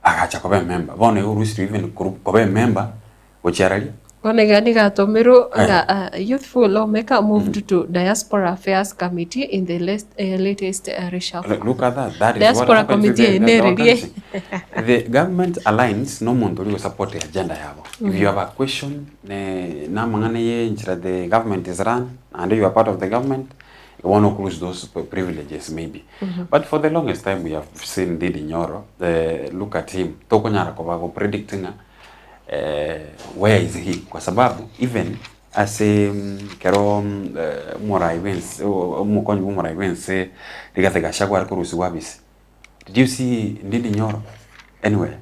Agacha koba emember. Bono igo orusirie even korwa koba emember gochia araria. Bono iga nigo atomirwe ng'a a youthful lawmaker moved to Diaspora Affairs Committee in the last, eh, latest eh, reshuffle. Look at that. That is what Diaspora happens with Committee the, the, the eye neririe. organizing. The government aligns nomonto oria ogosupport agenda yabo. If you have a question ne namang'ana ye enchera the government is run and you are part of the government, bono oku lose those privileges maybe. But for the longest time we have seen Ndindi Nyoro, look at him, tokonyara koba go predict ng'a where is he kwa sababu even ase ekero omorai bwense omokonyi bwa omorai bwense Rigathi Gachagua are korusiwa abisi, did you see Ndindi Nyoro anywhere?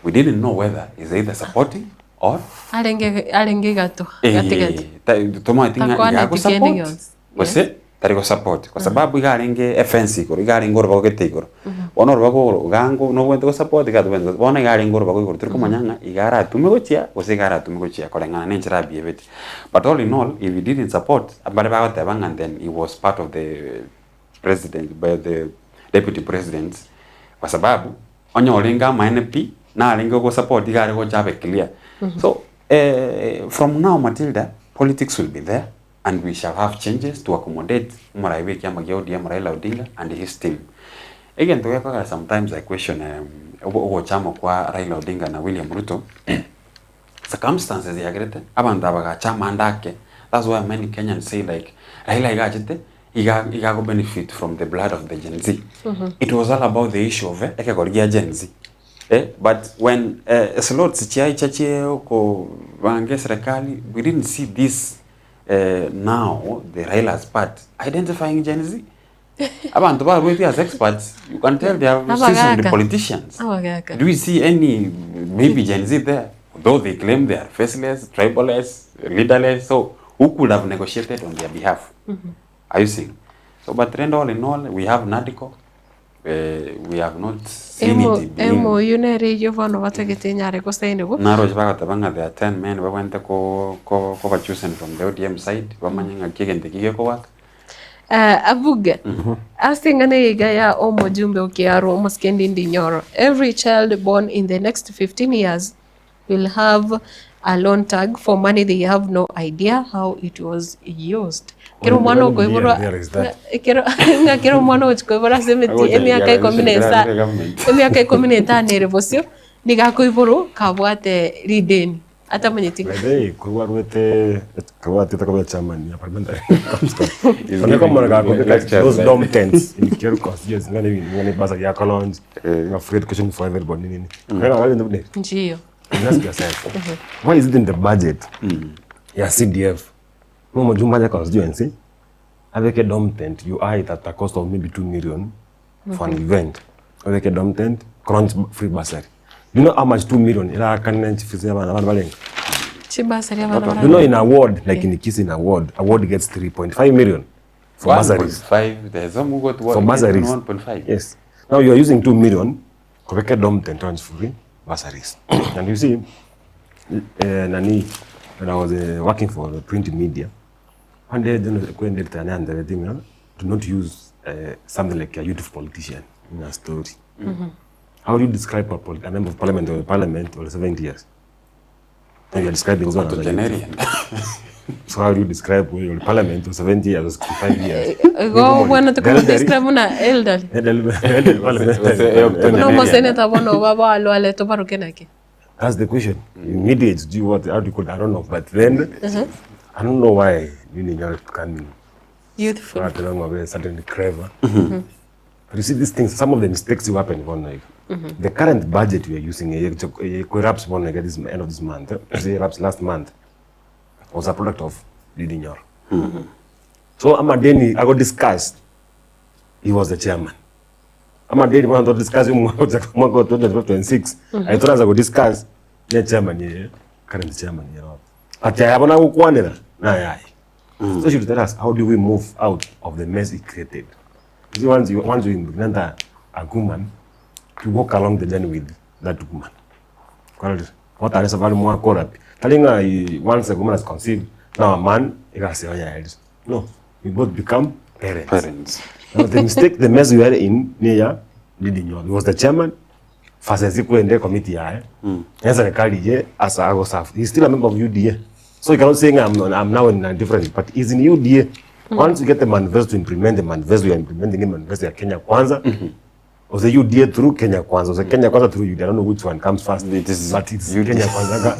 We didn't know whether is either supporting or Arenge arenge igato gatigati. Tomanyeti ng'a iga Takwaneti kende agosupport gionsi. gose tari gosupport kwa sababu iga arenge efence igoro iga arenge orobago gete igoro. Bono orobago oro iga ango nobwenerete gosupport iga tobwenerete gosupport bono iga arenge orobago igoro tori komanya ng'a iga aratume gochia gose iga aratume gochia koreng'ana na enchera abiebeti. But all in all if he didn't support mbare bagoteba ng'a then he was part of the president by the deputy president kwa sababu onye orenge amaene pi narenge ogosupport iga are gocha abe clear. So from now Matilda politics will be there and we shall have changes to accommodate omorai bwa ekiama gia ODM Raila Odinga and his team. Egento gekogera sometimes I question ogochama kwa Raila Odinga na William Ruto, circumstances yagerete abanto aba bagacha amande ake, that's why many Kenyans say like Raila iga achete iga iga ago benefit from the blood of the Gen Z. It was all about the issue of ekegori gia Gen Z. Eh, but when eh, slots chiaicha chie okobanga eserekari, we didn't see this eh, now the Raila's part identifying Gen Z. Abanto barwete as experts, you can tell they are seasoned Abagaka. politicians. Abagaka. Do we see any maybe Gen Z there? Though they claim they are faceless, triballess, leaderless, so who could have negotiated on their behalf? Are you seeing? So, but trend all in all, we have NADCO. We have not seen Emo it being MOU nere eyio bono batagete enyare gosainigwa. Naroche bagateba ng'a there are 10 men babwenerete ko ko koba chosen from the ODM side bamanye ng'aki egento eki gekowaka. Uh, abuge ase eng'ana eye iga ya omojumbe o Kiaru omosike Ndindi Nyoro every child born in the next 15 years will have a loan tag for money they have no idea how it was used. Kero omwana okoiborwa ekero ng'a kero omwana ogochi koibora ase emeti emiaka ikomi na esa emiaka ikomi na etano ere bosio nigo akoiborwa kabwate rideni atamanyeti By the way, korwa arwete korwa atete koba chairman ya parliamentary council. Onye komora gakobeka those dom tents in Kieru constituency ng'a ne ng'a ne bursary ya Kalonzo, ng'a free education for everybody nini nini. Ng'a ng'a ng'a Nchiyo. You ask yourself, why is it in the budget ya CDF? No mujumbe aje constituency abeke dom tent you hire it at a cost of maybe 2 million for an event. Abeke dom tent, crunch free bursary. Do you know how much 2 million irakanene chifees ya abana abana barenga? Chibasari abana Do you know in a ward, like in Kisii in a ward, a ward gets 3.5 million for bursaries. 1.5 there's some who got For bursaries. 1.5. Yes. Now you are using 2 million kobeka dom tent on free bursaries. and you see, nani, when I was working for the print media, one day, then when they turned the thing, do not use something like a youth politician in a story. How do you describe a, a member of parliament or a parliament or 70 years? Now you are describing someone as a youth. So how do you describe your parliament or 70 years or 65 years? Igo bwana tukamudescribe buna elderly. Elderly parliamentarian. Buna omoseneta bono baba alwale tobaroke naki. That's the question. Immediate, do you what, how do you call it? I don't know. But then, I don't know why Nini Nyoro can Youthful. start along with suddenly clever. But you see, these things, some of the mistakes you happen one like the current budget we are using, wraps one like at this end of this month, eh, wraps last month, was a product of Ndindi Nyoro. So Amadeni, I got discussed. He was the chairman. Amadeni, one to discuss him, mwaka wa 2026. I thought I could discuss. Ne chairman eye, current chairman ere oo. But aya bono agokwanera, nayaye. So she should tell us how do we move out of the mess he created. You see once you, once you impregnate a, a woman, you walk along the journey with that woman. Kwarorire? Gotara esafari mwakora pi. Tari ng'a once a woman has conceived, now a man, egasi yaye yaerire. No, we both become parents. Parents. Now the mistake, the mess we are in, ni ya Ndindi Nyoro. He was the chairman, versus ikwende committee yaye. Mm. Serikali ye as a serve. He's still a member of UDA. So you cannot say I'm, I'm now in a different party. He's in UDA. Mm. Once you get the manifesto to implement the manifesto, you are implementing the manifesto ya Kenya Kwanza. Mm -hmm. Or the UDA through Kenya Kwanza. Or the Kenya Kwanza through UDA. I don't know which one comes first. It is but it's UDA. Kenya Kwanza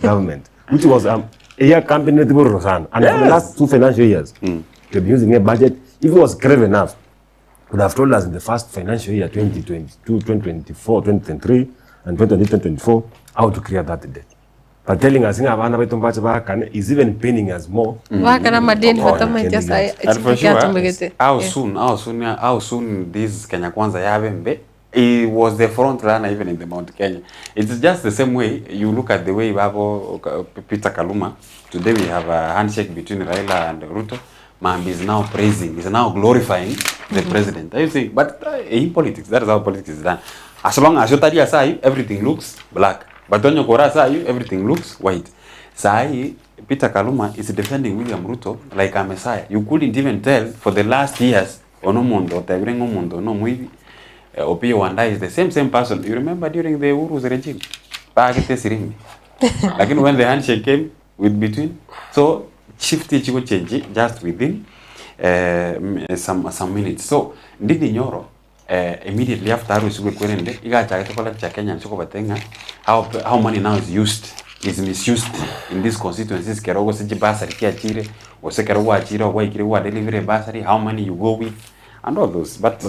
government. Which was um, a year campaign with Rosan. And yes. for the last two financial years, mm. they've been using a budget. If it was brave enough, would have told us in the first financial year, 2022, 2024, 2023, and 2023, 2024, how to clear that debt. But telling us ng'a abana baito mbache baakane is even paining us more. Mm. Baakana madeni batamanyete ase And for sure, how soon, how soon, how soon this Kenya Kwanza yabembe he was the front runner even in the Mount Kenya. It's just the same way you look at the way Babo Peter Kaluma. Today we have a handshake between Raila and Ruto. Mambi is now praising, is now glorifying the mm -hmm. president. You see, but uh, in politics, that is how politics is done. As long as you're sahi, everything looks black. But when you're sahi, everything looks white. Sahi, Peter Kaluma is defending William Ruto like a messiah. You couldn't even tell for the last years, onomondo, otebire ng'omonto nomoibi. Uh, Opiyo Wandayi is the same same person. You remember during the Uhuru's regime, baagete sirimbi. Lakini when the handshake came with between, so shift ichigo change just within uh, some, some minutes. So Ndindi Nyoro uh, immediately after arusigwe kwerende igachagete ko lecture Kenya nchiko ng'a how, how money now is used is misused in these constituencies kero gose chibasari kiachire gose kero gwachire gwaikire gwa delivery bursary how money you go with and all those but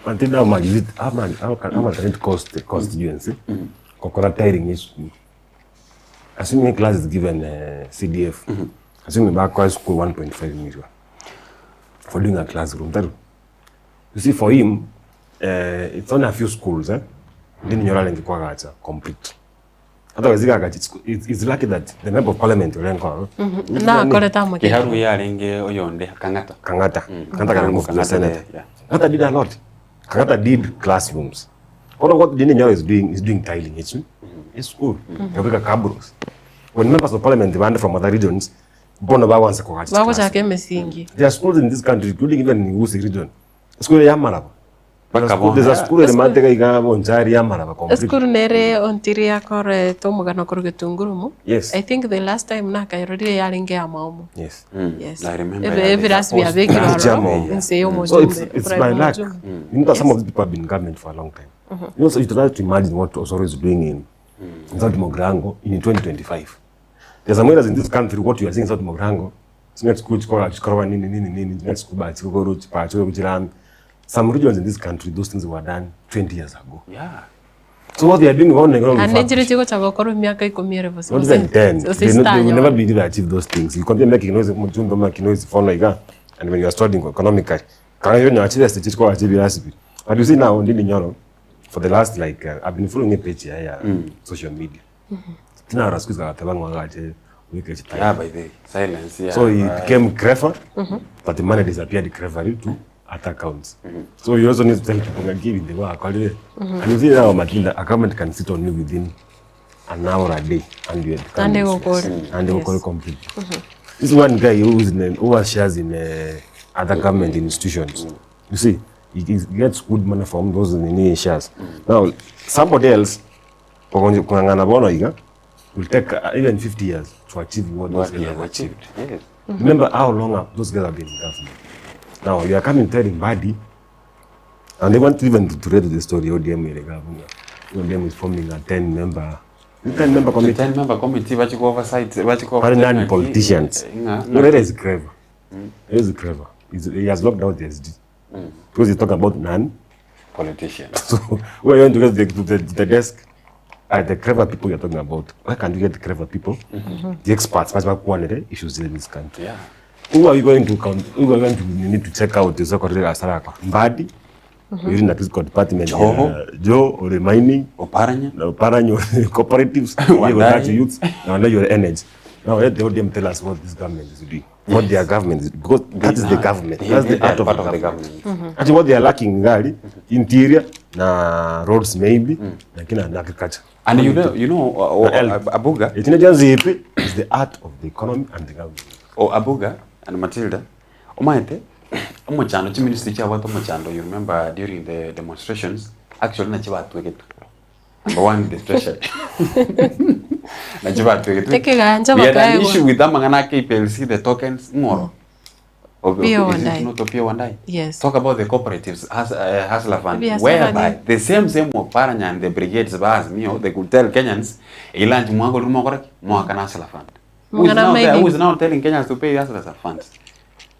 Until how much is it? How much? How can, how much can it cost the constituency? Mm. Kokora tiring is school. Assuming class is given uh, CDF, mm -hmm. assuming back school 1.5 million for doing a classroom. That, you see, for him, uh, it's only a few schools. Eh? Ndini nyola kwa complete. Otherwise, it's, it's, it's lucky that the member of parliament olengo. Mm -hmm. Na akoreta mo. Kiharu yarenge oyonde Kang'ata. Kang'ata. Mm. Kang'ata mm. Kang'ata Kang'ata, yeah. Kang'ata did a lot. Kang'ata did classrooms. All what Ndindi Nyoro is doing is doing tiling. It's, mm -hmm. it's school. Mm -hmm. Cabros. When members of parliament demand from other regions, bono bawanza kugacha. Bagochaka emisingi. There are schools in this country, including even in Gusii region. School ya Maraba. There's a school in Matega iga Bonchari ya Maraba complete. School nere ontiri yakore tomugano kuru gitungurumu. Yes. I think the last time nakairorire yaringe ya maumu. Yes. Mm. Yes. I remember. Ebe ebirasi byabekirwe nse So it's, it's by luck. Mm. You know that some of these people have been in government for a long time. Mm -hmm. You know, so you try to imagine what Osoro is doing in, mm. in South Mogrango in 2025. There's some areas in this country, what you are seeing in South Mogrango, it's school, chikoro, nini, nini, nini, it's school, chikoro, chikoro, chikoro, Some regions in this country, those things were done 20 years ago. Yeah. So what they are doing, one anenjire chigochaka gokorwa emiaka ikomi ere Not even 10. They, no, they will never be able to achieve those things. You continue making noise, mjumbe making noise for like and when you are struggling economically, can you achieve the state achieve recipe? But you see now, Ndindi Nyoro, for the last like, uh, I've been following a page here, yeah, mm. social media. Mm -hmm. Tina rasikuza katabangwa ngaje wike chita. Yeah, by the silence, yeah. So he became clever, mm -hmm. but the money disappeared cleverly too at accounts. Mm -hmm. So you also need to tell people that give the work. Mm -hmm. And you see now, Matilda, a government can sit on you within an hour a day and you become and they will useless. go. And they will Yes. call completely. Mm -hmm. This one guy who's in, who has shares in uh, other government institutions. You see, he, he gets good money from those nini shares. Now, somebody else, kung'ang'ana bono iga, will take uh, even 50 years to achieve what those What guys he have has achieved. achieved. Yes. Mm -hmm. Remember how long have those guys have been in government. Now, you are coming telling Mbadi, and they want even to read the story, ODM, ODM is forming a 10-member 10-member committee. 10-member committee, vachiko oversight, vachiko But none politicians. Nga- No, Raila is clever. Mm. Raila is clever. He's, he has locked out the SD. Mm. Because he talk about none. Politicians. So when you want to get the, to the, to the desk, uh, the clever people you're talking about, where can you get the clever people? Mm -hmm. The experts, much more issues in this country. Yeah. Who are you going to count? Who are you going to you need to check out the so-called Asaraka? Mbadi? Oyio na physical department Joho. ya Joho ore mining, Oparanya, na Oparanya ore cooperatives, Wandayi. oye gotacha youths, na Wandayi ore energy. Now let the ODM tell us what this government is doing. What their government is because that is the government. That's the They are art of part the of the government. government. Actually what they are lacking ngari interior na roads maybe lakini na agriculture. And you know, you know, Na health. Abuga. Ichine chanzipi is the art of the economy and the government. O Abuga and Matilda, omaete omochando chiministry chiabwate omochando you remember during the demonstrations actually nachi batwegetwe number one the treasury nachi batwegetwe Tekeganja we had an bakaegwa. issue with amang'ana a KPLC the tokens ng'oro Opiyo Is it Wandayi. not Opiyo Wandayi? Yes. Talk about the cooperatives, Has, Hustler Fund, Biashara whereby ni- the same same Oparanya and the brigades baazimio, they could tell Kenyans, ilanji mwango lumo mwaka na Hustler Fund. Who is, Mungana now there, who mining. is now telling Kenyans to pay Hustler Funds?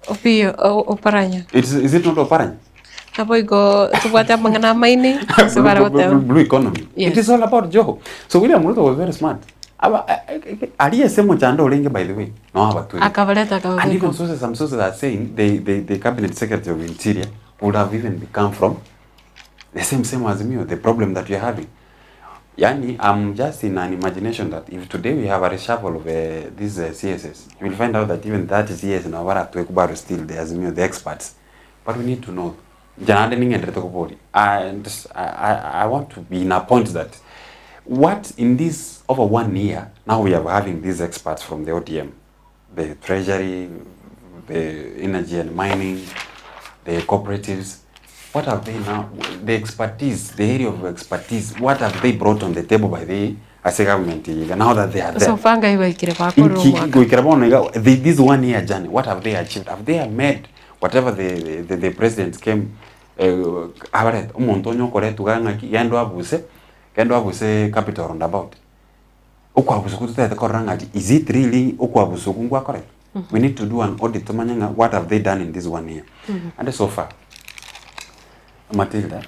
Opiyo Oparanya. Is it not Oparanya? Nabo igo tubwate amang'ana mining ase bare blue, goteba. blue, blue economy. Yes. It is all about Joho. So William Ruto was very smart. Aba- Aliyesema chando olenge by the way. No abatwe. Akabaleta And even akababeka. sources, some sources are saying the, the, the cabinet secretary of interior would have even become from the same same as me, the problem that we are having. Yani, I'm just in an imagination that if today we have a reshuffle of these CSS, you will find out that even that CS in our Tuekubaru still the Azimio, the experts. But we need to know. Janade ningendere tokobori. And I want to be in a point that what in this over 1 year, now we are having these experts from the ODM, the Treasury, the energy and mining, the cooperatives. What have they now, the expertise, the area of expertise, what have they brought on the table by the as a government now that they are there? So fanga ibaikire bakorera Inki- omwaka. goikera bono iga, this 1 year journey, what have they achieved? Have they made whatever the, the, the president came abareta omonto onye okoretuga ng'aki genda abuse genda abuse capital roundabout okwabusa okwo totagete korora ng'aki is it really okwabusa okwo ngwakorete? We need to do an audit tomanye ng'a what have they done in this 1 year. And so far Matilda,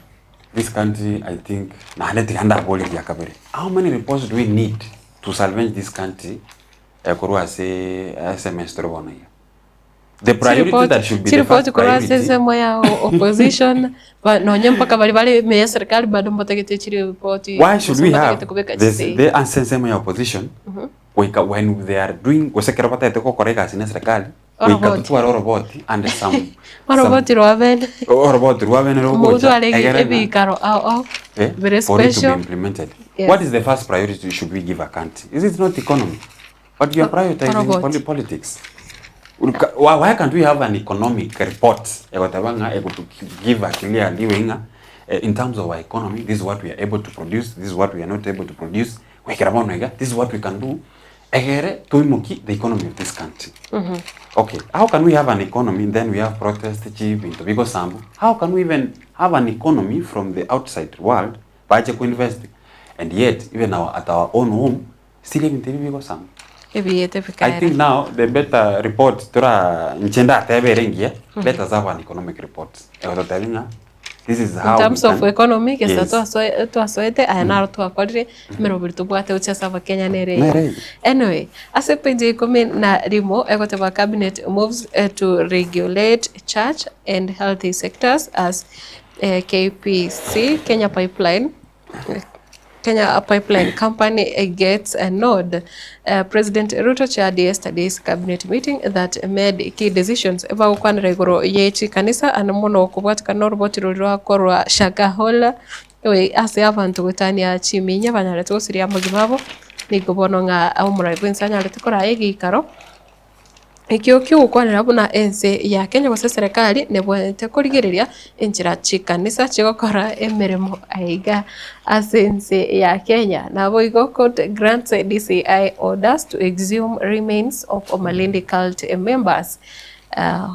this country, I think, naende tiga ndaboria kabere. How many reports do we need to salvage this country korwa ase SMS tore bono iga? The priority that should be the Chiripoti first korwa ase priority. ensemo ya opposition nonye mpaka bari bari ime ya serikali bado mbatagete chiripoti. Why should we have mbatagete kubeka this, chisei. the ensemo ya opposition goika when they are doing gosekera batagete gokora egasi na serikali goika Oroboti. tutware oroboti and some Oroboti rwa bene. oroboti rwa bene Omonto rogocha arenge egere ng'a- ebikaro ao ao. Very for it to be special. implemented. Yes. What is the first priority should we give a country? Is it not economy? But you are prioritizing Oroboti. politics. Why can't we have an economic report? Egotabanga, ego to give a clear leeway nga, in terms of our economy, this is what we are able to produce, this is what we are not able to produce. This is what we can do. Egere tuimuki the economy of this country. Okay, how can we have an economy then we have protest chief in Tobigo Sambu? How can we even have an economy from the outside world by to invest? And yet, even our, at our own home, still in Tobigo Sambu. Ebiyete I bikaera. think now the better report tura nchenda atebe let us have an economic report. Egototebi This is how In terms we of can- economy gesa Yes. twasoete aya naro twakorire emeroberi tobwate gochia ase abakenya nere Nere. Anyway, ase page ikumi na rimo egoteba cabinet moves to regulate church and healthy sectors as KPC Kenya Pipeline Kenya Pipeline Company gets a nod. President Ruto chaired yesterday's cabinet meeting that made key decisions. Ebagokwanera igoro ye chikanisa ana mono okobwatikana oroboti rori rwakorwa Shakahola we ase abanto gotania chiminya banyarete gosiria amagima abo nigo bono ng'a omorai bwa ense anyarete koraya egeikaro ekio kiogokwanera buna ense ya Kenya gose serikali nebwate korigereria enchera chikanisa chigokora emeremo aiga ase ense ya Kenya. Nabo igo court grants DCI orders to exhume remains of Omalindi cult members.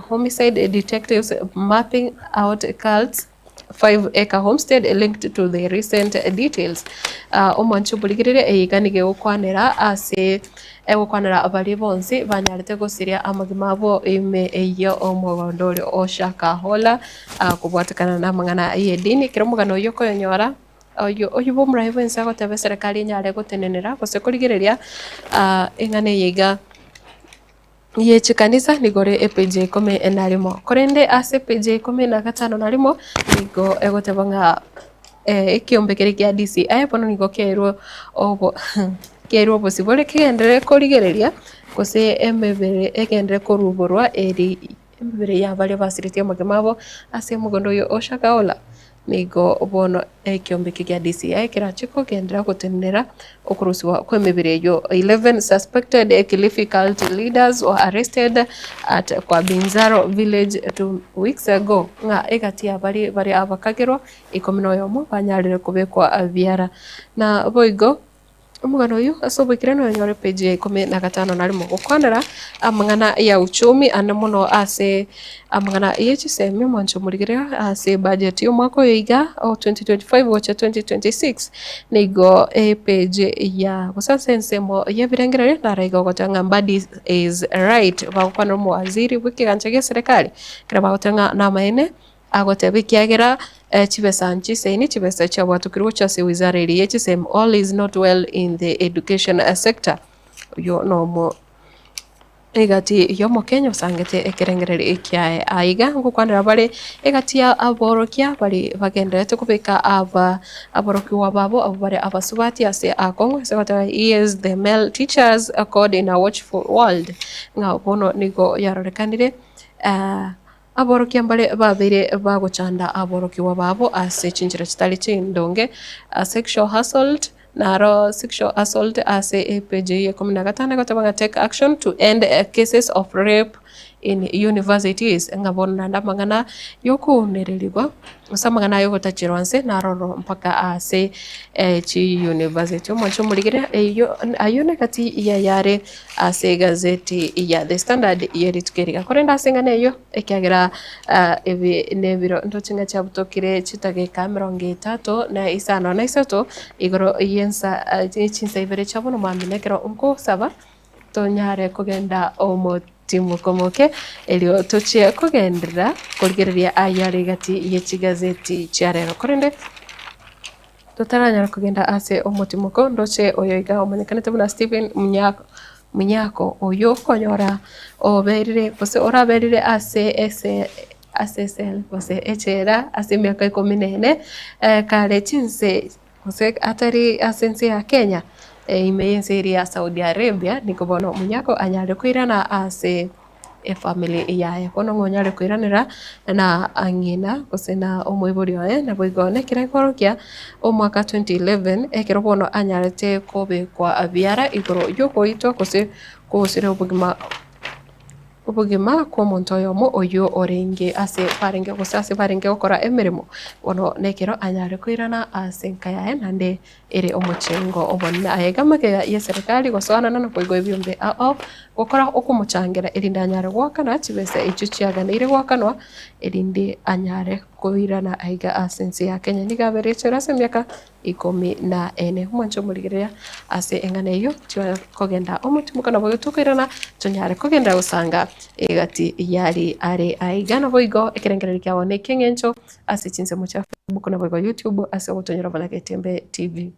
Homicide detectives mapping out cults 5-acre homestead linked to the recent details. Omwancho borigereria eiga nigo egokwanera ase egokwanera abari bonsi banyarete gosiria amagima abo ime eyio omogondo oria o Shakahola kobwatekana na amang'ana ya edini kero omogano oyio okoyonyora oyo oyo bwa omorai bwa ense agoteba eserekari enyare gotenenera gose korigereria eng'ana eye iga Ye chikanisa nigo ore epage ya ikomi na rimo. Korende ase epage ya ikomi na gatano na rimo nigo egoteba ng'a ekiombe keria kia DCI bono nigo kiairwe obo kiairwe obosibore kegenderere korigereria gose emebere egenderere koruborwa eri emebere ya baria basiretie amagima abo ase omogondo oyo o Shakahola. Nigo bono ekiombe eke kia DCI kerache kogenderera gotenenera okorusigwa kw'emebere eyio. 11 suspected Kilifi cult leaders were arrested at Kwabinzaro village 2 weeks ago ng'a egati ya baria bare abakagerwa ikomi na oyomo banyarire kobekwa biara. Na boigo Omogano oyio ase oboikeranu oyonyore page ya ikomi na gatano na rimo gokwanera amang'ana ya uchumi ande mono ase amang'ana ye chisemi omwancho omorigereria ase ebudget ya omwaka oyo iga o 2025 gocha 2026 nigo epage ya gose ase ensemo ya ebirengererio naro iga ogoteba ng'a Mbadi is right bagokwanera omowaziri bwa ekegancha gia eserekari ekero bagoteba ng'a namaene. Agoteba, Ekiagera chibesa nchisaini, chibesa chiabwatokirwe gochia ase wizara eria ye chisemi, all is not well in the education sector. Oyio nomo egati y'omokenya osangete ekerengererio kiaye. Aiga ngokwanera bare egati ya aborokia baria bagendererete kobeka aba aborokigwa babo abwo bare abasubati ase akong'u ase ogoteba he is the male teachers code in a watchful world ng'a bono nigo yarorekanire. Aborokia mbare babeire bagochanda aborokigwa babo ase chinchera chitari chindonge, sexual assault, naro sexual assault ase epage ya ikomi na gatano egoteba ng'a take action to end cases of rape in universities, ng'a bono naende amang'ana yokounererigwa gose amang'ana aya ogotacherwa nse naroro mpaka ase chi university. Omwancho omorigereria eyio ayio negati yayare ase egazeti ya The Standard ye rituko eri iga. Korende ase eng'ana eyio, ekiagera ebi nebiro ntoche ng'a chiabutokire chidageka emerongo etato na isano na isato, igoro y'ensa chinsa ibere chia bono mambia nekero nkosaba tonyare kogenda omotimoko moke, erio tochie kogenderera korigereria ayare egati ye chigazeti chia rero. Korende Totaranyara kogenda ase omotimoko, ndoche oyo iga omanyekanete buna Stephen Munyako, Munyako, oyio okonyora oberire gose oraberire ase ese ase esel gose echela ase emiaka ikomi na ene, kare chinse gose atari ase ense ya Kenya, ime y'ense eria ya Saudi Arabia, nigo bono Munyako anyare koirana ase. efamiri yaye. Bono ng'a onyare koiranera na ng'ina gose na omoibori oye, naboigo nekero ekorokia omwaka 2011 ekero bono anyarete kobekwa biara igoro yogoitwa gose kogosira obogima obogima kwa omonto oyomo oywo orenge ase barenge gose ase barenge gokora emeremo. Bono nekero anyare koirana ase enka yaye naende ere omochengo omonene. Aye iga amagega y'eserekari gosoanana na koigwa ebiombe ao ao, gokora okomochangera erinde anyare goakana chibesa echio chiaganeire goakanwa, erinde anyare koirana aiga ase ense ya Kenya. Nigo abeire echela ase emiaka ikomi na ene. Omwanche omorigereria ase eng'ana eyio, kogenda omotimoko nabo tokoirana tonyare kogenda gosanga egati yari are aiga. Naboigo ekerengererio kiabo nekieng'encho ase chinsemo chia Facebook naboigo YouTube ase ogotonyora buna Getembe TV.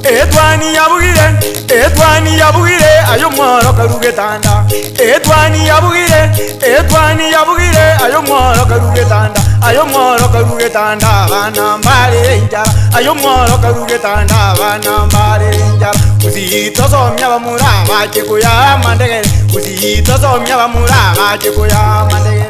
Etwani yabugire, etwani yabugire, aye omworo karu getanda. Etwani yabugire, etwani yabugire, aye omworo karu getanda. Aye omworo karu getanda, abana mbare enchara. Aye omworo karu getanda, abana mbare enchara. Gusii tosomia abamura bache koyaa amandegere, gusii tosomia abamura bache koyaa amandegere.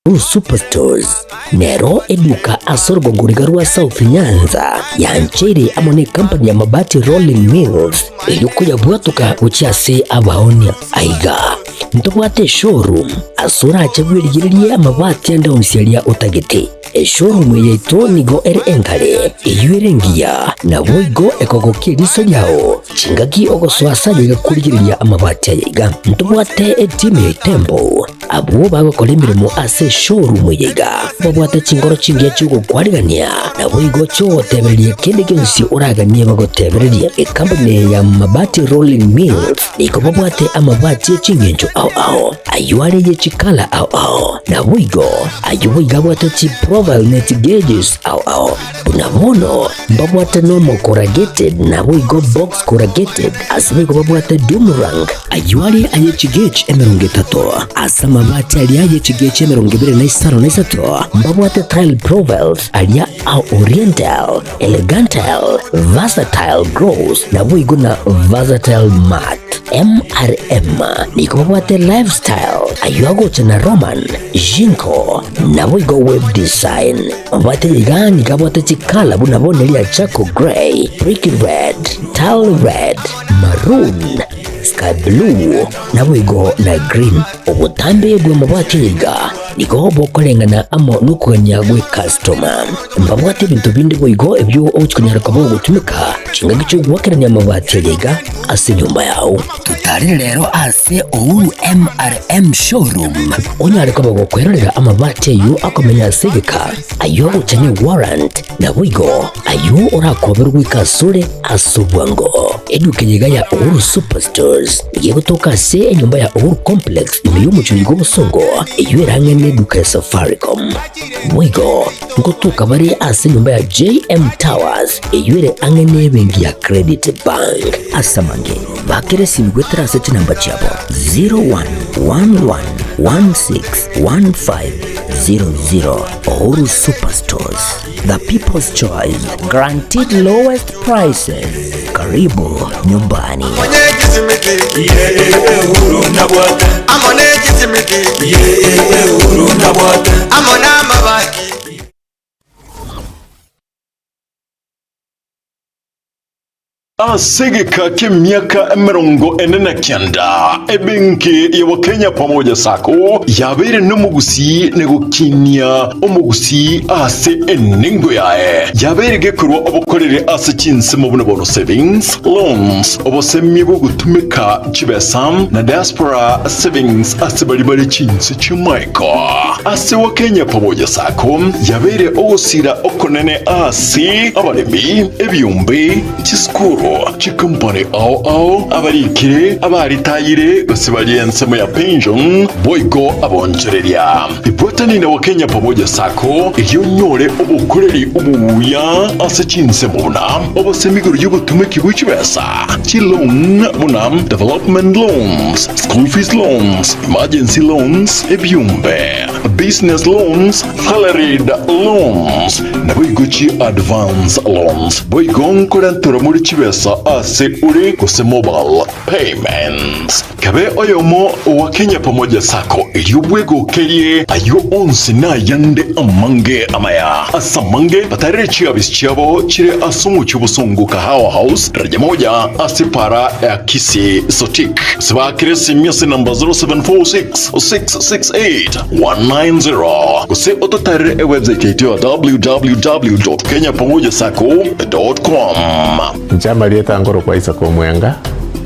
Blue Superstores nero eduka ase orogongo riga rwa South Nyanza yancheire amo ne company ya Mabati Rolling Mills eyio koyabwatoka gochia ase abaonia. Aiga ntobwate eshowroom ase orache bwerigererie amabati ande onsi aria otagete. Eshowroom eye yaito nigo ere engare, eyio ere engiya, naboigo ekogokia eriso riao. Chingaki ogosoa ase ayaiga korigereria amabati ayaiga, ntobwate etimu ya Itembo, abwo bagokora emeremo ase eshowroom eyaiga, babwate chingoro chingiya chi'ogokwarigania, naboigo chi'ogotebereria kende gionsi oraganie bagotebererie. Ekampuni eye ya Mabati Rolling Mills nigo babwate amabati e chingencho ao ao, ayio are ye chikala ao ao, naboigo ayio boigo abwate chiprofile ne chigeges ao ao. Buna bono mbabwate nomo corrugated naboigo box corrugated, ase boigo babwate doom rank, ayio are aye chigauge 30, ase amabati aria aye chigauge 23 mbabwate tile profiles aria a oriental, elegantal, versatile gloss naboigo na versatile matte. MRM nigo babwate lifestyle ayio agocha na Roman, Jinko naboigo web design. Mabwate iga nigo abwate chikala buna bono eria charcoal grey, brick red, tile red, maroon, sky blue, naboigo na green. Obotambe bw'amabwate iga nigo bokoreng'ana amo nokogania gw'ecustoma. Mbabwate ebinto binde boigo ebio ogochia konyara koba ogotumeka chingaki chi'ogoakerania amabati aya iga ase enyomba yao. Totarire rero ase Uhuru MRM Showroom onyare koba gokwerorera amabati ayio akomenya ase egeka, ayio agocha ne warrant, naboigo ayio orakoberwe goika asore ase obwango. Eduka eye iga ya Uhuru Superstores nigo egotoka ase enyomba ya Uhuru Complex ime y'omochie oyo bw'obosongo, eyio ere ang'e neduka ya Safaricom. Boigo ngotoka bare ase enyomba ya JM Towers eyio ere ang'e nebenki ya Credit Bank. Ase amange, bakera esimi goetera ase chinamba chiabo 0111161500. Uhuru Superstores, the people's choice, guaranteed lowest prices. Karibu nyumbani. Ase egeka ki'emiaka 49, ebenki ya Wakenya Pamoja Sacco yabeire nomogusii na gokinia omogusii ase enengo yaye. Yabeire gekorwa obokoreri ase chinsemo buna bono savings, loans, obosemia bw'ogotumeka chibesa na diaspora savings ase baria bare chinse chi'amaiko. Ase Wakenya Pamoja Sacco yabeire ogosira okonene ase abaremi, ebiombe, chisukuru, chikompani ao ao, abarikire, abaritayire gose baria ensemo ya pension, boigo abonchoreria. Ibwatani na Wakenya Pamoja Sacco erio onyore obokoreri obuya ase chinsemo buna obosemi igoro y'obotumeki bwe chibesa, chiloan buna development loans, school fees loans, emergency loans, ebiombe, business loans, salaried loans, naboigo chi advance loans. Boigo nkorenterwa more chibesa ase ore gose mobile payments. Kabe oyomo owa Kenya Pamoja Sacco erio bwegokerie ayio onsi na ayande amange amaya. Ase amange batarere chiabisi chiabo chire ase omochie obosongo Kahawa House, daraja moja ase para ya Kisii Sotik. Gose baakere esimi ase namba 0746 668 190 gose ototarere ewebsite yaito ya www.kenyapamojasacco.com. Inche amarieta nkorokwa Isaac Omwenga,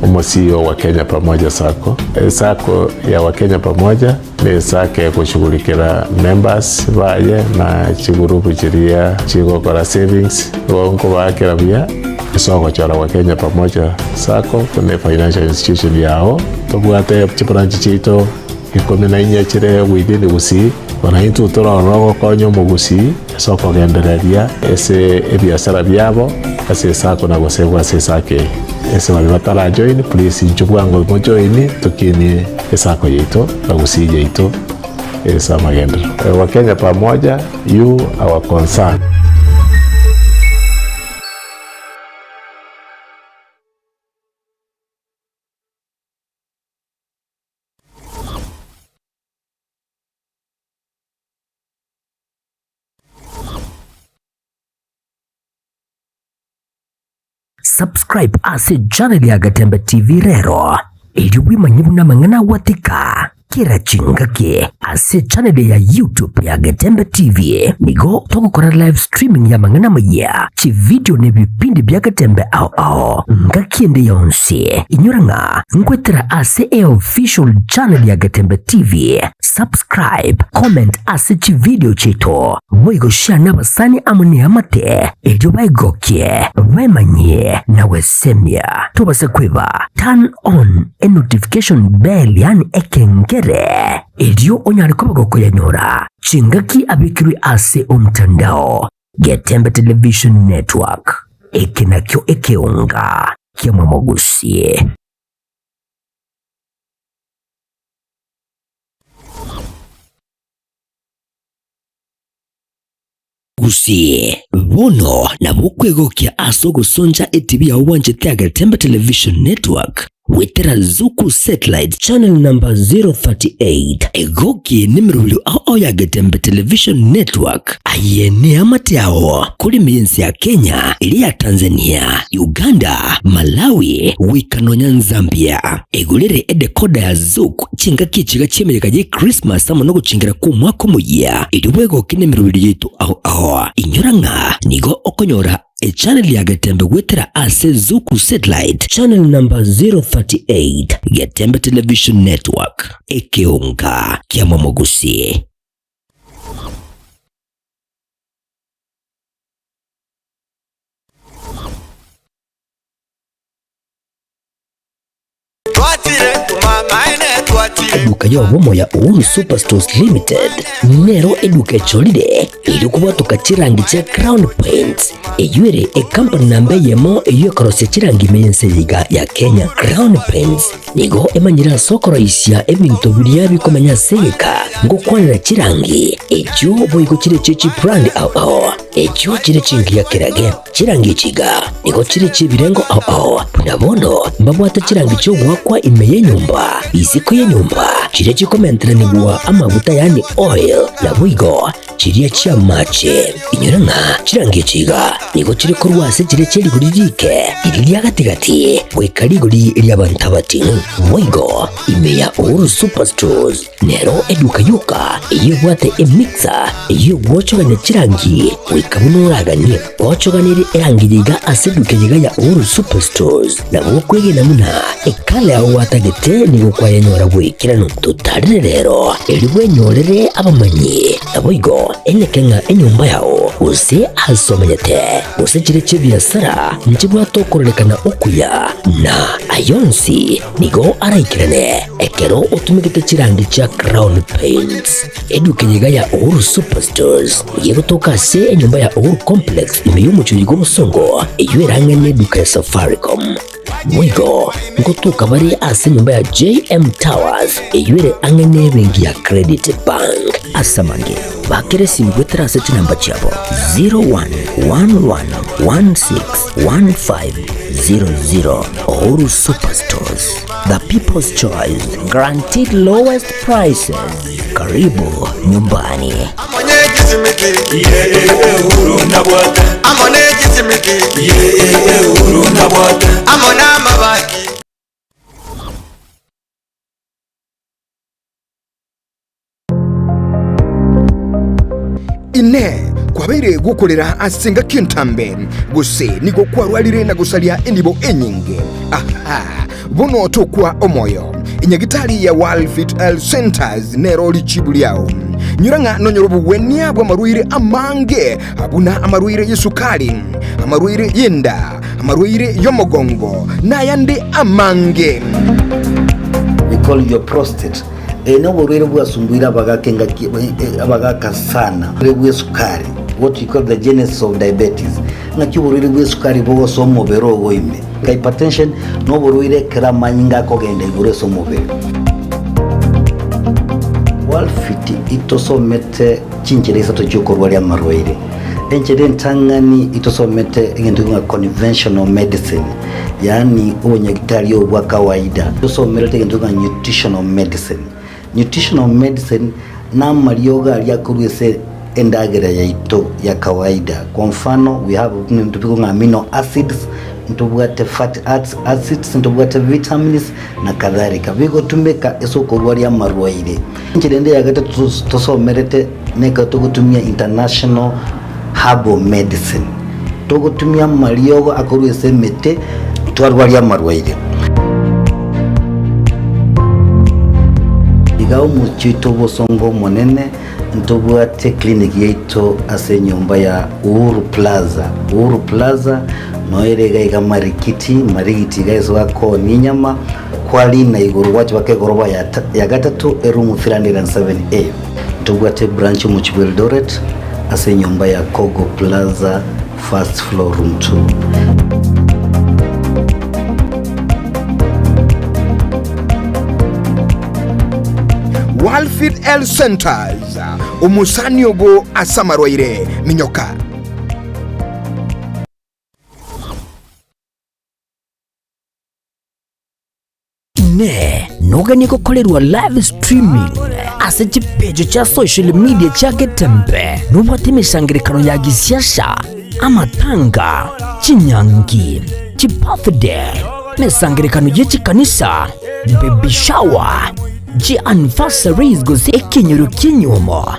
omo CEO wa Kenya Pamoja Sacco. Esacco ya Wakenya Pamoja ne esacco egoshughulikera members baye na chigurupu chiria chigokora savings, igo nkobaakera buya ase ogochora Wakenya Pamoja Sacco buna efinancial institution yao. Tobwate chibranch chiaito 14 chire within Gusii, bono intwe tore ororo gokonya omogusii ase okogendereria ase ebiasara biabo ase esako na gosegwa ase esako eye. Ase baria batara join please inchuo bwango mojoini tokinie esako yaito na Gusii yaito ase amagenderero. Wakenya pamoja, you our concern. Subscribe ase channel ya Gatembe TV rero, erio bwemanye buna amang'ana agwatika. Kera chingaki ase echaneli ya YouTube ya Getembe TV nigo togokora live streaming y'amang'ana amayia, chividio na ebipindi bia Getembe ao ao ngaki ende yonsi. Inyora ng'a nkwetera ase eofficial channel ya Getembe TV. Subscribe, comment ase chividio chiaito, boigo share nabasani amo neamate erio baigokie, bemanyie na gwesemia. Tobase kweba turn on enotification bell yaani ekengere, erio onyare koba gokoyanyora chingaki abekirwe ase omtandao. Getembe Television Network, eke nakio ekeonga ki'omomogusie. Gusii, bono nabo okwegokia ase ogosoncha etibi yao bwanchete ya Getembe Television Network goetera Zuku Satellite Channel number 038. Egokie nemerobio ao ao ya Getembe Television Network aye neamate ao kore ime y'ense ya Kenya, eria ya Tanzania, Uganda, Malawi goika nonya Zambia. Egorere edecoder ya Zuku Chingaki echiga chi'emeyega ye Krismasi amo nogochengera kw'omwaka omoyia, erio bwegoke nemeroberi yaito ao ao. Inyora ng'a nigo okonyora echannel ya Getembe goetera ase Zuku Satellite channel number 038, Getembe Television Network, ekeonga kiamomogusi. Eduka y'obomo ya Uhuru Superstores Limited nero eduka echorire erio kobwatoka chirangi chia Crown Paints eyio ere ekampani namba eyemo eyio ekorosia chirangi ime y'ense eye iga ya Kenya. Crown Paints nigo emanyire ase okoroisia ebinto biria bikomenya ase egeka ngokwanera chirangi echio boigo chire echie chibrand ao ao echio chire chingiya kerage. Chirangi echi iga nigo chire chi'ebirengo ao ao, buna bono mbabwate chirangi chi'ogoakwa ime y'enyomba, isiko y'enyomba, chiria chikomenteranigwa amaguta yaani oil, naboigo chiria chi'amache. Inyora ng'a chirangi echi iga nigo chire korwa ase chiria chie rigori riike, riria ria gati-gati, goika rigori ri'abanto abating'u. Boigo ime ya Uhuru Superstores Nero eduka yoka eyio ebwate emixer eyio egwochogania chirangi goika buna oraganie. Gwochoganirie erangi yiga ase eduka yiga ya Uhuru Superstores nabo okwegena buna ekala yao gwatagete nigo kwayenyora goikeranu. Totarire rero erio bwenyorere abamanyi naboigo eneke ng'a enyomba yao gose ase omenyete gose chire chi'ebiasara nchibwate okororekana okuya na ayonsi Nigo araikerane ekero otumegete chirangi chia Crown Paints. Eduka eye iga ya Uhuru Superstores nigo egotoka ase enyomba ya Uhuru Complex ime y'omochie oyo bw'obosongo eyio erang'e neduka ya Safaricom. Boigo ngotoka bare ase enyomba ya JM Towers eyio ere ang'e nebenki ya Credit Bank. Ase amange, bakera esimi goetera ase chinamba chiabo 0111161500. Uhuru Superstores, the people's choice, guaranteed lowest prices. Karibu nyumbani. Inee! Kwabeire gokorera ase engaki entambe, gose nigo kwarwarire na gosaria enibo enyinge? Aha! Bono tokwa omoyo. Enyagitari ya World Fit Health Centers nero richibu riao. Nyora ng'a nonyore obogwenia bw'amarwaire amange buna amarwaire y'esukari, amarwaire y'enda, amarwaire y'omogongo, na ayande amange. We call your prostate. Eye noborwaire bwasumbuire abagaka engaki abagaka sana. Oborwaire bw'esukari, what we call the genesis of diabetes. Ng'aki oborwaire bw'esukari bogosoa omobere ogo ime. Hypertension noborwaire ekero amanyinga akogenda igoro ase omobere. Walfit itosomete chinchera isato chiokorwaria amarwaire. Enchera entang'ani itosomete egento ng'a conventional medicine. Yaani obonyagitari obo bwa kawaida. Tosomerete egento ng'a nutritional medicine. Nutritional medicine namariogo aria akorwa ase endagera yaito ya kawaida. Kwa mfano, we have ebinto bikong'a amino acids, ntobwate fatty acids, ntobwate vitamins na kadhalika, bigotumeka ase okorwaria amarwaire. Enchera ende ya gatato tosomerete nekero togotumia international herbal medicine, togotumia amariogo akorwa ase emete twarwaria amarwaire. Iga omochie oito obosongo omonene ntobwate clinic yaito ase enyomba ya Uhuru Plaza. Uhuru Plaza noyo ere iga iga Marikiti, Marigiti iga ase bakoonia enyama, kwarina igoro gwacha mpaka egoroba ya ya gatato eroom 307A. Ntobwate ebranch omochie bwa Eldoret ase enyomba ya Kogo Plaza first floor room 2. Walfit Health Centers, omosani ogo ase amarwaire, minyoka. Inee! Noganie gokorerwa live streaming ase chipeji chia social media chia Getembe? Nobwate emesangerekano ya gisiasa, amatanga, chinyangi, chibirthday, emesangerekano ye chikanisa, baby shower, chianniversaries gose ekenyoro ki'enyuomo,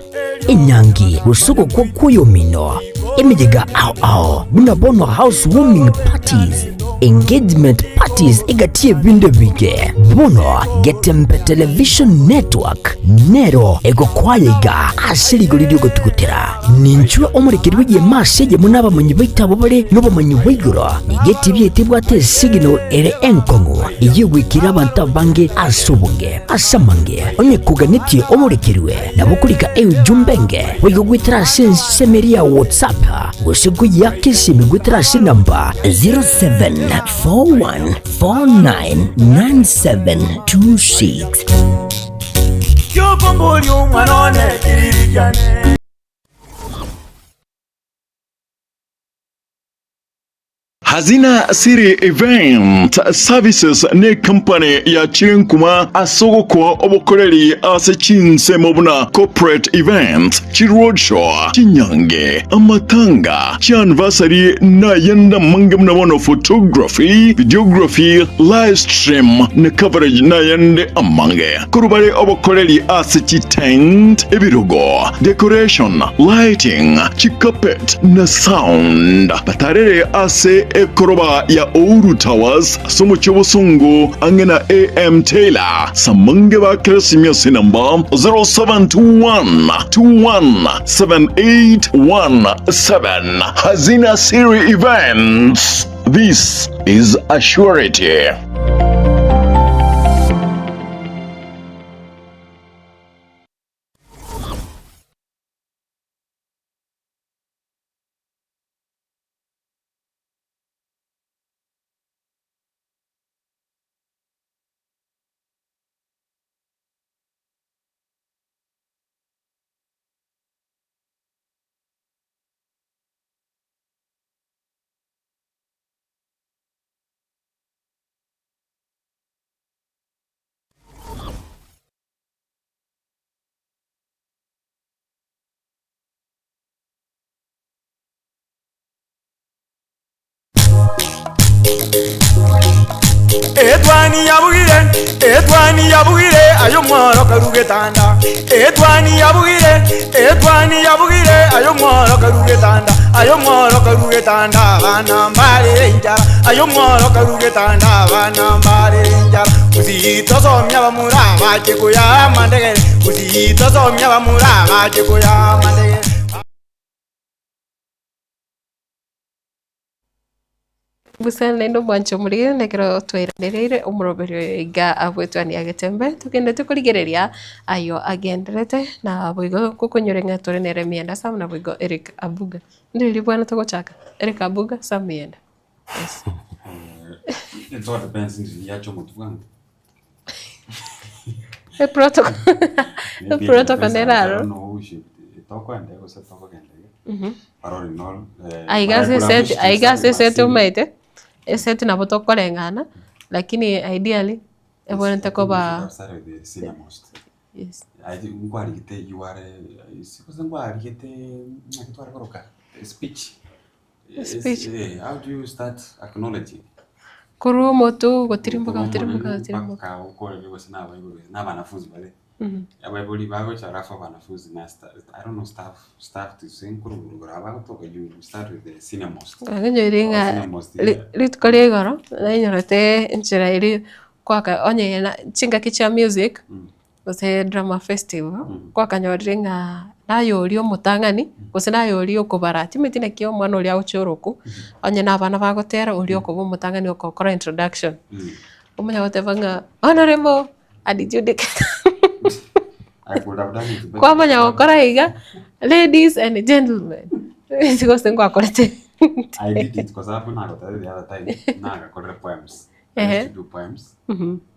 enyangi gose ogokwa kw'oyomino, emeyega ao ao buna bono house warming parties, engagement parties egati y'ebinto ebinge. Bono Getembe Television Network nero egokwaya iga ase rigori ri'ogotugutera. Ninchwe omorekeri bw'egeema ase eyemo n'abamanyi baito abwo bare nobomanyi bwa igoro. Nigo etibi yaito ebwate esignal ere enkong'u eyio egwekire abanto abange ase obonge. Ase amange, onye koganetie omorekerwe, nabo okorika eujumbe enge boigo goetera ase ensemo eria ya WhatsApp gose koyeaka esimi goetera ase enamba 0741499726. Kiokomboria omwana one kiriri kiane. Hazina City Event Services ne company ya chinkuma ase ogokoa obokoreri ase chinsemo buna corporate events, chiroadshow, chinyange, amatanga, chianniversary na ayande amange buna bono photography, videography, live stream na coverage na ayande amange. Korwa bare obokoreri ase chitent, ebirogo, decoration, lighting, chicarpet, na sound. Batarere ase ekoroba ya Ouru Towers ase omochie obosongo ang'e na AM Taylor. Samange ba Keresimia ase enamba 0721 21 7817. Hazina Siri Events. This is a surety. Etwani yabugire, etwani yabugire, aye omworo karue getanda. Etwani yabugire, etwani yabugire, aye omworo karue getanda. Aye omworo karue getanda, abana mbare enchara. Aye omworo karue getanda, abana mbare enchara. Gusii tosomia abamura abache koya amandegere, gusii tosomia abamura abache koya amandegere. Busa naende omwancho omoriri nekero twairanereire omoroberi oyo iga abwetwania agetembe togende tokorigereria ayo agenderete na boigo gokonyora ng'a tore nere Mienda Sam na boigo Eric Abuga. Ndiri bwana togochaka, Eric Abuga, Sam Mienda. Yes. It all depends ndiri yacha omotwe bwango. Eprotocol eprotocol nere aro. Aiga ase eseti aiga ase eseti omanyete, eseti nabo tokoreng'ana, lakini ideally ebwenerete koba. Yes. I think nkwarigete you are ase gose nkwarigete ng'aki tware koroka speech. Speech. Eh, how do you start acknowledging? Korwa omoto gotirimboka gotirimboka gotirimboka. Mpaka okorire gose na abaibori na abanafunzi bare. Abaibori bagocha alafu abanafunzi na I don't know staff staff to sing korwa abagotoka you start with the senior most. Nakinyoire ng'a Senior most, rituko ria igoro, nainyorete enchera eria kwaka onye na chingaki chia music, gose drama festival, kwakanyorire ng'a naye oria omotang'ani, gose naye oria okobara timanyeti naki omwana oria agochora okwo, onye na abana bagotera oria okoba omotang'ani okokora introduction. Omanya goteba ng'a honourable adjudicator I could have done it better. kwamanya gokora iga, ladies and gentlemen, gose ngwakorete. I did it kwa sababu nagotebia the other time nagakorire poems. I used to do poems.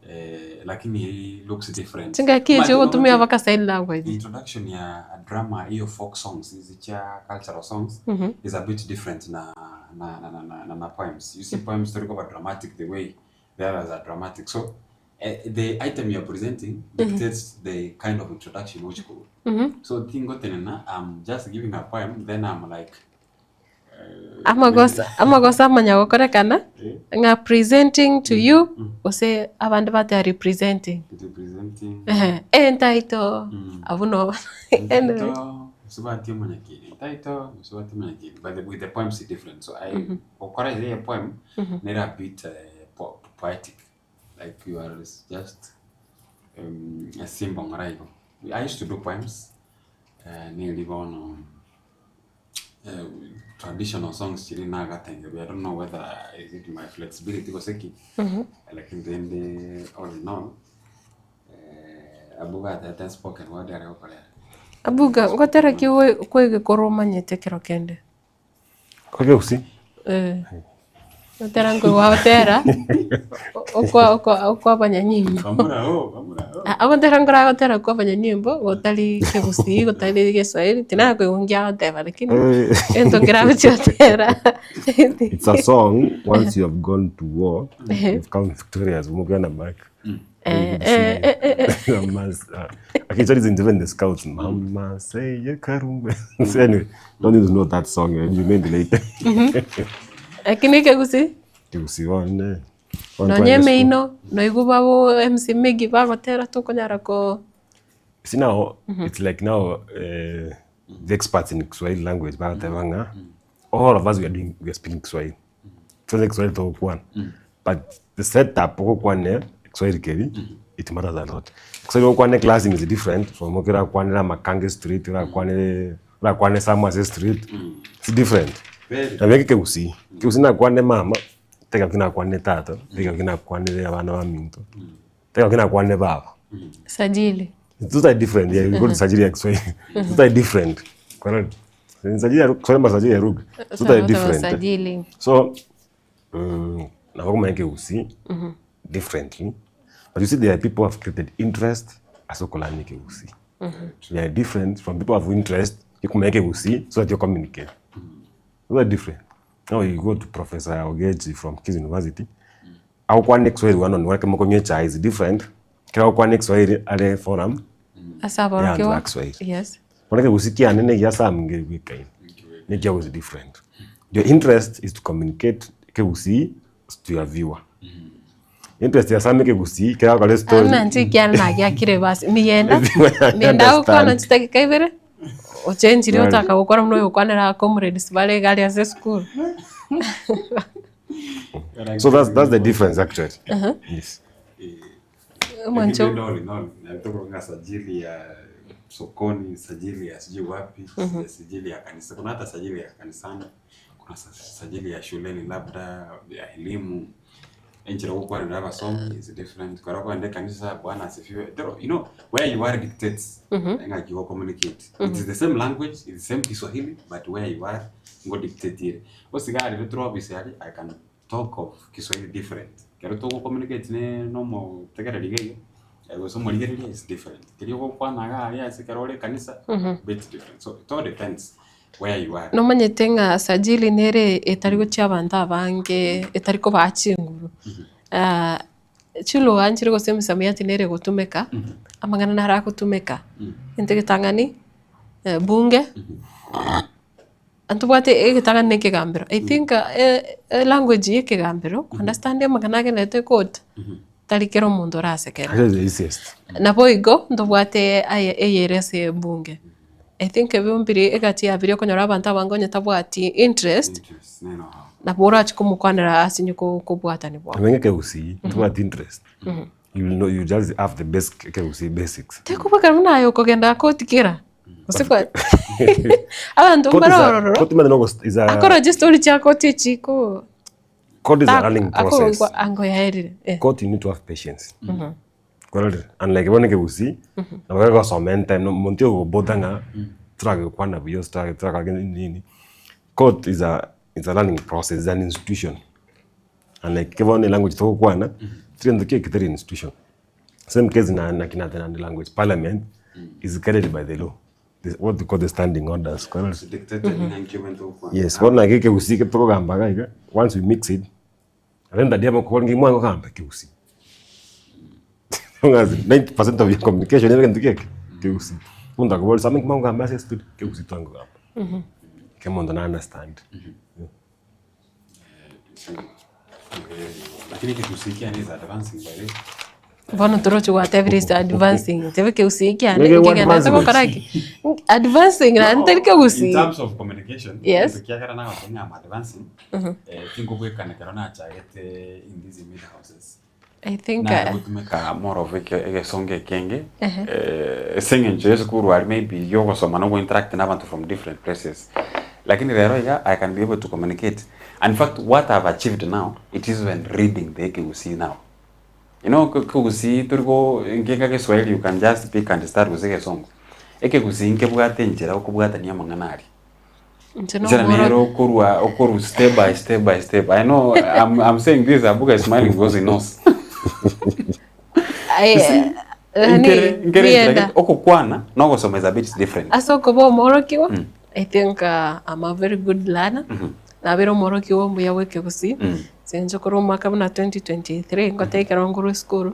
Eh, lakini hii looks different. Chingaki echi Imagine ogotumia unaona mpaka sign language. Introduction ya drama hiyo folk songs hizi cha cultural songs is a bit different na na na na, na, na, na poems. You see poems talk dramatic the way the others are dramatic. So the item you are presenting dictates the kind of introduction which go. So tingo tenena I'm just giving a poem then I'm like Amagosa amagosa amanya gokorekana ng'a presenting to you gose abande bateba representing. Representing. Ehe, entitle abwo no anyway. Entitle, usubati mwenyekiti. Entitle, usubati mwenyekiti. But the, with the poems is different. So I okora ile poem nera bit poetic. Like you are just a simple ngoraigo. I used to do poems. Nilibono traditional songs chiri nagatenge. I don't know whether is it my flexibility goseki. Lakini then the all in all abuga atete spoken word aregokorera. Abuga ngotera ki kwegekora omanyete ekero kende? Koge gusii? Eh. Gotera nkoigwa gotera okwa okwa okwa abanyanyimbo. Bamura o, bamura o. Agotera nkoragotera kwa abanyanyimbo gotari kegusii gotari geswahili tinakoigwa ngiagoteba lakini egento nkeragochia gotera. It's a song once you have gone to war, you've come victorious. Umugana back. Okay, it's even the scouts. Mama say ye karumbe. So anyway, don't need to know that song. You may be later. Lakini kegusii Kegusii one. nonye emeino noigwa babo MC Miggy bagotera tokonyara ko See now, it's like now the experts in Kiswahili language, bagatebanga, all of us we are doing, we are speaking Kiswahili. Tuanze Kiswahili tokwana. But the setup okokwane Kiswahili keri, it matters a lot. Kiswahili okwane class is different from okera kwanera Makange Street, ora kwane ora kwane Samwase Street. It's different. Very. Na beke kegusii. Kegusii nakwane mama, teka kinakwane tata, teka kinakwane abana ba minto. Teka kinakwane baba. Sajili. It's totally different. Yeah, you go to Sajili ya Kiswahili. It's totally different. Kwa nini? Sajili ya Kiswahili masajili ya lugha. It's totally different. Sajili. So, na kwa maana Kegusii differently. But you see there are people who have created interest asokolani Kegusii. They are different from people who have interest ikumanya Kegusii so that you communicate. Those are different. Now you go to Professor Ogechi from Kids University. Au kwa Kiswahili one on one kama kwenye chai is different. Kila kwa Kiswahili ale forum Ase Yeah, aborokigwa. and Kiswahili. Yes. Manake gusikia nene gia sam nge gwikaine. Nä was different. Your interest is to communicate Kegusii to your viewer. Interest ya Sam Kegusii kira kore story. Amna nchi kiana na giakire basi mienda Everyone mienda gukwana understand. chitagika ibere ochenjire Right. otaka gukora muno gukwanira comrades bare gari ase school. So that's the difference actually. Yes. Mwancho. Lakini all in all, natoka kwa sajili ya sokoni, sajili ya sijui wapi, sajili ya kanisa. Kuna hata sajili ya kanisani, kuna sajili ya shuleni labda ya elimu. Enchira gukwana na abasomi is different. Kwa kwenda kanisa Bwana asifiwe. Tero, you know where you are dictates. Nga you communicate. It is the same language, it's the same Kiswahili, but where you are ngo dictate here. Osigari retro office yari I can talk of Kiswahili different. Kero to communicate ne normal tegereri geyo. Gose omorigereria is different. Kerio gokwana iga aria ase ekero ore ekanisa, bit different. So it all depends where you are. Nomanyete ng'a sajili nere etari gochia abanto abange etari kobaa chinguru. Chilugha nchire gose emisamiati nere egotumeka, amang'ana naro agotumeka, egento egetang'ani, bunge, ntobwate egetang'ani na ekegambero, I think elanguage ya ekegambero, understand amang'ana agenderete court, tari kera omonto orasekere. That is the easiest. Naboigo, ntobwate aye eyere ase ebunge, I think ebio mbiri egati ya biria okonyora abanto abange onye tabwati interest, nabo orache komokwanera ase onye kobwatanigwa. Nonye ekegusii tobwati interest you will know you just have the basic ekegusii basics. Tekobwekana buna aye okogenda koti kera gose kwa abanto Court is mbare a- ororo court mani nogo is a- akora chistori chia koti echiko court is a learning process. akoigwa ango yaerire eh. Court you need to have patience. Mhm. Kwarorire? Unlike bono ekegusii, nabo kegosoma anytime, no omonto ogobota ng'a toragekwana buya gose torage torakora kende nini. Court is a is a learning process, is an institution. Unlike ke bono elanguage togokwana, teri gento kiaye teri institution. Same case na na kina the language, parliament is guided by the law, the what we call the standing orders. Kwarorire? Yes, bono naki ekegusii eke tokogamba iga iga, once we mix it, Renda dia mokore ngi mwango gamba keusi. Ng'azi 90% of your communication ebe gento kieke keusi. Omonto akobori something mwango gamba ase studio keusi twango gamba. Ke omonto na understand. Lakini kegusii kiane is advancing by the way. Bono torochi gwatebire is advancing tebe kegusii kiane Nige nkegenderete advancing. gokora ki? Advancing naende tari kegusii. In terms of communication, Yes. egento kiagera nagotebia ng'a I'm advancing, eh, tinkobwekana ekero nachagete in these media houses. I think Nare gotumeka more of eke egesongo ekenge, Ehe. eh, ase eng'encho ya esukuru aria maybe ya ogosoma na ogointeract na abanto from different places. Lakini rero iga, I can be able to communicate. And in fact, what I've achieved now, it is when reading the ekegusii now. You know ekegusii tori go ngenga geswahili you can just speak and start gose egesongo. Ekegusii nkebwate enchera okobwatania amang'ana aria. Inche no Enchera nere omoro- okorwa okorwa step by step by step. I know I'm, I'm saying this Abuga is smiling because he knows. Aye, eh, Nkere ni- nkere enchera nienda. gete okokwana na ogosoma is a bit different. Ase okoba omworokigwa, I think I'm a very good learner. Nabere omworokigwa omuya bwa ekegusii, ase eng'encho korwa omwaka buna 2023 ngotebi ekero nkorwa esukuru,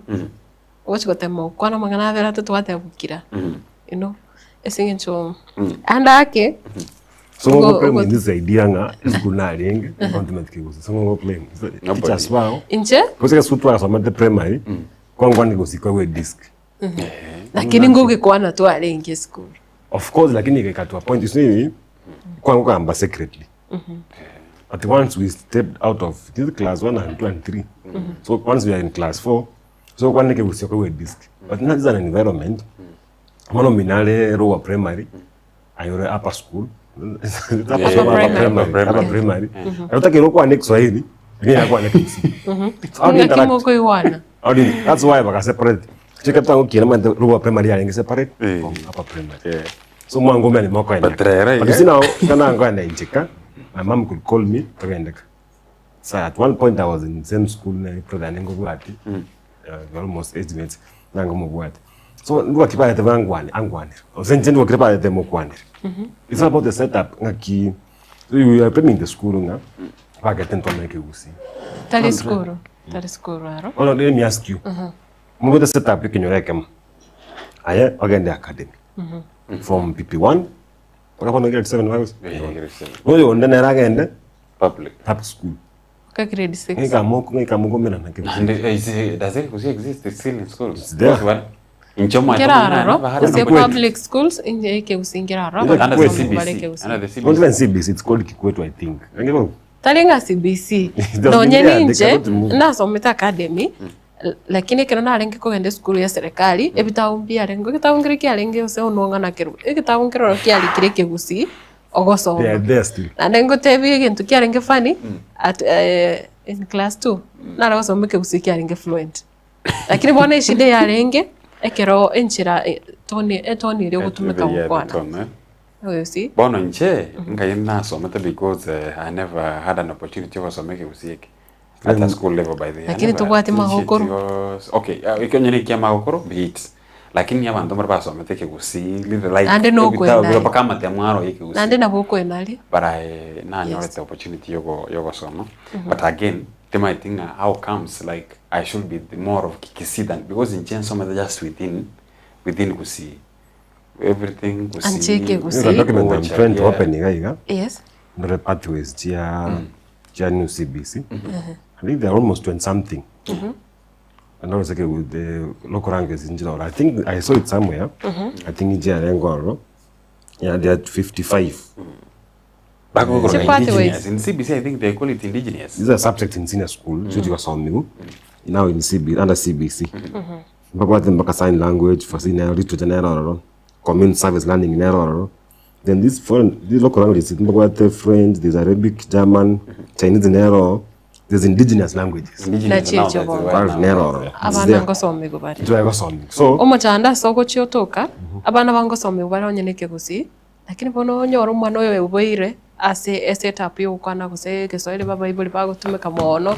ogochi gotema gokwana amang'ana abere atato gwatebukira, you know, ase eng'encho ande ake, So ogo- ngogo claim ogo- this idea ng'a esukuru narenge continent kegusii. So ngogo claim. Teachers bao. Inche? Gose esukuru twasomete primary, kwangwana kegusii kwaigwa edisk. Lakini ngogekwana twarenge esukuru. Of course lakini ikaika to a point you see kwanga kogamba secretly but once we stepped out of this class 1 and 2 and 3 so once we are in class 4 so kwane kegusii kwaigwa edisk but now this is an environment mono minare lower primary ayore upper school upper Yeah, school, yeah, upper primary upper upper primary ayotakire okwane kiswahili lakini akwane kegusii So how do you Ng'aki interact? mokoigwana. How do you, that's why baka separate. Chika tangu kina mante lower primary yarenge separate from upper primary. So mwangu mene moko ene. But rero But you see now kana ngo ene inchika. My mom could call me togendeka. So at one point I was in same school na brother nengo bwati. Almost age mates nango mubwati. So ndwa kibarete bangwane angwane. Osenje ndwa kibarete mukwanire. It's all about the setup ngaki so you are planning the school nga bagete ntome kigusi. Tari sukuru, tari sukuru aro. Well, let me ask you. Mubete setup ekenyoro ekemo. Aye ogende academy. From PP1 mpaka bono grade 7 bagosi. Oyo onde nere agende public public school. Mpaka grade 6. Ng'ika ng'ika mokomerana And is it, does it exist It's still in schools? It's there. Because Inche omanyete Nkera omwana aroro, bahari gose Kikwete. public schools, inche ekegusii nkera aroro, Under the abanto CBC. bare ekegusii. Under the CBC. Not even CBC, it's called Kikwetu, I think. Ng'ika- Tari ng'a CBC. It has Nonye been there, they ninche, cannot remove. nasomete academy, lakini ekero narenge kogenda esukuru ya serikali, ebitabu mbiarenge, egetabu nkere kiarenge gose onwong'a na kerwe, egetabu nkeroro kiarikire ekegusii, ogosoma. They are there still. Naende ngotebie egento kiarenge funny, at in class two, nare gosoma ekegusii kiarenge fluent. Lakini bono eshida yarenge, ekero enchera tone etone eria ogotumeka Yeah, the gokwana. tone, eh. You see? Bono inche ngai nasomete because I never had an opportunity gosoma ekegusii eke at a school level by the way. I Lakini never tobwate appreciate magokoro. Okay, ekenyoro ekia magokoro be it. Lakini abanto mbare basomete ekegusii really like Naende ebitabo nokoenaria. bire mpaka amatemo aro ya ekegusii. Naende nabo okoenaria. But I nanyorete opportunity yogo yogosoma but again timaeti ng'a how comes like I should be the more of Kisii than because inche nsomete just within within Gusii everything Anche Gusii ekegusii. There's a document I'm culture, trying to yeah. open iga iga. Yes. Ndore pathways chia chia new CBC. I think they're almost 20 something. And also with the local language in general. I think I saw it somewhere. I think inche yarenge ororo. Yeah, they are 55. Bakogokora Chi pathways. indigenous. In CBC I think they call it indigenous. These are subjects in senior school, mm. -hmm. basomiwu now in CB, under CBC. Mbabwate mpaka sign language, fasihi nero, literature nero ororo, community service learning nero ororo. Then these foreign, these local languages, mbabwate French, there's Arabic, German, Chinese nero, there's indigenous languages. Indigenous now, that's the word now. Nero ororo. It's Abana there. ngosomigwa bare. Ntibari gosomigwa. So, Omochando ase ogochia otoka, abana bangosomigwa bare onye na ekegusii, Lakini bono onyore omwana oyo oiboire ase esetup ya ogokwana gose egeswahili babaibori bagotumeka mono,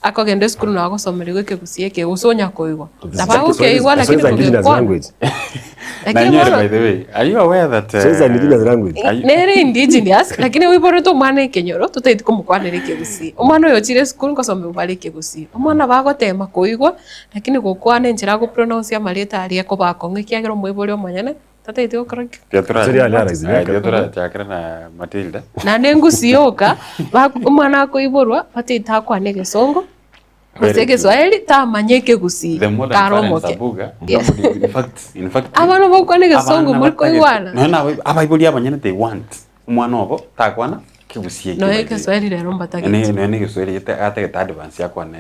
akogenda esukuru nabo agosomerigwa ekegusii eke gose onya koigwa. Nabo agokeigwa lakini kogekwana. Lakini Nanyore bono by the way, are you aware that So it's an indigenous language? are you- nere indigenous lakini oiborete omwana ekenyoro totaeti komokwanera ekegusii. Omwana oyo ochire esukuru ngosomerwa bare ekegusii. Omwana bagotema koigwa lakini gokwana enchera agopronounce amarieta aria ekoba akong'u ekiagera omoibori omonyene Tataeti gokora ki? Tiaturachakera na Matilda. Naende engusi yoka, bak- omwana akoiborwa, bataete akwane egesongo, gose Very true. egeswahili, tamanya ekegusii, The modern kare parents omoke. abuga, Yes. nobody- in fact, in fact, Abana bagokwana egesongo abana muri batagete- koigwana. Nonya na abai- abaibori abanyene they want omwana obo takwana kegusii ekio Nonya by the way. egeswahili rero mbatagete. Ene- nonya na egeswahili gete- atagete advance yakwane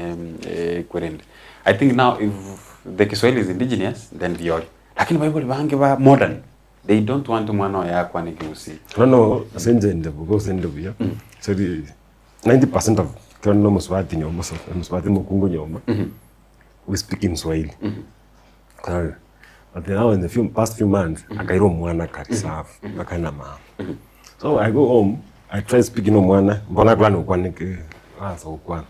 ekwerende. I think now if the Kiswahili is indigenous, then riori. Lakini baibori bange ba modern they don't want omwana oye akwane ekegusii. Bono ase inche inde bobe gose inde buya, sorry 90% of ekero nde omosubati nyomba gose omosubati omokungu nyomba, we speak in Swahili. Kare but now in the few past few months, akaira omwana kare safu, akare na mama. So I go home, I try speaking na omwana, mbona akorana gokwana eke aransa gokwana.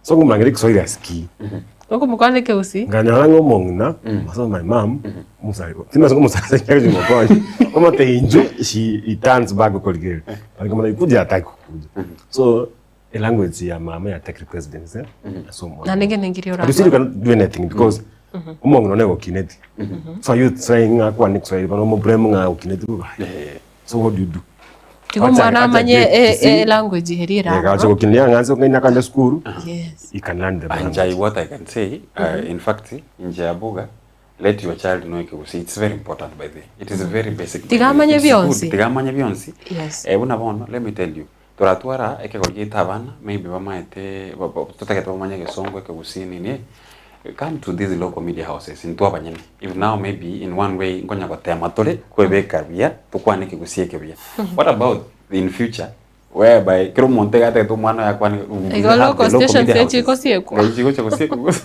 So nkomorangeria ekeswahili asikii. Okomokwana ekegusii. Nkanyora ng'a omong'ina, so my mum, omosani timanyeti ng'a omosani ase agochi gokonya, omotebia inchuo she he turns back okorigereria, but nkamotebia kuja hataki kukuja. So elanguage ya mama ya take precedence eh, ase omwana. Naende egento nkeria But you still orarore. cannot do anything because omong'ina one ogokineti. So you trying ng'a akwane kiswahili bono omoblame ng'a okineti bobe. So what do you do? Tiga omwana amanye e- e- language eria ere Acha aroro. gokinia ng'a ng'a akande sukuru. Yes. He can learn the And language. what I can say, uh, in fact, nje ya buga, let your child know ekegusii. It's very important by the way. It is very basic. by the Tiga way. amanye It's good. bionsi. Tiga amanye bionsi. Yes. Eh, buna bono, let me tell you. Toratwara ekegori giaito abana, maybe bamaete, ba- ba- totagete bamanye egesongo, ekegusii nini. Come to these local media houses, intwe abanyene. If now maybe in one way nkonya gotema tore kwebeka buya, tokwane ekegusii eke buya. What about in future whereby kera omonto iga atagete omwana oye akwane we Igo have the local local stations media echi houses. gosiekwa. Ngai chigocha gosiekwa gose.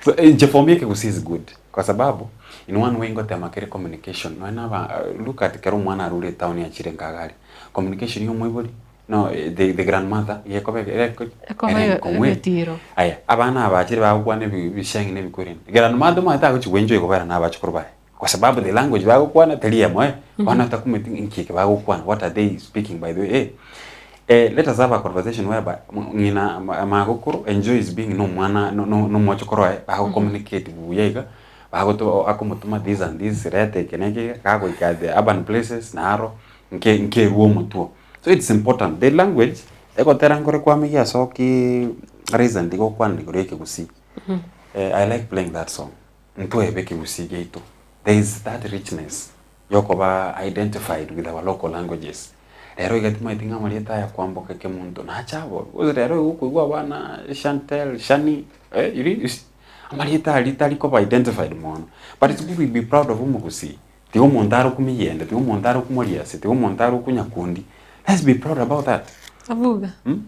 So inche for me ekegusii is good kwa sababu in one way ngotema kere communication nonya na aba look at kero omwana arure etown achire nkaga aria communication ya omoibori no the, the grandmother gekoba ere Ekoba ere enkong'u eh. egetiro. Aya, abana aba bachire bagokwana ebi ebisheng'e na ebikuri inde. Grandmother omanyete agochi gwenchoia kobera na abachukuru baye. Kwa sababu the language bagokwana teri emo eh. Bono takumeti nki eke bagokwana, what are they speaking by the way eh. Eh, let us have a conversation whereby ng'ina magokoro enjoys being na omwana no no omochokoro oye bago communicate buya iga, bagoto akomotoma this and this, reta eke na eke iga, gagoika the urban places naro nke nkerwa omotwe. So it's important, the language egotera nkore kwamigia ase oki recently gokwanera igoro ya ekegusii, I like playing that song, ntwebe ekegusii giaito, there is that richness yokoba identified with our local languages. Rero iga timanyeti ng'a amarieta aya kwamboka ekemonto nache abo, because rero igo okoigwa abana Shantel, Shani, eh, you you see, amarieta aria tari koba identified mono, but it's good we be proud of omogusii. Tiga omonto are okomiyende, tiga omonto are okomoriase, tiga omonto are okonyakundi. Let's be proud about that. Abuga. Hmm?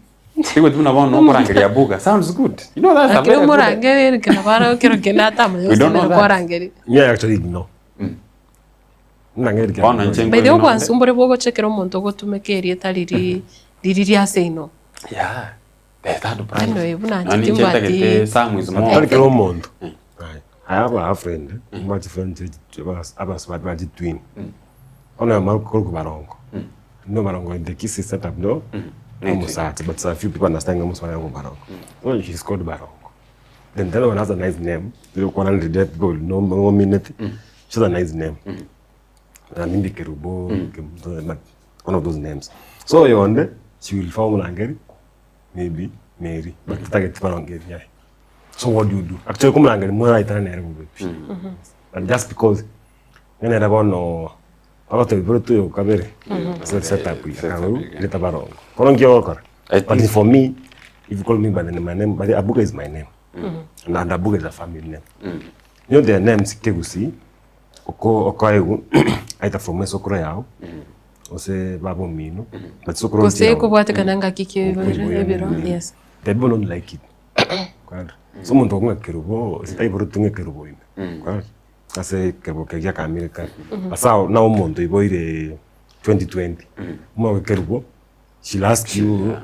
Tigwe buna bono okorangeria abuga. Sounds good. You know that's a Lakini very good. omorangerie kero bara kero kende atamanya We don't know gose that. kwarangeria. Me I actually ignore. Nang'eri Bono inche By the way obwansu mbore bwogochekera omonto ogotumeka erieta riri riri ria seino. Yeah. There's that pride. Anyway, buna Nonye inche inche timbwati ntagete Sam is more. Tari kera omonto. I have a friend, mbache friend abasubati ba chitwin. Bono oyomo akorokwa Barongo. No Barongo in the Kisii setup no omosacha but a few people understand ng'a omosubati arokwa Barongo. So she's called Barongo. Then the other one has a nice name, rikwana riria people will know ng'omineti, she has a nice name. Na maybe Kerubo, Kemuto, one of those names. So oyonde, she will form Omorangeri, maybe Mary, but tatageti Barongo eria yaye. So what do you do? Actually komorangeri moraitane nere bobe pi. But just because ng'a nere bono agotebia bore toyo kabere ase setup eye akaru reta barongo. Bono nki ogokora? But for me, if you call me by the my name, but Abuga is my name. And Abuga is a family name. You know there are names kegusii oko okoegwa either from esokoro yago gose baba omino but sokoro Gose nchiago. ekobwatekana ngaki ki oiboire ebiro yes. The people don't like it. Kwarora? Ase omonto okong'a kerubo, ase taiboreti ng'a ekerubo ime. Kwarora? Ase ekerubo keria giakamire kare. Ase ao nabo omonto oiboire 2020, omoe ekerubo, she'll ask you,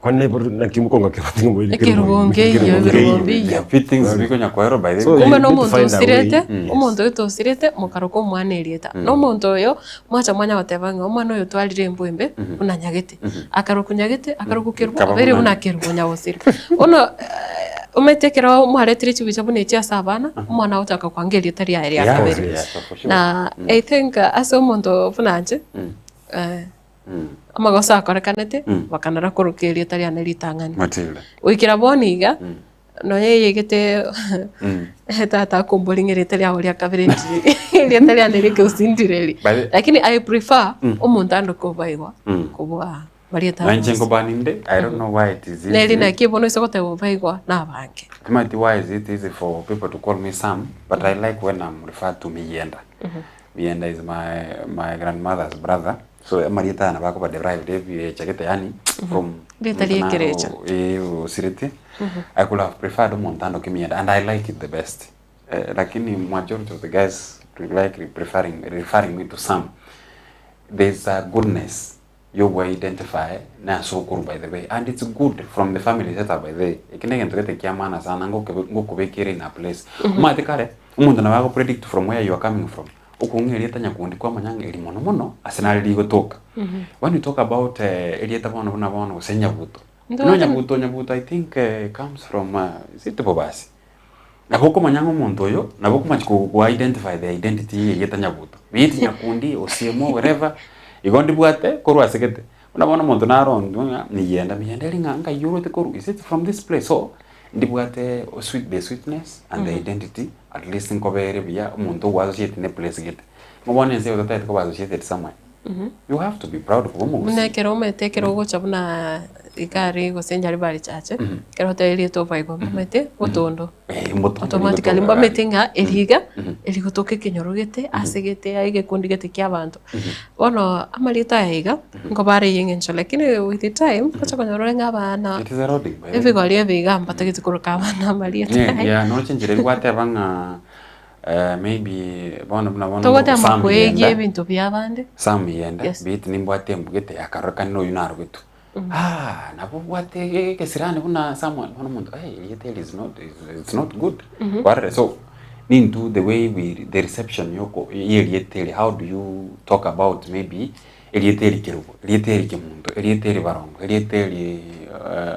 kwani naiboreti naki mokong'a kerubo ati ng'a Ekerubo nkeiyo, ebirubo mbiiyo. Things bikonya koerwa by the So, Kumbe you na need to omonto find a way. osirete, omonto oyo tosirete, mokaroka omwana erieta. Na omonto oyo, mwacha mwanya goteba ng'a omwana oyo twarire embwa embe, buna nyagete. Akarokwa nyagete, akarokwa kerubo, Kaba abeire buna buna kerubo nyagosira. Bono omanyete ekero mwaretire chibicha buna echi ase abana, omwana agochaka kwanga erieta riaye ria Yeah, kabere. yeah, for sure. Na I think ase omonto buna inche, amagoso akorekanete, bakanara koroka erieta riane ritang'ani. Matilda. Goikera bono iga, Nonya eyegete tata akombori ng'a erieta riago ria kabere ndireri, erieta riane riekegusii ndireri. By the- Lakini I prefer omonto ande kobaigwa kobua marieta Na inche abo. nkobani inde, I don't know why it is easy. Neri naki bono ase goteba obaigwa na abange. Timanyeti why is it easy for people to call me Sam, but I like when I'm referred to Miyenda. Miyenda is my my grandmother's brother. So amarieta aya nabo akoba derived ebiechagete yaani from Rieta riekerecha. eh osirete. I could have preferred omonto andoke Miyenda and I like it the best. Eh, lakini majority of the guys like preferring referring me to Sam. There's a goodness yogwa identify na ase okorwa by the way and it's good from the family setup by the way. Eki negento gete kia maana sana ngokobe ngokobekera in a place. Omanyete kare omonto nabo ago predict from where you are coming from. Okong'ia erieta nyakundi kwamanya ng'a eri mono mono ase nare rigotoka. When you talk about erieta bono buna bono gose nyabuto, you know nyabuto nyabuto I think comes from is it Bobasi? Nabo okomanya ng'a omonto oyo nabo okomachi ko ko identify the identity ye erieta nyabuto. Be it nyakundi, osiemo, wherever, igo ndibwate korwa ase gete. Buna bono omonto naro ontwe ng'a miyenda, miyenda eri ng'a ngai orwete korwa, is it from this place? So, ndibwate sweet the sweetness and the identity At least nkobere buya omonto ogo associate ne place gete. Ng'o bono ense eye otataete koba associated somewhere. You have to be proud koba Buna omogusii. ekero omanyete ekero ogocha buna igari gose nyaribari chache, ekero otebirie tobaigwa mbamanyete botondo. Eh, mbotondo Automatically nigo mbamanyete ng'a eri iga, eri gotoka ekenyoro gete, ase gete, aye egekundi gete kia abanto. Bono amarieta aya iga, nkoba are ye eng'encho lakini with the time, ngocha konyora ore ng'a abana, It is eroding by the way. ebigori ebi iga mbatagete koroka abana amarieta Yeah, aya. yeah, noche enchera eria gwateba ng'a eh, maybe bono buna bono Togotema Sam koegia Yenda, ebinto bia abande. Sam Yenda, Yes. bit nimbwate embugete yakarorekanire oywo narogetwe. Ah, nabo obwate egesirani buna Samuel, bono omonto eh erieta eri is not it's not good. Kwarora so, nintwe the way we the reception yoko ya erieta eri how do you talk about maybe erieta eri Kerubo, erieta eri Kemunto, erieta eri Barongo, erieta eri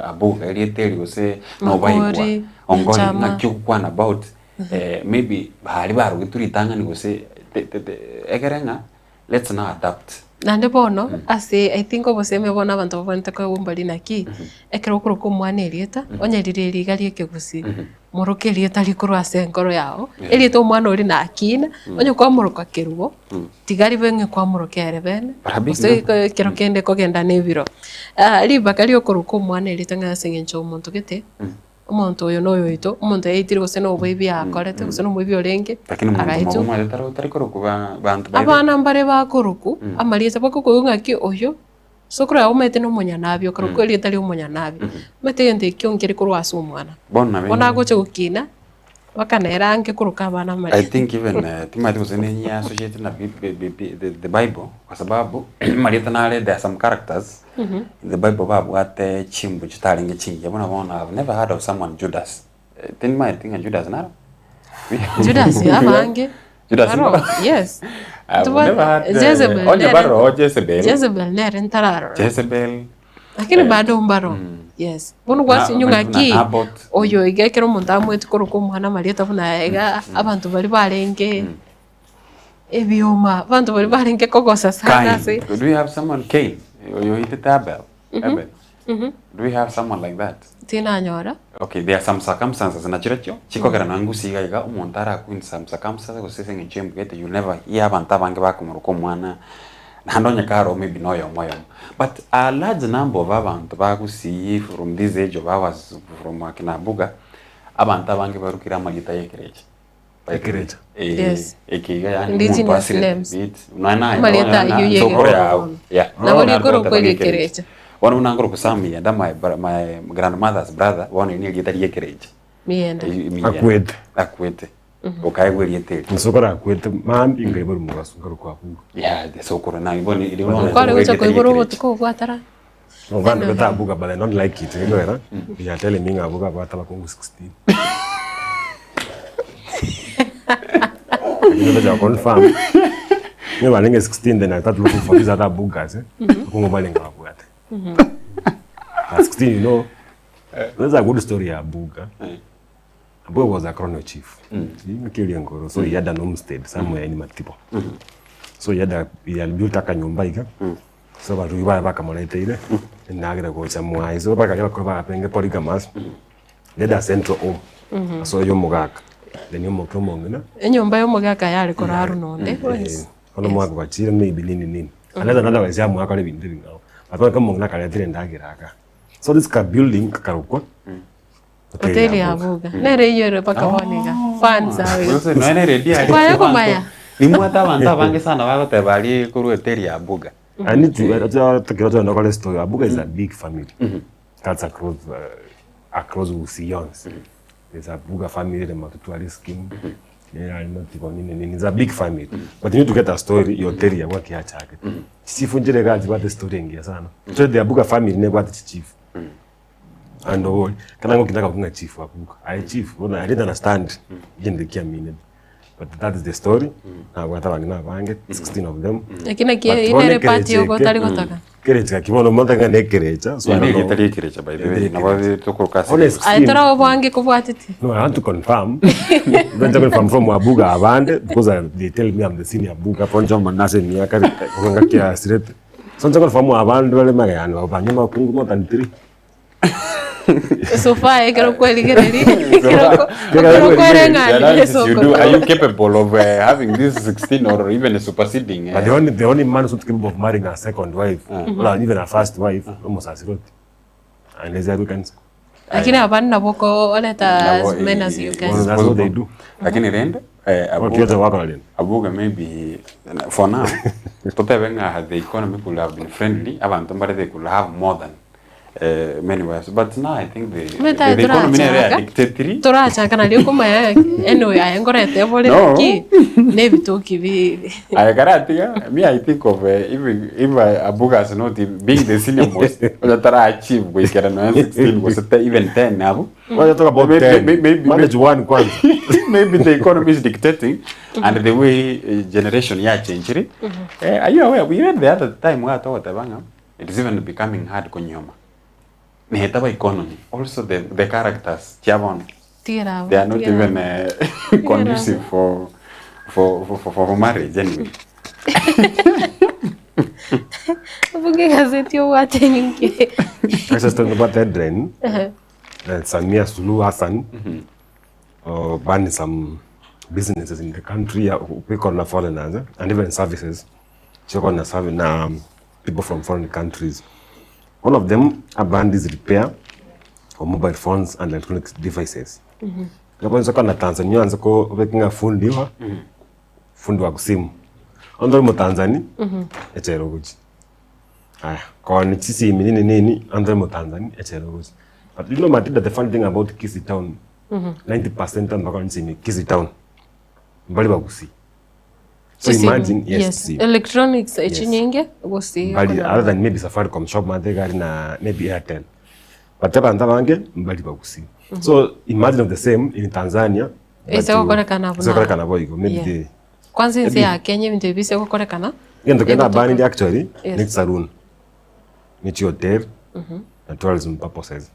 Abuga, erieta eri gose nobaigwa, Makori, Ongori, Nyanchama. ng'aki ogokwana about maybe baria barogetwe ritang'ani gose te te te egere ng'a Let's now adapt. Naende bono ase I think obosemi bono abanto babwenerete koegwa mbari naki, ekero okoroka omwana erieta, onye rire eriga ria ekegusii, moroke erieta rikorwa ase enkoro yago, erieta omwana oria nakina, onye kwamoroka kerubo, tiga ribe ng'a kwamoroka ere bene, gose ekero kende kogenda na ebiro. Ribaka ria okoroka omwana erieta ng'a ase eng'encho omonto gete. Omonto oyo noyo oito, omonto yaitire gose noboibi akorete, gose nomoibi orenge, Lakini omonto agaitwa. mobe omanyete tari tari korokwa ba banto baye. Abana mbare bakorokwa amarieta bakokoigwa ng'aki oyo, sokoro yago omanyete na omonyanabi, okarokwa erieta ria omonyanabi. Omanyete egento ekio nkeri korwa ase omwana. Bono nabo Bono agocha gokina, mpaka nere ange koroka abana I amarieta. think even eh, timanyeti gose nenye associated na bi- bi- bi- bi- the, the bible kwa sababu marieta nare there are some characters In the bible babwate chimbu chitarenge chingiya buna bono I've never heard of someone Judas. Tindimanyeti ng'a Judas naro. Judas abange. Judas Baro, yes. I've Tuba- never had, Jezebel onye nere- baroo Jezebel. Jezebel nere ntararora. Jezebel. Lakini eh, bado mbaro. Yes. Bono gwasinyu Na- na ng'aki Naboth. oyo iga ekero omonto amweti koroka omwana amarieta buna iga abanto baria barenge ebioma, abanto baria barenge kogosa sana Cain. ase Do we have someone Cain? Oyo oitete Abel. Abel. Do we have someone like that? Tinanyora. Okay, there are some circumstances nachirochio chikogera nonya ngusi iga iga omonto arakwe in some circumstances gose ase eng'encho embugete you never hear abanto abange bakomoroka omwana naende onye kare maybe na oyomo oyomo. But a large number of abanto ba gusii from this age of ours from akina Abuga, abanto abange barukire amarieta ya ekerecha. Ekerecha. Eh, Yes. eke iga yaani Indigenous omonto asirete names. bit. Nonya naye Amarieta nonya na ayio ye nsokoro egekorwa yao. bono. Yeah. Nabo Bono rikorokwa narwete egekerecha. Bono buna nkorokwa Sam Miyienda my bra- my grandmother's brother bono eri nerieta riekerecha. Miyienda. Eh, Miyienda. Akwete. Akwete. Okaegwa erieta eri. Nsokoro akwete maambia nkaibora omogaso nkarokwa Abuga. Yeah, the sokoro na bono eri bono Kware gocha erieta koibora riekerecha. obotuko obwatara. Obana beta Abuga but I don't like it. Ekogera you are telling me ng'a Abuga abwate abakungu 16. Lakini ndocha confirm. Niba barenge 16 then I start looking for these other Abugas. Eh? Abakungu barenge babwate. At 16 you know, there's a good story ya Abuga. Abuga was a colonel chief. Mm. Ngoro. So he had an homestead somewhere in Matipo. So he had a, he had built akanyumba iga. So barugi baye bakamoreteire endagera gocha mwaye. So bakaria bakora bagapenge polygamous. They had a central home. So yo omogaka. Then omoke omong'ina. Enyomba ya omogaka yare koraru nonde. Eh, Ono mwaka gwachire maybe nini nini. Unless another wise ya mwaka ore bintu bing'ao. But mwaka omong'ina akaretire endagera aka. So this ka building kakarokwa Hoteli ya Abuga. Nere iyore mpaka bono iga. Fans awe. Gose nonya nere eria Kwaya komaya. Nimwate abanto abange sana bagoteba aria korwa hoteli ya Abuga. I need to acha acha ndokore story. Abuga is a big family. That's across across Gusii yonsi. There's a Abuga family, the Matutuari scheme. Yeah, I know tipo nini nini. It's a big family. But you need to get a story your ya kwa kiachake. Chief njire gaji bate story ingia sana. So the Abuga family ne bate chief. And all kana ngo kinaka kunga chief Abuga. I chief, bona I didn't understand. Jende kia mine. But that is the story. Na gwata bangina bange 16 of them. Lakini But ki bono inere party ekerecha yogo eke- otari gotaka. Kerecha kibono monto ng'a nekerecha. So I Yeah, don't know. nerieta riekerecha by the way. Nabo tokoroka Honestly, ase- Aye tara obwange kobwatete. No, I want to confirm. Don't confirm from Abuga abande because I, they tell me I'm the senior Abuga from John Manase miaka kurenga kia sirete. So nje confirm abande bale magayano abanyuma kungu more than 3. So far ekero kwerigereri. So, Ekero The kwereng'ani analysis you do, are you capable of having this 16 or even superseding? But the only man who's not capable of marrying a second wife, or even a first wife, almost asiroti. Unless they are cancer. Lakini abana nabo ko oleta Nabo, as many as you eh, can. Well, that's what they do. Lakini rende eh, Wakiweza wako na rende. Abuga maybe for now totebe ng'a the economy could have been friendly abantu mbare they could have more than many wives but now I think the, Meta the, the economy nere turachaka. dictatory Turachaka nario komaya anyway aye ngorete bore No. ki nebitoki bi I karatiga me I think of if if Abuga is not being the senior most tara achieve goikera no 16 was even 10 abu Well, you talk about Maybe- 10. maybe- maybe- Manage one kwanza. maybe the economy is dictating and the way generation ya change eh, are you aware we read the other time wa banga it is even becoming hard kunyoma nihetaba economy also the the characters chiabon Tira. they are not even conducive for for, for for for marriage anyway Bunge gazeti obwate nyingi. I just talking about that drain. That Samia Suluhu Hassan banned some businesses in the country, we call them foreigners, and even services. She call them service, people from foreign countries. One of them are banned is repair of mobile phones and electronic devices. Ngapo na Tanzania anza ko bekinga fundi wa fundi wa kusimu. Ondo mu Tanzania echero guchi. Aya, kwa ni sisi nini nini ando mu Tanzania echero guchi. But you know Matilda, the funny thing about Kisii town, 90% mpaka niseme Kisii town. Mbali bagusi. So imagine yes, yes. Kisii. Electronics echinyinge gusi. Mbali other than maybe Safaricom shop mategari na maybe Airtel. But abantu abange mbali bagusi. So imagine of the same in Tanzania, Ase gokorekana buna- Ase gokorekana boigo maybe Yeah. the Kwanza ense Maybe- ya Kenya ebinto ebi bise gokorekana. Egento kende Egotoka- abanire actually Yes. ne chisaloon ne chihotel na tourism purposes.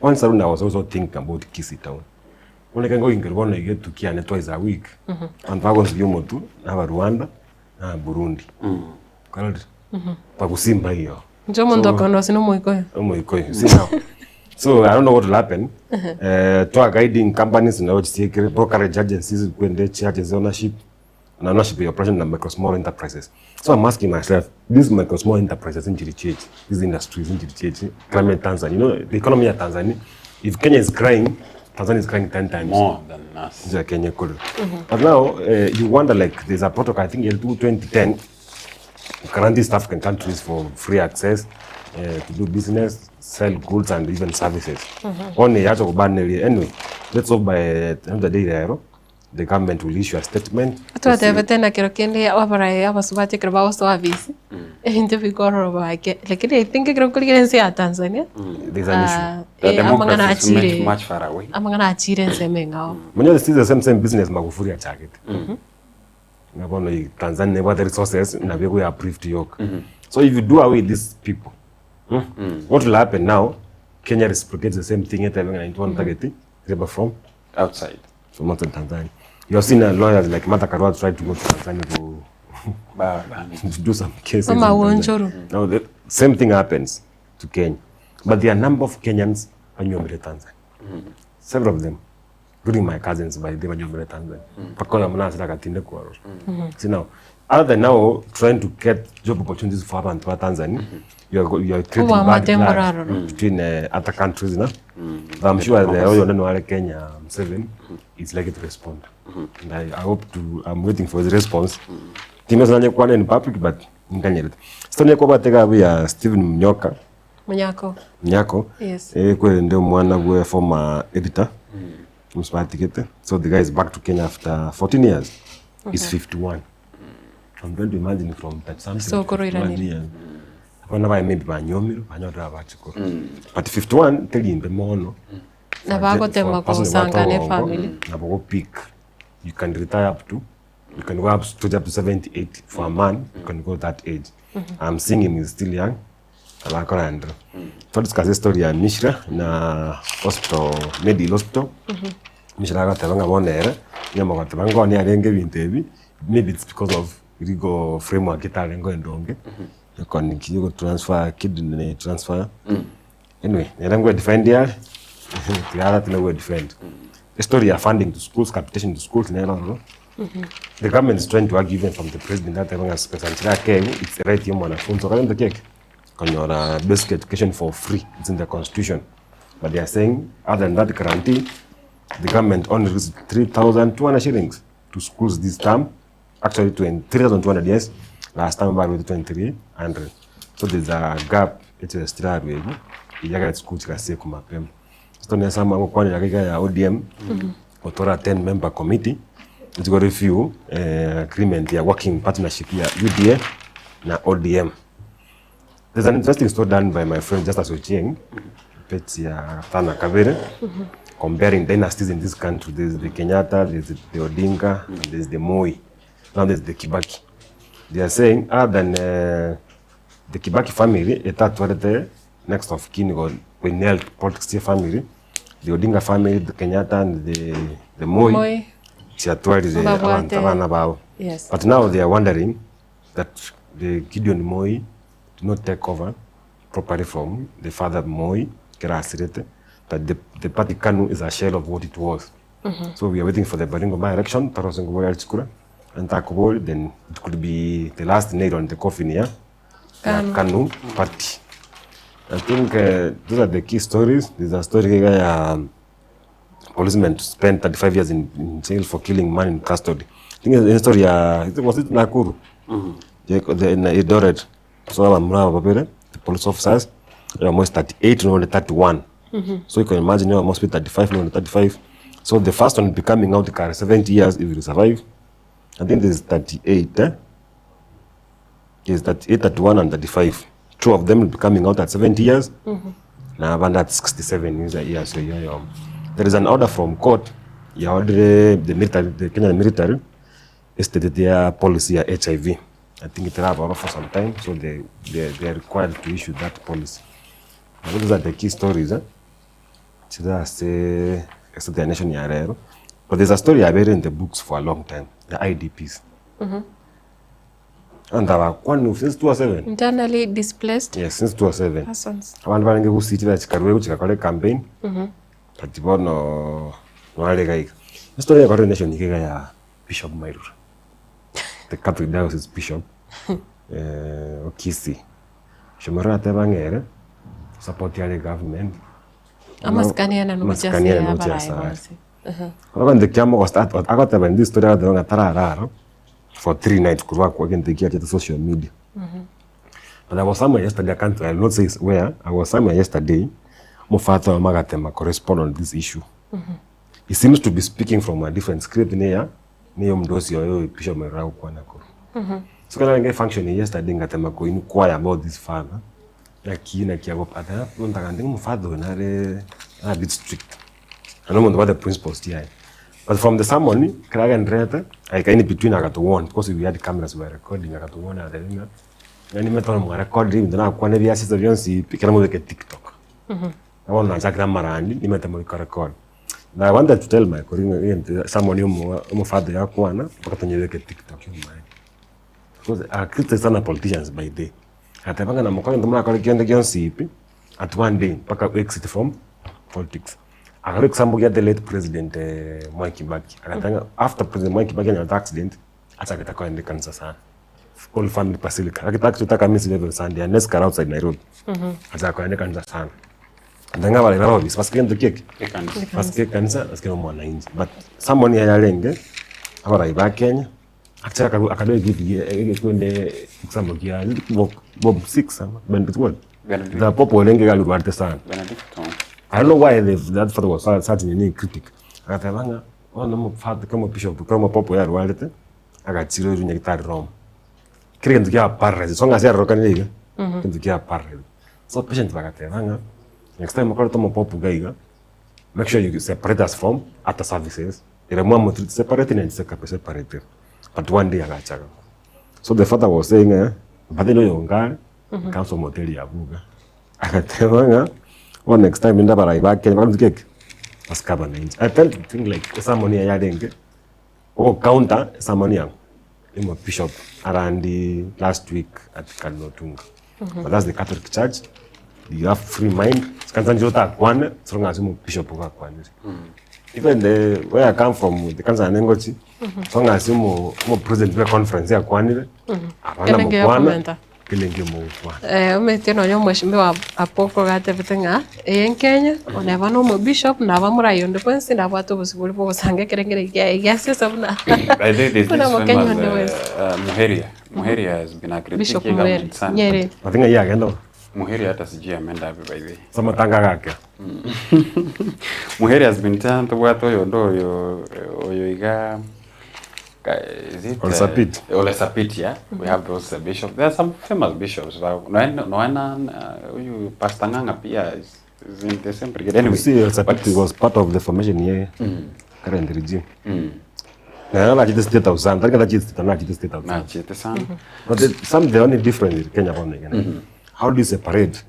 One saloon I was also thinking about Kisii town. Bono ekero nkoginkerwa bono iga etuki yane twice a week, abanto bagonsibia omotwe na abarwanda na ababurundi. Kwarorire? Bagusimba igo. Inche omonto So- okondosia na omoikoyo. Omoikoyo, you see now. So I don't know what will happen. Tour guiding companies nabo chisiekire, brokerage agencies kwende chi agency ownership na ownership ya operation na micro small enterprises. So I'm asking myself, these micro small enterprises nchiri chiechi, these industries nchiri chiechi, climate Tanzania, you know, the economy ya Tanzania, if Kenya is crying, Tanzania is crying 10 times. More than us. Nje ya Kenya kule. But now you wonder like there's a protocol, I think in 2010, guarantee East African countries for free access to do business, sell goods and even services. One yacha kubaneria anyway, let's hope by the end of the day rero the government will issue a statement. Twatebete na kero kende abarayi abasubati ekero bagosoa ofisi, ebinto bikorora bake. Lakini I think ekero nkorigera ense ya Tanzania, There's an issue. ah, The eh, amang'ana democracy is achire much, much far away. amang'ana achire ensemo eng'ao. Mwenye this is the same same business Magufuli achagete. Na bono i Tanzania nebwate resources nabio goya uplift yoka. So if you do away with these people, what will happen now? Kenya reciprocates the same thing etebe ng'a intwe bono tageti labor from outside. From outside Tanzania. You have seen lawyers like Martha Karua try to go to Tanzania to do some cases. in Mama Tanzania. Wanjuru. Now the same thing happens to Kenya. But there are a number of Kenyans banyuomire Tanzania. Several of them, including my cousins by the banyuomire Tanzania. Pakola muna asira katinde kuwarora. See now, other than now trying to get job opportunities for abantu ba Tanzania, you are creating Uwa bad matembo blood raroro. between other countries na. But I'm sure the oyo neno wale Kenya Museveni is likely to respond. And I hope to, I'm waiting for his response. Timeza nanye kwana in public but nkanyerete. Story kwa batega ya Stephen Mnyoka. Munyako. Mnyako. Yes. Eh, kweli ndio mwana we former editor. Msibatikete. So the guy is back to Kenya after 14 years. He's 51. I'm trying to imagine from that something. So to 51 koroiranire. years. Abana baye maybe banyomire banyora bachikoro. But 51 telimbe mono. Na bagotema gosanga ne family. Nabo go pick. You can retire up to you can go up to up to 78 for a man, you can go that age. I'm seeing him he's still young. Abakorandra. To discuss story ya Mishra na hospital, Medil hospital. Mishra agateba ng'a bono ere, nyama agateba ng'o arenge ebinto ebi, maybe it's because of legal framework etarenge endonge. Ekoniki yugo transfer kidney transfer. Anyway, nere ngwe defend yare. Tiara tina ngwe defend. The story ya funding to schools, capitation to schools nero ro. The government is trying to argue even from the president that having a special care, it's the right ya mwanafunzi. Wakati keke konyora basic education for free. It's in the constitution. But they are saying, other than that guarantee, the government only released 3,200 shillings to schools this term. Actually, 3,200, yes. Last time about 2,300. So there's a gap. It is still a way. Ijaga school chikasiye kumapema. So nesama ngokwani yakika ya ODM otora 10 member committee it's got review agreement ya working partnership ya UDA na ODM. There's an interesting story done by my friend Justus Ochieng, page ya Tana Kavere, comparing dynasties in this country. There's the Kenyatta, there's the Odinga, and there's the Moi. Now there's the Kibaki. They are saying, other than the Kibaki family, etatwarete next of kin go we nailed politics family, the Odinga family, the Kenyatta, and the Moi, Moi. chiatwarire Babwate. abana babo. Yes. But now they are wondering that the Gideon Moi did not take over properly from the father Moi, Kera that the party Kanu is a shell of what it was. So we are waiting for the Baringo by-election, Tarosengo Boy Chikura, and Takobol, then it could be the last nail on the coffin here. Yeah? Kanu. Kanu party. I think those are the key stories. There's a story here, policemen to spend 35 years in jail for killing man in custody. I think it's a story, was it Nakuru? In Eldoret. So the police officers, they were almost 38, no, 31. So you can imagine, you must be 35, no, 35. So the first one will be coming out the 70 years if you survive. I think there's 38. There's 38, 31, and 35. Two of them will be coming out at 70 years. Now, and at 67 years, yeah, so yeah, yeah. There is an order from court. Yaorire the military, the Kenyan military estated their policy ya HIV. I think it for some time, so they, they, they are required to issue that policy. Now, those are the key stories. Eh? Chira ase ase the nation ya rero. But there's a story I've read in the books for a long time, the IDPs. And abakwanu since 2007. Internally displaced Yes, since 2007. persons. Abandu barenge gusitira chikarwe chikakora campaign. But bono noarega iga. Story ya Korera nation iga ya Bishop Mairura. The Catholic Diocese Bishop o Kisii. Bishop Mairura ateba ng'ere support yare government. Amasikani yana nogochia Amasikani ase yana nogochia abarai ase are. bonsi. Korwa egento kiamogosta agoteba in this story agoteba ng'a tararara for 3 nights korwa akwa egento ekio giachete social media. But I was somewhere yesterday, I can't, I will not say where, I was somewhere yesterday, Mufata wa Magatema correspond on this issue. He seems to be speaking from a different script neya niyo mdosi oyo Bishop Mairura gokwana korwa. So kana nge function yesterday ngatema ko inquire about this father. Naki naki ago ata ntaka ndi mufadha oyo nare a bit strict. I know what the principles tiai. But from the sermon, karagenderete, like in between akatuwarn because we had cameras we were recording akatuwarn atebi ng'a yani metoro mwa record ibinto nakwana ebiasisa bionsi kera mobeke TikTok. Nabo nachakire amarandi nimete muri record. Na I wanted to tell my colleague someone yomo omofather yakwana mpaka tonyebeke TikTok yomaene. Because I criticize sana politicians by day. Atebanga na mukore ntumura kionde kionsi ipi at one day mpaka exit from politics. Akaro example ya the late president Mwai Kibaki. Akatanga after president Mwai Kibaki had accident achaketa kwa kanisa sana. All family basilica. Akitaka kutaka misi level Sunday and next outside Nairobi. Achaka kwa kanisa sana. Ndanga wale baba basi kintu kiki. Ekanisa. Basi kanisa basi mwananchi. But someone ya yarenge abarai ba Kenya actually akado give kwende example kia Bob Bob 6 ama Benedict what? Benedict. The Pope olenge galurwarte sana. Benedicto. I don't know why the, that father was such a critic. Akatebanga ono mo father kama bishop kama popo yarwarete agachiro nyagetari Rome. Kire kintu kia parre so ngasi arorokani iga. Kintu kia parre. So patient bakatebanga next time okore tomo popo gaiga make sure you separate us from other services. Ire mwa treat separate and separate. But one day agachaga. So the father was saying eh but no yongare comes from hotel ya buga. Akatebanga well next time inda barai ba Kenya bakamtu keke basikaba na inji. I tend to think like someone ya yarenge o counter someone yangu imo bishop around last week at Cardinal Otunga. But that's the Catholic Church. You have free mind. Sikanza njota kwane, so ngazi mo bishop kwa kwane. Even the where I come from, the kanisa nengochi. So ngazi mo mo president we conference ya kwanire. Abana Kelenge ya mukwana. komenta. Kelenge mukwana. Omanyete nonya omweshimiwa Apoko gatebete ng'a eye nkenya oneba na omobishop naba morai onde bwensi nabwate obosibori bwa ogosanga ekerengere kiaye giasiasa buna By the way, there's buna this mokenya famous onde bwensi. Muheria. Muheria has been a critic Bishop government Muheri, sana. Nyeri. I think yeah, agenda. Muheria hata sijui ameenda wapi by the way. Sama tanga gake. Muheria has been turned tobwate oyo ndo oyo oyo iga is it Ole Sapit. Ole Sapit, yeah. We have those bishops. There are some famous bishops. Noena Noena huyu Pastor Ng'ang'a pia is, is in the same brigade. Anyway, You see, El Sapit was part of the formation here, current regime. Na na chite state house sana. Tarika chite state na chite state house. Na chite sana. But the, some the only difference in Kenya one again. How do you separate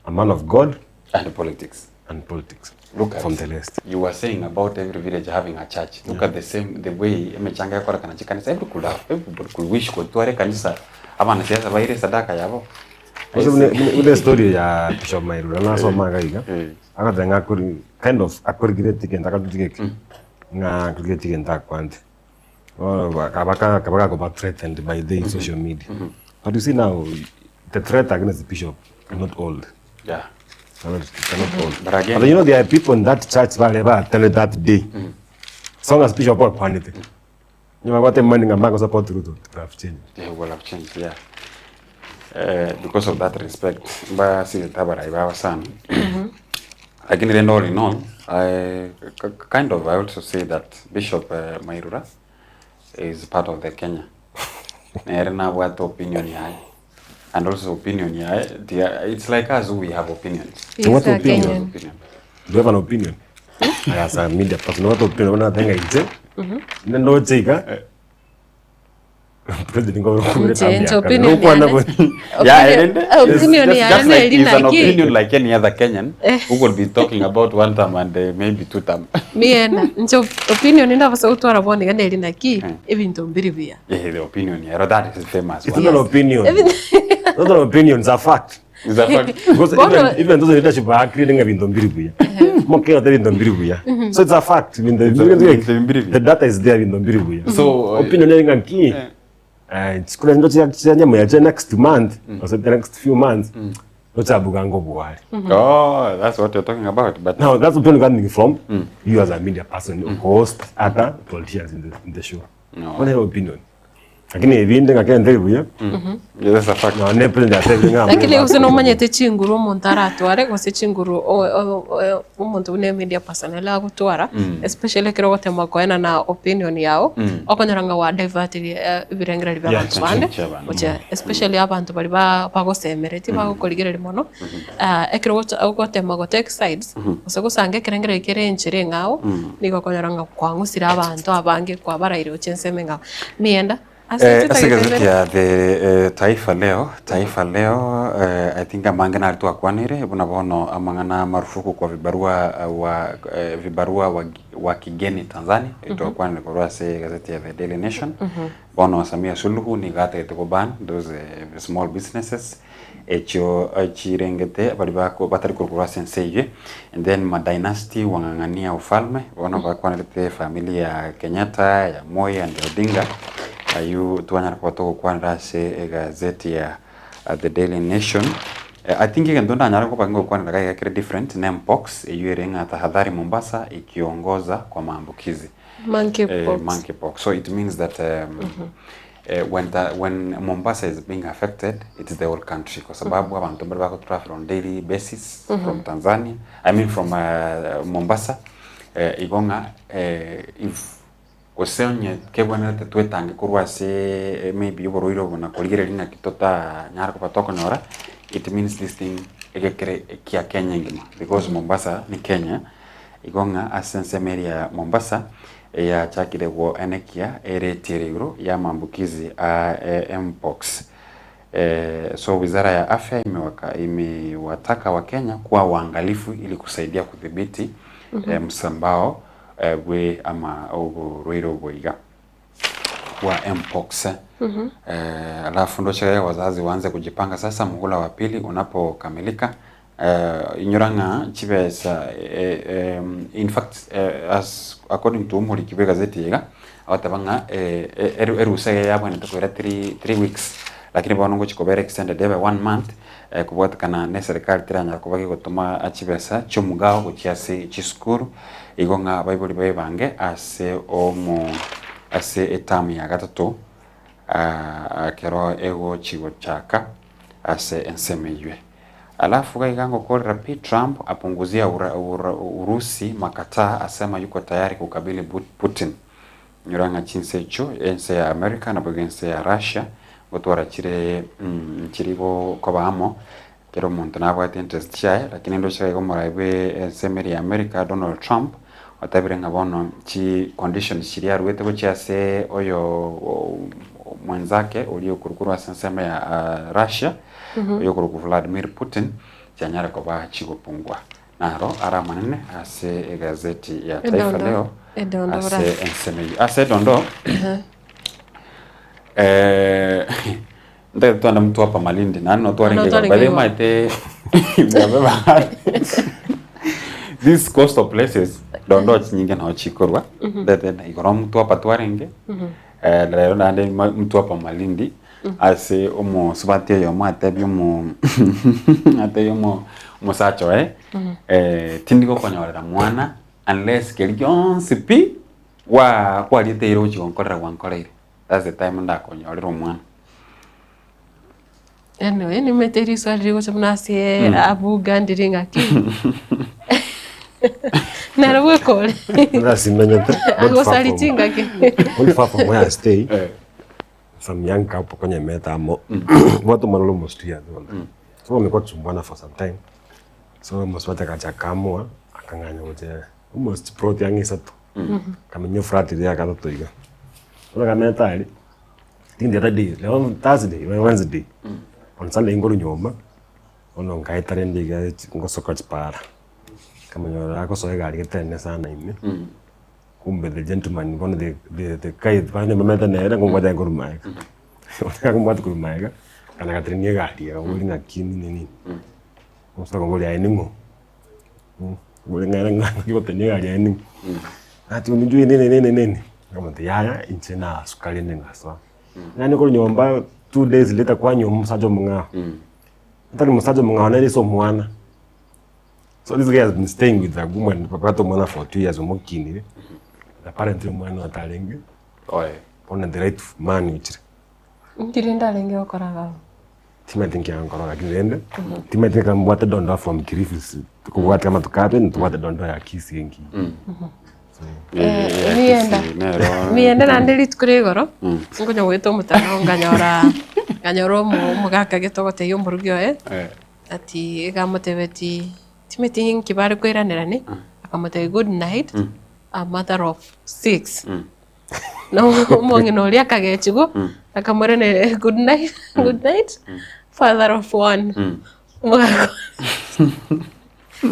a man of God and politics? And politics. Look at from the rest. You were saying about every village having a church. Look at the same the way emechanga yakora kana chikanisa every could have everybody could wish kotware kanisa abanasiasa baire sadaka yabo. Ule story ya Bishop Mairura nasoma iga akathenga akuri kind of akurigire kenda akatutige nga akurigire kenda akwante kabaka kabaka kuba threatened by the social media. But you see now the threat against the bishop are not old. Yeah. Are not, they're not old. But again- but you know there are people in that church wale ba attended that day. So as bishop akwanite. Nyuma kwate money ngamba support Ruto to have changed. Yeah, will have changed, yeah. Because of that respect mba si tabara ibaba sana. Lakini then all in all, I kind of I also say that Bishop Mairura is part of the Kenya. Nere na bwate opinion yaye. And also opinion yaye, it's like us who we have opinions. He's What a opinion? Kenyan. Opinion. Do you have an opinion? Aya as a media person obwate opinion buna nateba ng'a inche, inde ndoche iga, president nigo okobera Inche- ekambi inche ya kare. opinion Nokwana yane- boni. Yeah, Opinion- and then it's opinion just, yane just like neri it's an naki. opinion like any other Kenyan Eh. who could be talking about one term and maybe two term. Miena, inche op- opinion ndabasa gotwara bono iga neri naki, ebinto mbiri buya. Yeah, the opinion yeah, that is famous. It's one. not an opinion. It's not an opinion, it's a fact. It's a fact. Because Bono- even, even those in leadership are agreeing ng'a binto mbiri buya. Mokera te binto mbiri buya. So it's a fact. Binto mbiri buya. The data is there binto mbiri buya. So, opinion eri ng'a ki? Eh, chikura ndo chia chia nyama ya next month, or the next few months. Ndochabuga ngo buhari. Oh, that's what you're talking about. But Now that's opinion coming from you as a media person, mm. host other politicians in the show. No. What your opinion? Lakini ebinde ng'a kende buya. Yeah, that's a fact. No, ne president atebe ng'a. Lakini gose nomanyete chinguru omonto aratware gose chinguru omonto buna media personnel agotwara especially ekero ogotema koena na opinion yao okonyora ng'a wa divertirie ebirengererio bia Yeah, abanto bande chia abanto. gochia especially abanto baria ba bagosemeretie bagokorigereria mono ekero ogocha ogotema go take sides gose gosanga ekerengererio kere enchera eng'ao nigo okonyora ng'a kwang'usire abanto abange kwabaraire gochia ensemo eng'ao. Mienda ase Eh, inche ase tagete egazeti mbere ya the eh, Taifa Leo, Taifa Leo eh, I think amange nari twakwanire buna bono amang'ana marufuku kwa vibarua eh, wa eh, vibarua wa, wa kigeni Tanzania mm -hmm. twakwanire korwa ase egazeti ya the Daily Nation bono Samia Suluhu nigo atagete go ban those eh, small businesses echio eh, chirengete bari bako batari korwa ase ense eywe and then madynasty wang'ang'ania ufalme bono bakwanirete family ya Kenyatta ya Moi and Odinga ayu twanyara koba togokwanera ase egazeti ya The Daily Nation I think egento ndanyare koba ngokwanera iga kere different ne mpox eywo ere ng'a tahadhari Mombasa ikiongoza kwa maambukizi Monkeypox. monkeypox so it means that when the, when Mombasa is being affected it is the whole country kwa sababu abanto mbare bako travel on daily basis from Tanzania I mean from Mombasa igo ng'a if gose onye kebwenerete twetange korwa ase maybe oborwaire obo na korigereria ng'aki totanyare koba tokonyora it means this thing egekere ekia Kenya engima because Mombasa ni Kenya igo ng'a ase ensemo eria ya Mombasa eyachakire goenekia ereti ere igoro ya maambukizi a mpox so wizara ya afya imewaka imewataka Wakenya kuwa waangalifu ili kusaidia kudhibiti msambao bwe ama oborwaire obo iga wa mpox. Alafu ndo chaya wazazi waanze kujipanga sasa, muhula wa pili unapokamilika. Inyora ng'a chibesa in fact as according to omoriki bwa egazeti iga agateba ng'a erusa eye yabwenerete koira 3 weeks lakini bono ngochi kobera extended ebe 1 month kobwatekana na eserikari teranyara koba gegotoma chibesa chia omogao gochia ase chisukuru igo ng'a abaibori baebange ase omo ase eterm ya gatato ekero egochi gochaka ase ensemo eywe. Alafu iga iga ngokorera pi Trump apunguzia ura, ura, Urusi makataa asema yuko tayari kukabili Putin. Nyora ng'a chinse echio ense ya America nabo iga ense ya Russia gotwara chire chiri koba amo kera omonto nabwate interest chiaye lakini ndoche iga omorai bwe ensemo eria ya America Donald Trump otabire ng'a bono chi conditions chiria aruete gochia ase oyo mwenzake oria okorwa ase ensemo ya Russia oyo okorokwa Vladimir Putin chianyare koba chigopungwa. Naro are amanene ase egazeti ya Taifa Edondo. Leo Edondo ase bra. ensemo eyio. Ase edondo ntagete twende Mtwapa Malindi naende no twarenge No igo. twarenge By the way igo. maete these coastal places dondo chinyinge nao chikorwa ntagete igoro Mtwapa twarenge rero naende Mtwapa Malindi ase omosubati oyomo atebie omo atebie omo omosacha oye tindi gokonyorera mwana unless keri gionsi pi gwa kwariete ere ochi gonkorera gwankoreire that's the time ndakonyorera omwana. Anyway, nimete riswali rigocha buna ase abuga ndiri ng'aki naro bwekore Nasimenyete. Not far agosari from- chingaki Not far from where I stay. Some young couple kwenye meta amo. Watu manolo almost 2 years old. So wamekuwa kusumbuana for some time. So mswati akachakamua akang'anya wote. Almost chiplot ang'e isato. Nkamenya eflat eria ya gatato iga. Bono ekamenyete aria, I think the other day, rero Thursday oba Wednesday, on Sunday nkorwa nyomba, bono nkaeta rende iga ngosoka chipara, nkamonyora agosoa egari getene sana ime, kumbe the gentleman bono the the the guy bande bamenyete nere ngombwate korwa magega, akombwate korwa magega, akana gatenenia egari akabori ng'aki nini nini, omosacha akamboria aye ning'o. Ng'a ere ng'aki gotenya egari yaye ning'o. Nati ominto nini nini nini, nkamotebia yaya inche nasuka rende ngasoa. Naende korwa nyomba 2 days later kwanywa omosacha omong'ao, otari mosacha omong'ao nere ase omwana. So this guy has been staying with a woman babwate omwana for 2 years omokinire, apparently omwana oyo tarenge bono the right man ochire. Inki rende arenge gokora iga abwo? Timanyeti nki ankora lakini rende timanyeti ekero mbwate dondoa from Kilifi tokobwate amatuko abe ntobwate dondoa ya Kisii engiya. Miyenda miyenda naende rituko ria igoro nkonya goeta omotandao nkanyora nkanyora omo omogaka gete ogotebia omorugi oye ati iga amotebetie timanyeti inki bare koiranerani akamotebia good night a mother of six. Na omong'ina oria akagechigwa, akamoiraneria good night, good night, father of one. Omogaka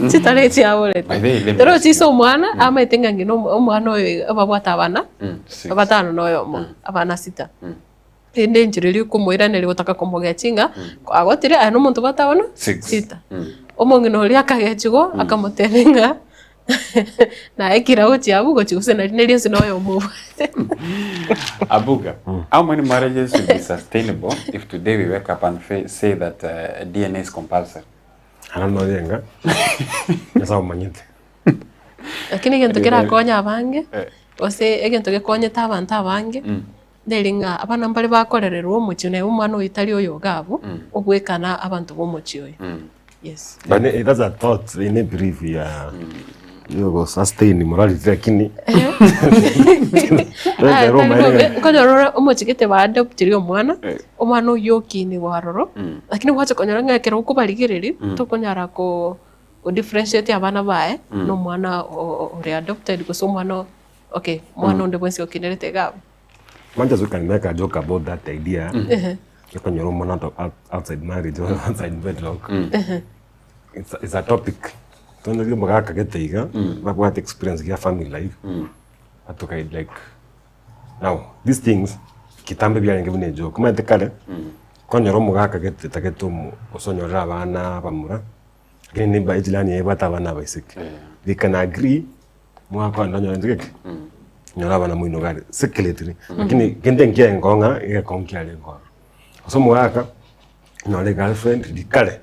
chitare chiaborete. By the way, let me Torochi ase omwana, amaete ng'a ng'ina omo- omwana oyo iga babwate abana, Six. abatano na oyomo, abana sita. Rende enchera eria okomoiraneria gotaka komogechi ng'a agotire aye na omonto obwate abana Six. sita. Omong'ina oria akagechigwa, akamotebia ng'a Naye kira gochia abwo gochia gose nari neri ase noyomo obwate. Abuga, how many marriages will be sustainable if today we wake up and fa- say that DNA is compulsory? Ara norenga, Nyasae omanyete. Lakini egento kerakonye abange, gose egento gekonyete abanto abange, neri ng'a abana mbare bakorererwa omochie naye omwana oyo tari oyo iga abwo, obwekana abanto ba omochie oyo. Yes. But that's a thought in a brief ya yo sustain morality lakini Aya, tari bobe, nkonyora ore omochie gete ba adoptirie omwana, omwana oyio okinigwa aroro, lakini gwacha konyora ng'a ekero okobarigereria, tokonyara ko ko differentiate abana baye, na omwana ore adopted gose omwana okay, omwana onde bwensi okinerete iga abwo. Much as we can make a joke about that idea, ekonyora omwana out of- out- outside marriage or outside wedlock, it's a topic. Tonyore omogaka gete iga, babwate experience ya family life, batoka like, now these things, kitambo ebiarenge buna ejoke. Omanyete kare, konyora omogaka gete tagete omo gose onyorere abana abamura, lakini neighbour ejirani yaye ebwate abana abaiseke, they can agree. Mwakwana onyore inche geke nyore abana moino gari secretly lakini kende nkiaye ng'a egekong'u kiarenge ororo. Ase omogaka nyore egirlfriend rikare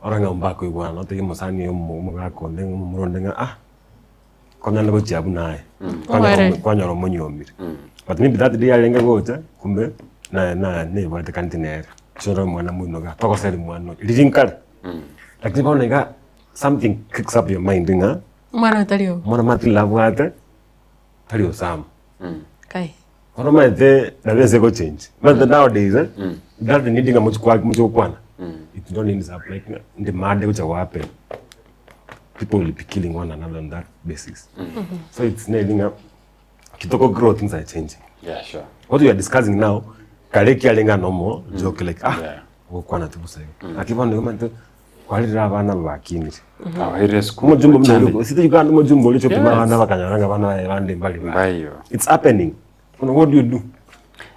ore ng'a mbakoigwana otebie omosani oyo omo omogaka onde ng'a omomura onde ng'a ah konyare gochia buna aye kwanyora Omoereri. kwanyora omonyuomire. But maybe that day arenge gocha kumbe naye naye nebwatekaneti nere ase ore omwana moino igaa togoseri mwana oyo riria nkare. Lakini bono iga something kicks up your mind ng'a. Omwana oyo tari oo. Omwana omanyete nabwate tari Osama. Kai. Bono omanyete nabo ense egochange. Omanyete nowadays eh, that need ng'a mochi kwa mochi gokwana, it don't need up like ng'a ndi mad egocha go happen. People will be killing one another on that basis. So it's neri ng'a kitoko grow things are changing. Yeah, sure. What we are discussing now, kare kiarenge anomo joke like ah, gokwana tibusa igo. Lakini bono omanyete Kwarire abana aba bakinire. Abairire esukuru. Omojumbe buna oria siti Uganda omojumbe oria ocha Yes. opima abana bakanyora ng'a abana baye bande mbari ba. Mbaiyo. It's happening. Bono what do you do?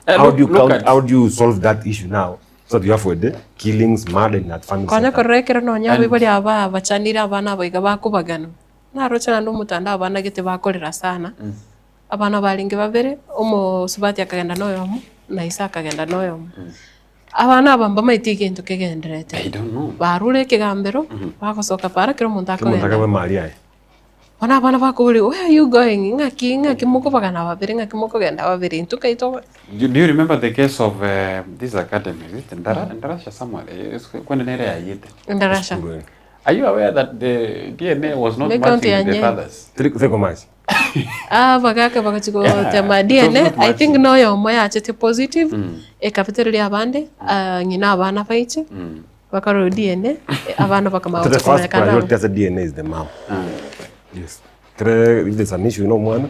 Eh, How look- do you look count, at- how do you solve that issue now so that you avoid the killings, murder in that family Konya setup? korora ekero nonya And- abaibori aba abachanire abana aba iga bakobaganwa, naroche naende omotandao abana gete bakorera sana, abana barenge babere, omosubati akagenda na oyomo, na ise akagenda na oyomo. Abana aba mbamaeti egento kegendererete. I don't know. Barure ekegambero, bagosoka para kera omonto Kera omonto akogenda. akabua emari aye. Bono abana bakoboria, where are you going? Ng'aki ng'aki mokobagana babere, ng'aki mokogenda babere, intwe nkai togo Do you remember the case of this academy? Is it Ndara, Ndarasha somewhere? Kwani nere yayite. Ndarasha. Are you aware that the DNA was not Ne county matching ya with the Nyeri. fathers? Teri komatch. Ah, bagaka bagachia gotema Yeah, it was DNA, not I think matching. noyomo yachete positive, ekabetereria abande, ah, ng'ina abana baiche, bakarora DNA, abana bakamanya So the gocha first komanyekana priority as a DNA is the mom. Yes. Kere if there's an issue na omwana,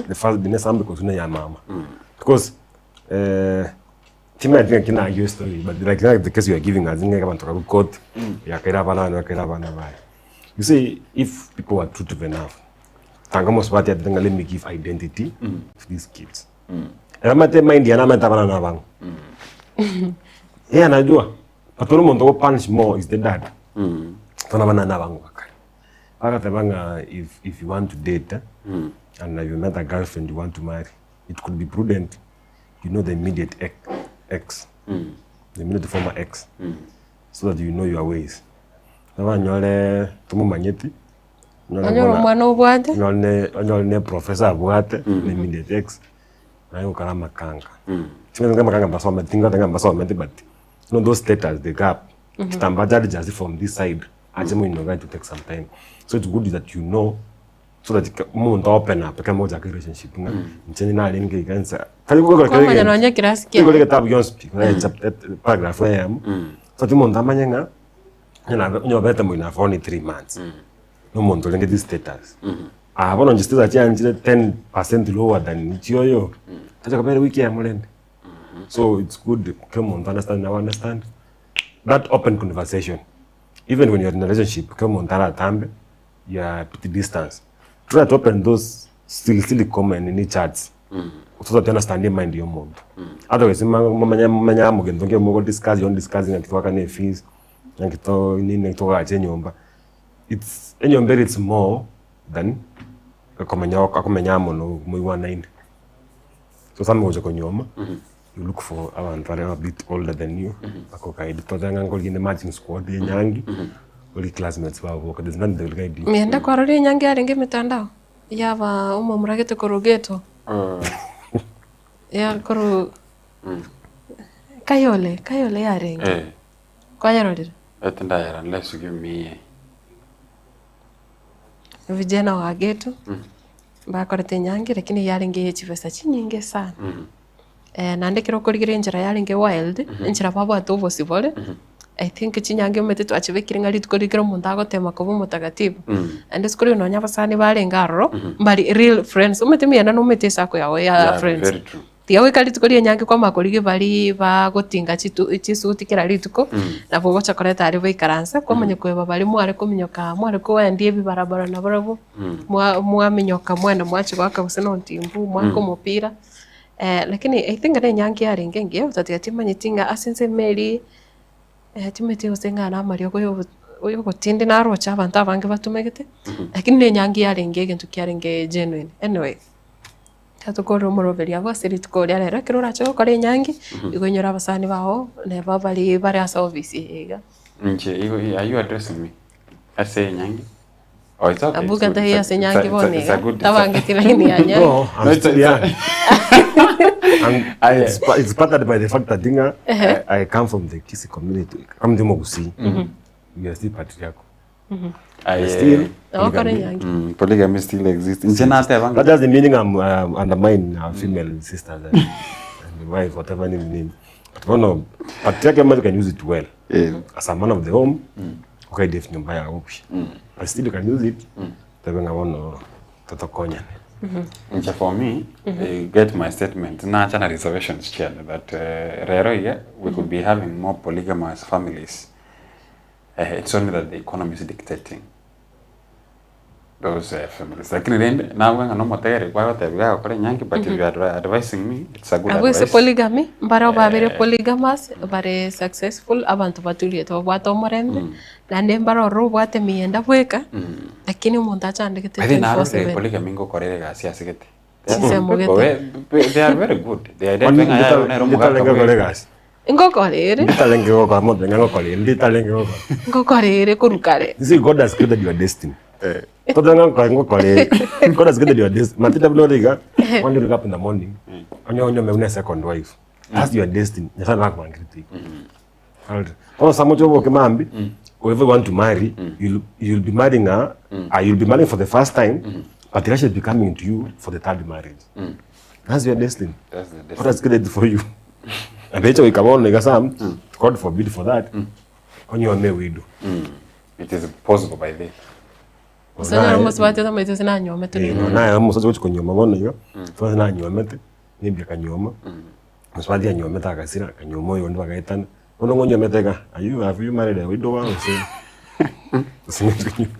the first ne sambe gose ne ya mama. Because timanyeti ng'aki naywo estory but like like the case you are giving us ng'a abanto bakarwa court, yakaira abana bane bakaira abana baye. You see if people were truthful enough, tanga omosubati atete ng'a let me give identity to these kids. Ere omanyete mind yane amanyete abana na abang'o. Yeye anajua but ore omonto ogo punish more is the dad. Bono abana na abang'o bakare. Bagateba ng'a if if you want to date and you met a girlfriend you want to marry, it could be prudent you know the immediate ex, ex the immediate former ex so that you know your ways. Nabanyore tomomanyeti, onyore Onyore buna- omwana obwate. onyore ne onyore ne professor abwate, ne immediate ex, naye gokora amakanga. Ching'aki amakanga mbasometi, tingoteba ng'a mbasometi but you know those status, the gap, Kitambaa chari just from this side ache moino iga it will take some time so it's good that you know so that omonto open up ekero mogochaka relationship ng'a inche narenge iga nsa tari gokora kera Kwamanya egento nonye ekirasi tari kore kiaye. egetabu gionsi pi kore echapter paragraph eyemo so that omonto amanye ng'a onye nabe onye obete moino for only 3 months na omonto orenge this status ah bono inche status chianchire 10% lower than chioyo tacha kobera ewiki eyemo rende so it's good kera omonto understand nawe understand that open conversation even when you're in a relationship kera omonto aratambe you are at distance try to open those silly silly common nini chats so that you understand mind ya omonto otherwise momanye momanye amo gento nkere mogo discuss you discuss ng'aki twakane efees ng'aki to nini ng'aki togoacha enyomba it's enyomba ere it's more than okomenya okomenya amo na moigwanaine so some gocha konyuoma you look for abanto bare a bit older than you bakoguide tote ng'a nkorigia inde matching squad ya enyangi ori classmates babo boka there's nothing they will guide you. Mienda kwarora enyangi yarenge emitandao yaba omomura gete korwa geto ya korwa Kayole, Kayole yarenge Eh. kwayerorire? Ete ndayera unless you give me Vijana wa ghetto bakorete enyangi lakini yarenge ye chibesa chinyinge sana. Naende ekero okorigereria enchera yarenge wild, enchera babwate obosibore, I think chinyangi omanyete twachibekire ng'a rituko riria ekero omonto agotema koba omotakatifu, naende isiko riria nonye abasani barenge aroro, mbari real friends, omanyete miyanda nomanyete esako yago ya Yeah, friends. very true. Tiga goika rituko ria enyangi kwamanya korigia baria bagotinga chitu chisuti kera rituko, nabo ogocha koreta aria baikaranse, kwamanya koeba baria mware kominyoka mware koendia ebibarabara nabarabwo, mwa mwaminyoka mwaenda mwachia goaka gose na ontimbu, mwaka omopira, lakini I think na enyangi yarenge engiya otatiga timanyeti ng'a ase ensemo eria, timanyeti gose ng'a namariogo ya obo ya obotindi naroche abanto abange batumegete, lakini na enyangi yarenge egento kiarenge genuine. Anyway, ekero tokorora omoroberi abwo ase rituko ria rero ekero orache gokora enyangi, igo onyore abasani bago neba bari bare ase ofisi eye iga. Inche igo are you addressing me ase enyangi? Oh, it's okay. Abu It's good. gata It's a, ase it's a, enyangi it's a, bono it's a iga, good, it's a, tabangeti laini ya nyangi. No, I'm No, it's a, still it's young. a, And Aye. it's partnered by the fact that dinga, Ehe. I come from the Kisii community. I'm the Mogusii. We are still patriarchal. Aye. We are still Okore polygamy. enyangi. Polygamy still exists. Inche nateba That doesn't mean I'm undermining our female sisters and wife, whatever name name. But no, patriarchal man can use it well. As a man of the home, okay, def nyumba ya upi. But still you can use it. Tabenga wono totokonyane. Inche for me, you get my statement. Nacha na reservations chair that rero iga we could be having more polygamous families. It's only that the economy is dictating those families. Lakini rende nabwo ng'a nomotere kwagotebia gagokora enyangi but if you are advising me it's a good Abwo ase advice. polygamy, mbare babere polygamous, bare successful, abanto baturiete babwate omorembe, naende mbare ororo obwate emiyenda bweka, lakini omonto achandegete I think narorire 24/7. polygamy ngokorera egasi ase gete. Chinsemo People, gete. they are very good. They Kwani identify ng'a yaya nere omogaka nditalenge bwe. gokora egasi? Ngokora ere. Nditalenge gokora moto ng'a ngokora ere, nditalenge gokora. Ngokora ere korwa kare. You see, God has created your destiny. Toto ng'a ngokora ngokora ere. God has created your destiny. Matita buna ore iga, when you wake up in the morning, onye onyuome buna second wife. That's your destiny. Nyasaye nakobangerete igo. Alright. Bono ase amoche oboke mambia, whoever you want to marry, you'll be marrying her, you'll be marrying for the first time, but Russia will be coming to you for the third marriage. That's your destiny. That's the God has created for you. And echo goika bono iga Sam, God forbid for that, onyuome widow. It is possible by the. Gose onyore omosubati otamaeti gose nanywomete Eh, rende. naye omosacha ogochia konyuoma bono iga, omosubati nanywomete, maybe akanyuoma, omosubati anywomete agasira, akanyuoma oyonde bagaetana, bono ng'a onywomete iga, are you have you married a widower gose gose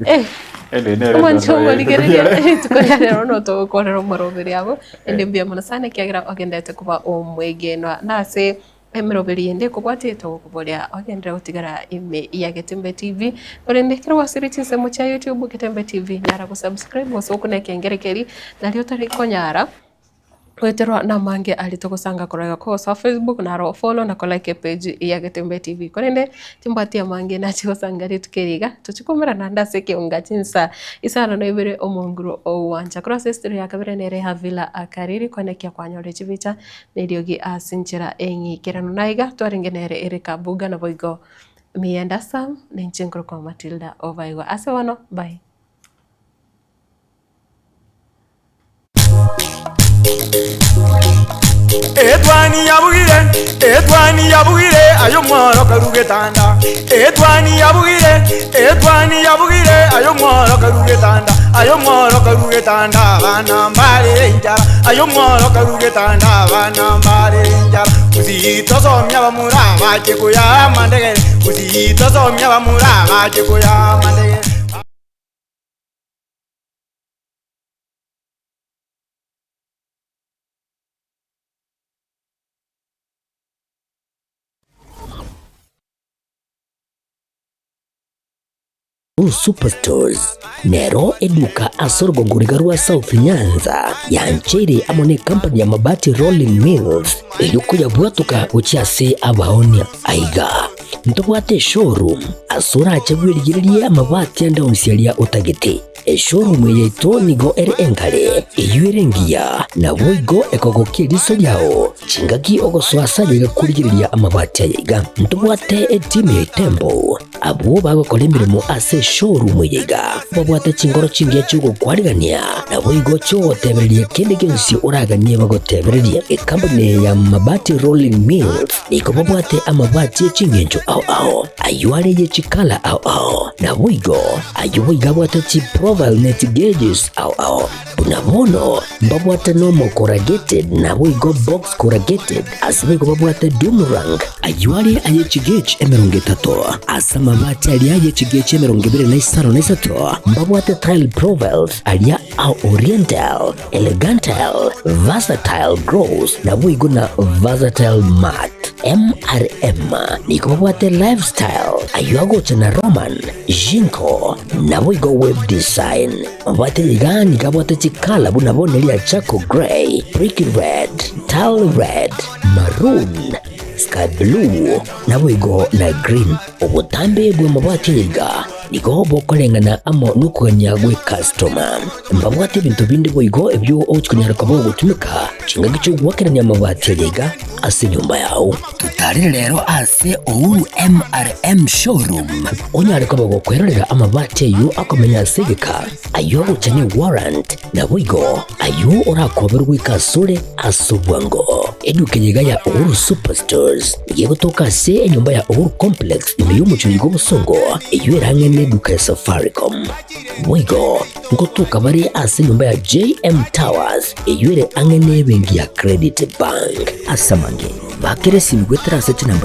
Eh, omwancho omorigereria rituko ria rero notogokorera omoroberi abwo, ende mbuya mono sana ekiagera ogenderete koba omwegenwa nase Emeroberi ende ekobwatia togokoboria ogenderere gotigara ime ya Getembe TV, korende ekero gwasire chinsemo chia YouTube Getembe TV nyara go subscribe gose okune ekengere keria nario otari konyara goeterwa namange aria togosanga korwa iga kogosoa Facebook naro o follow na ko like epage ya Getembe TV. Korende timbwati amange nachi gosanga rituko eri iga tochi koumerana naende ase ekeunga chinsa isano na ibere omonguru ogwancha. Korwa ase estudio ya kabere nere Havila Akariri koenekia kwanyorire chibicha Neriogi ase enchera eng'ikeranu. Na iga twarenge nere ere Kabuga naboigo Mienda Sam, na inche nkorokwa Matilda Obaigwa. Ase bono, bye. Etwani yabugire, etwani yabugire, aye omworo karu getanda. Etwani yabugire, etwani yabugire, aye omworo karu getanda. Aye omworo karu getanda, abana mbare enchara. Aye omworo karu getanda, abana mbare enchara. Gusii tosomia abamura abache koya amandegere, Gusii tosomia abamura abache koya amandegere. Superstores nero eduka ase orogongo riga rwa South Nyanza yancheire amo ne company ya Mabati Rolling Mills eyio koyabwatoka gochia ase abaonia. Aiga ntobwate eshowroom ase orache bwerigererie amabati ande onsi aria otagete. Eshowroom eye yaito nigo ere enkare, eyio ere engiya, naboigo ekogokia eriso riao chingaki ogosoa ase aye iga korigereria amabati aya iga. Ntobwate etimu ya Itembo Abwo bagokora emeremo ase eshowroom eye iga babwate chingoro chingiya chi'ogokwarigania, naboigo chi'ogotebereria kende gionsi oraganie bagotebererie. Ekampuni eye ya Mabati Rolling Mills nigo babwate amabati e chingencho ao ao, ayio are ye chikala ao ao, naboigo ayio boigo abwate chiprofile ne chigeges ao ao. Buna bono mbabwate normal corrugated naboigo box corrugated, ase boigo babwate doom rank, ayio are aye chigauge 30, ase amabati aria aye chigauge 23 mbabwate tile profiles aria a oriental, elegantal, versatile gloss naboigo na versatile matte. MRM nigo babwate lifestyle, ayio agocha na Roman, Jinko, naboigo web design. Mabwate iga nigo abwate chikala buna bono eria charcoal grey, brick red, tile red, maroon, sky blue, naboigo na green. Obotambe bw'amabati aya iga nigo bokoreng'ana amo nokogania gw'ecustoma. Mbabwate ebinto binde boigo ebio ogochi konyara koba ogotumeka chingaki chi'ogoakerania amabati aya iga ase enyomba yao. Totarire rero ase Uhuru MRM Showroom onyare koba gokwerorera amabati ayio akomenya ase egeka, ayio agocha ne warrant, naboigo ayio orakoberwe goika asore ase obwango. Eduka eye iga ya Uhuru Superstores nigo egotoka ase enyomba ya Uhuru Complex ime y'omochie oyo bw'obosongo eyio ere ang'e neduka ya Safaricom. Boigo ngotoka bare ase enyomba ya JM Towers eyio ere ang'e nebenki ya Credit Bank. Ase amange, bakera esimi goetera ase chinamba.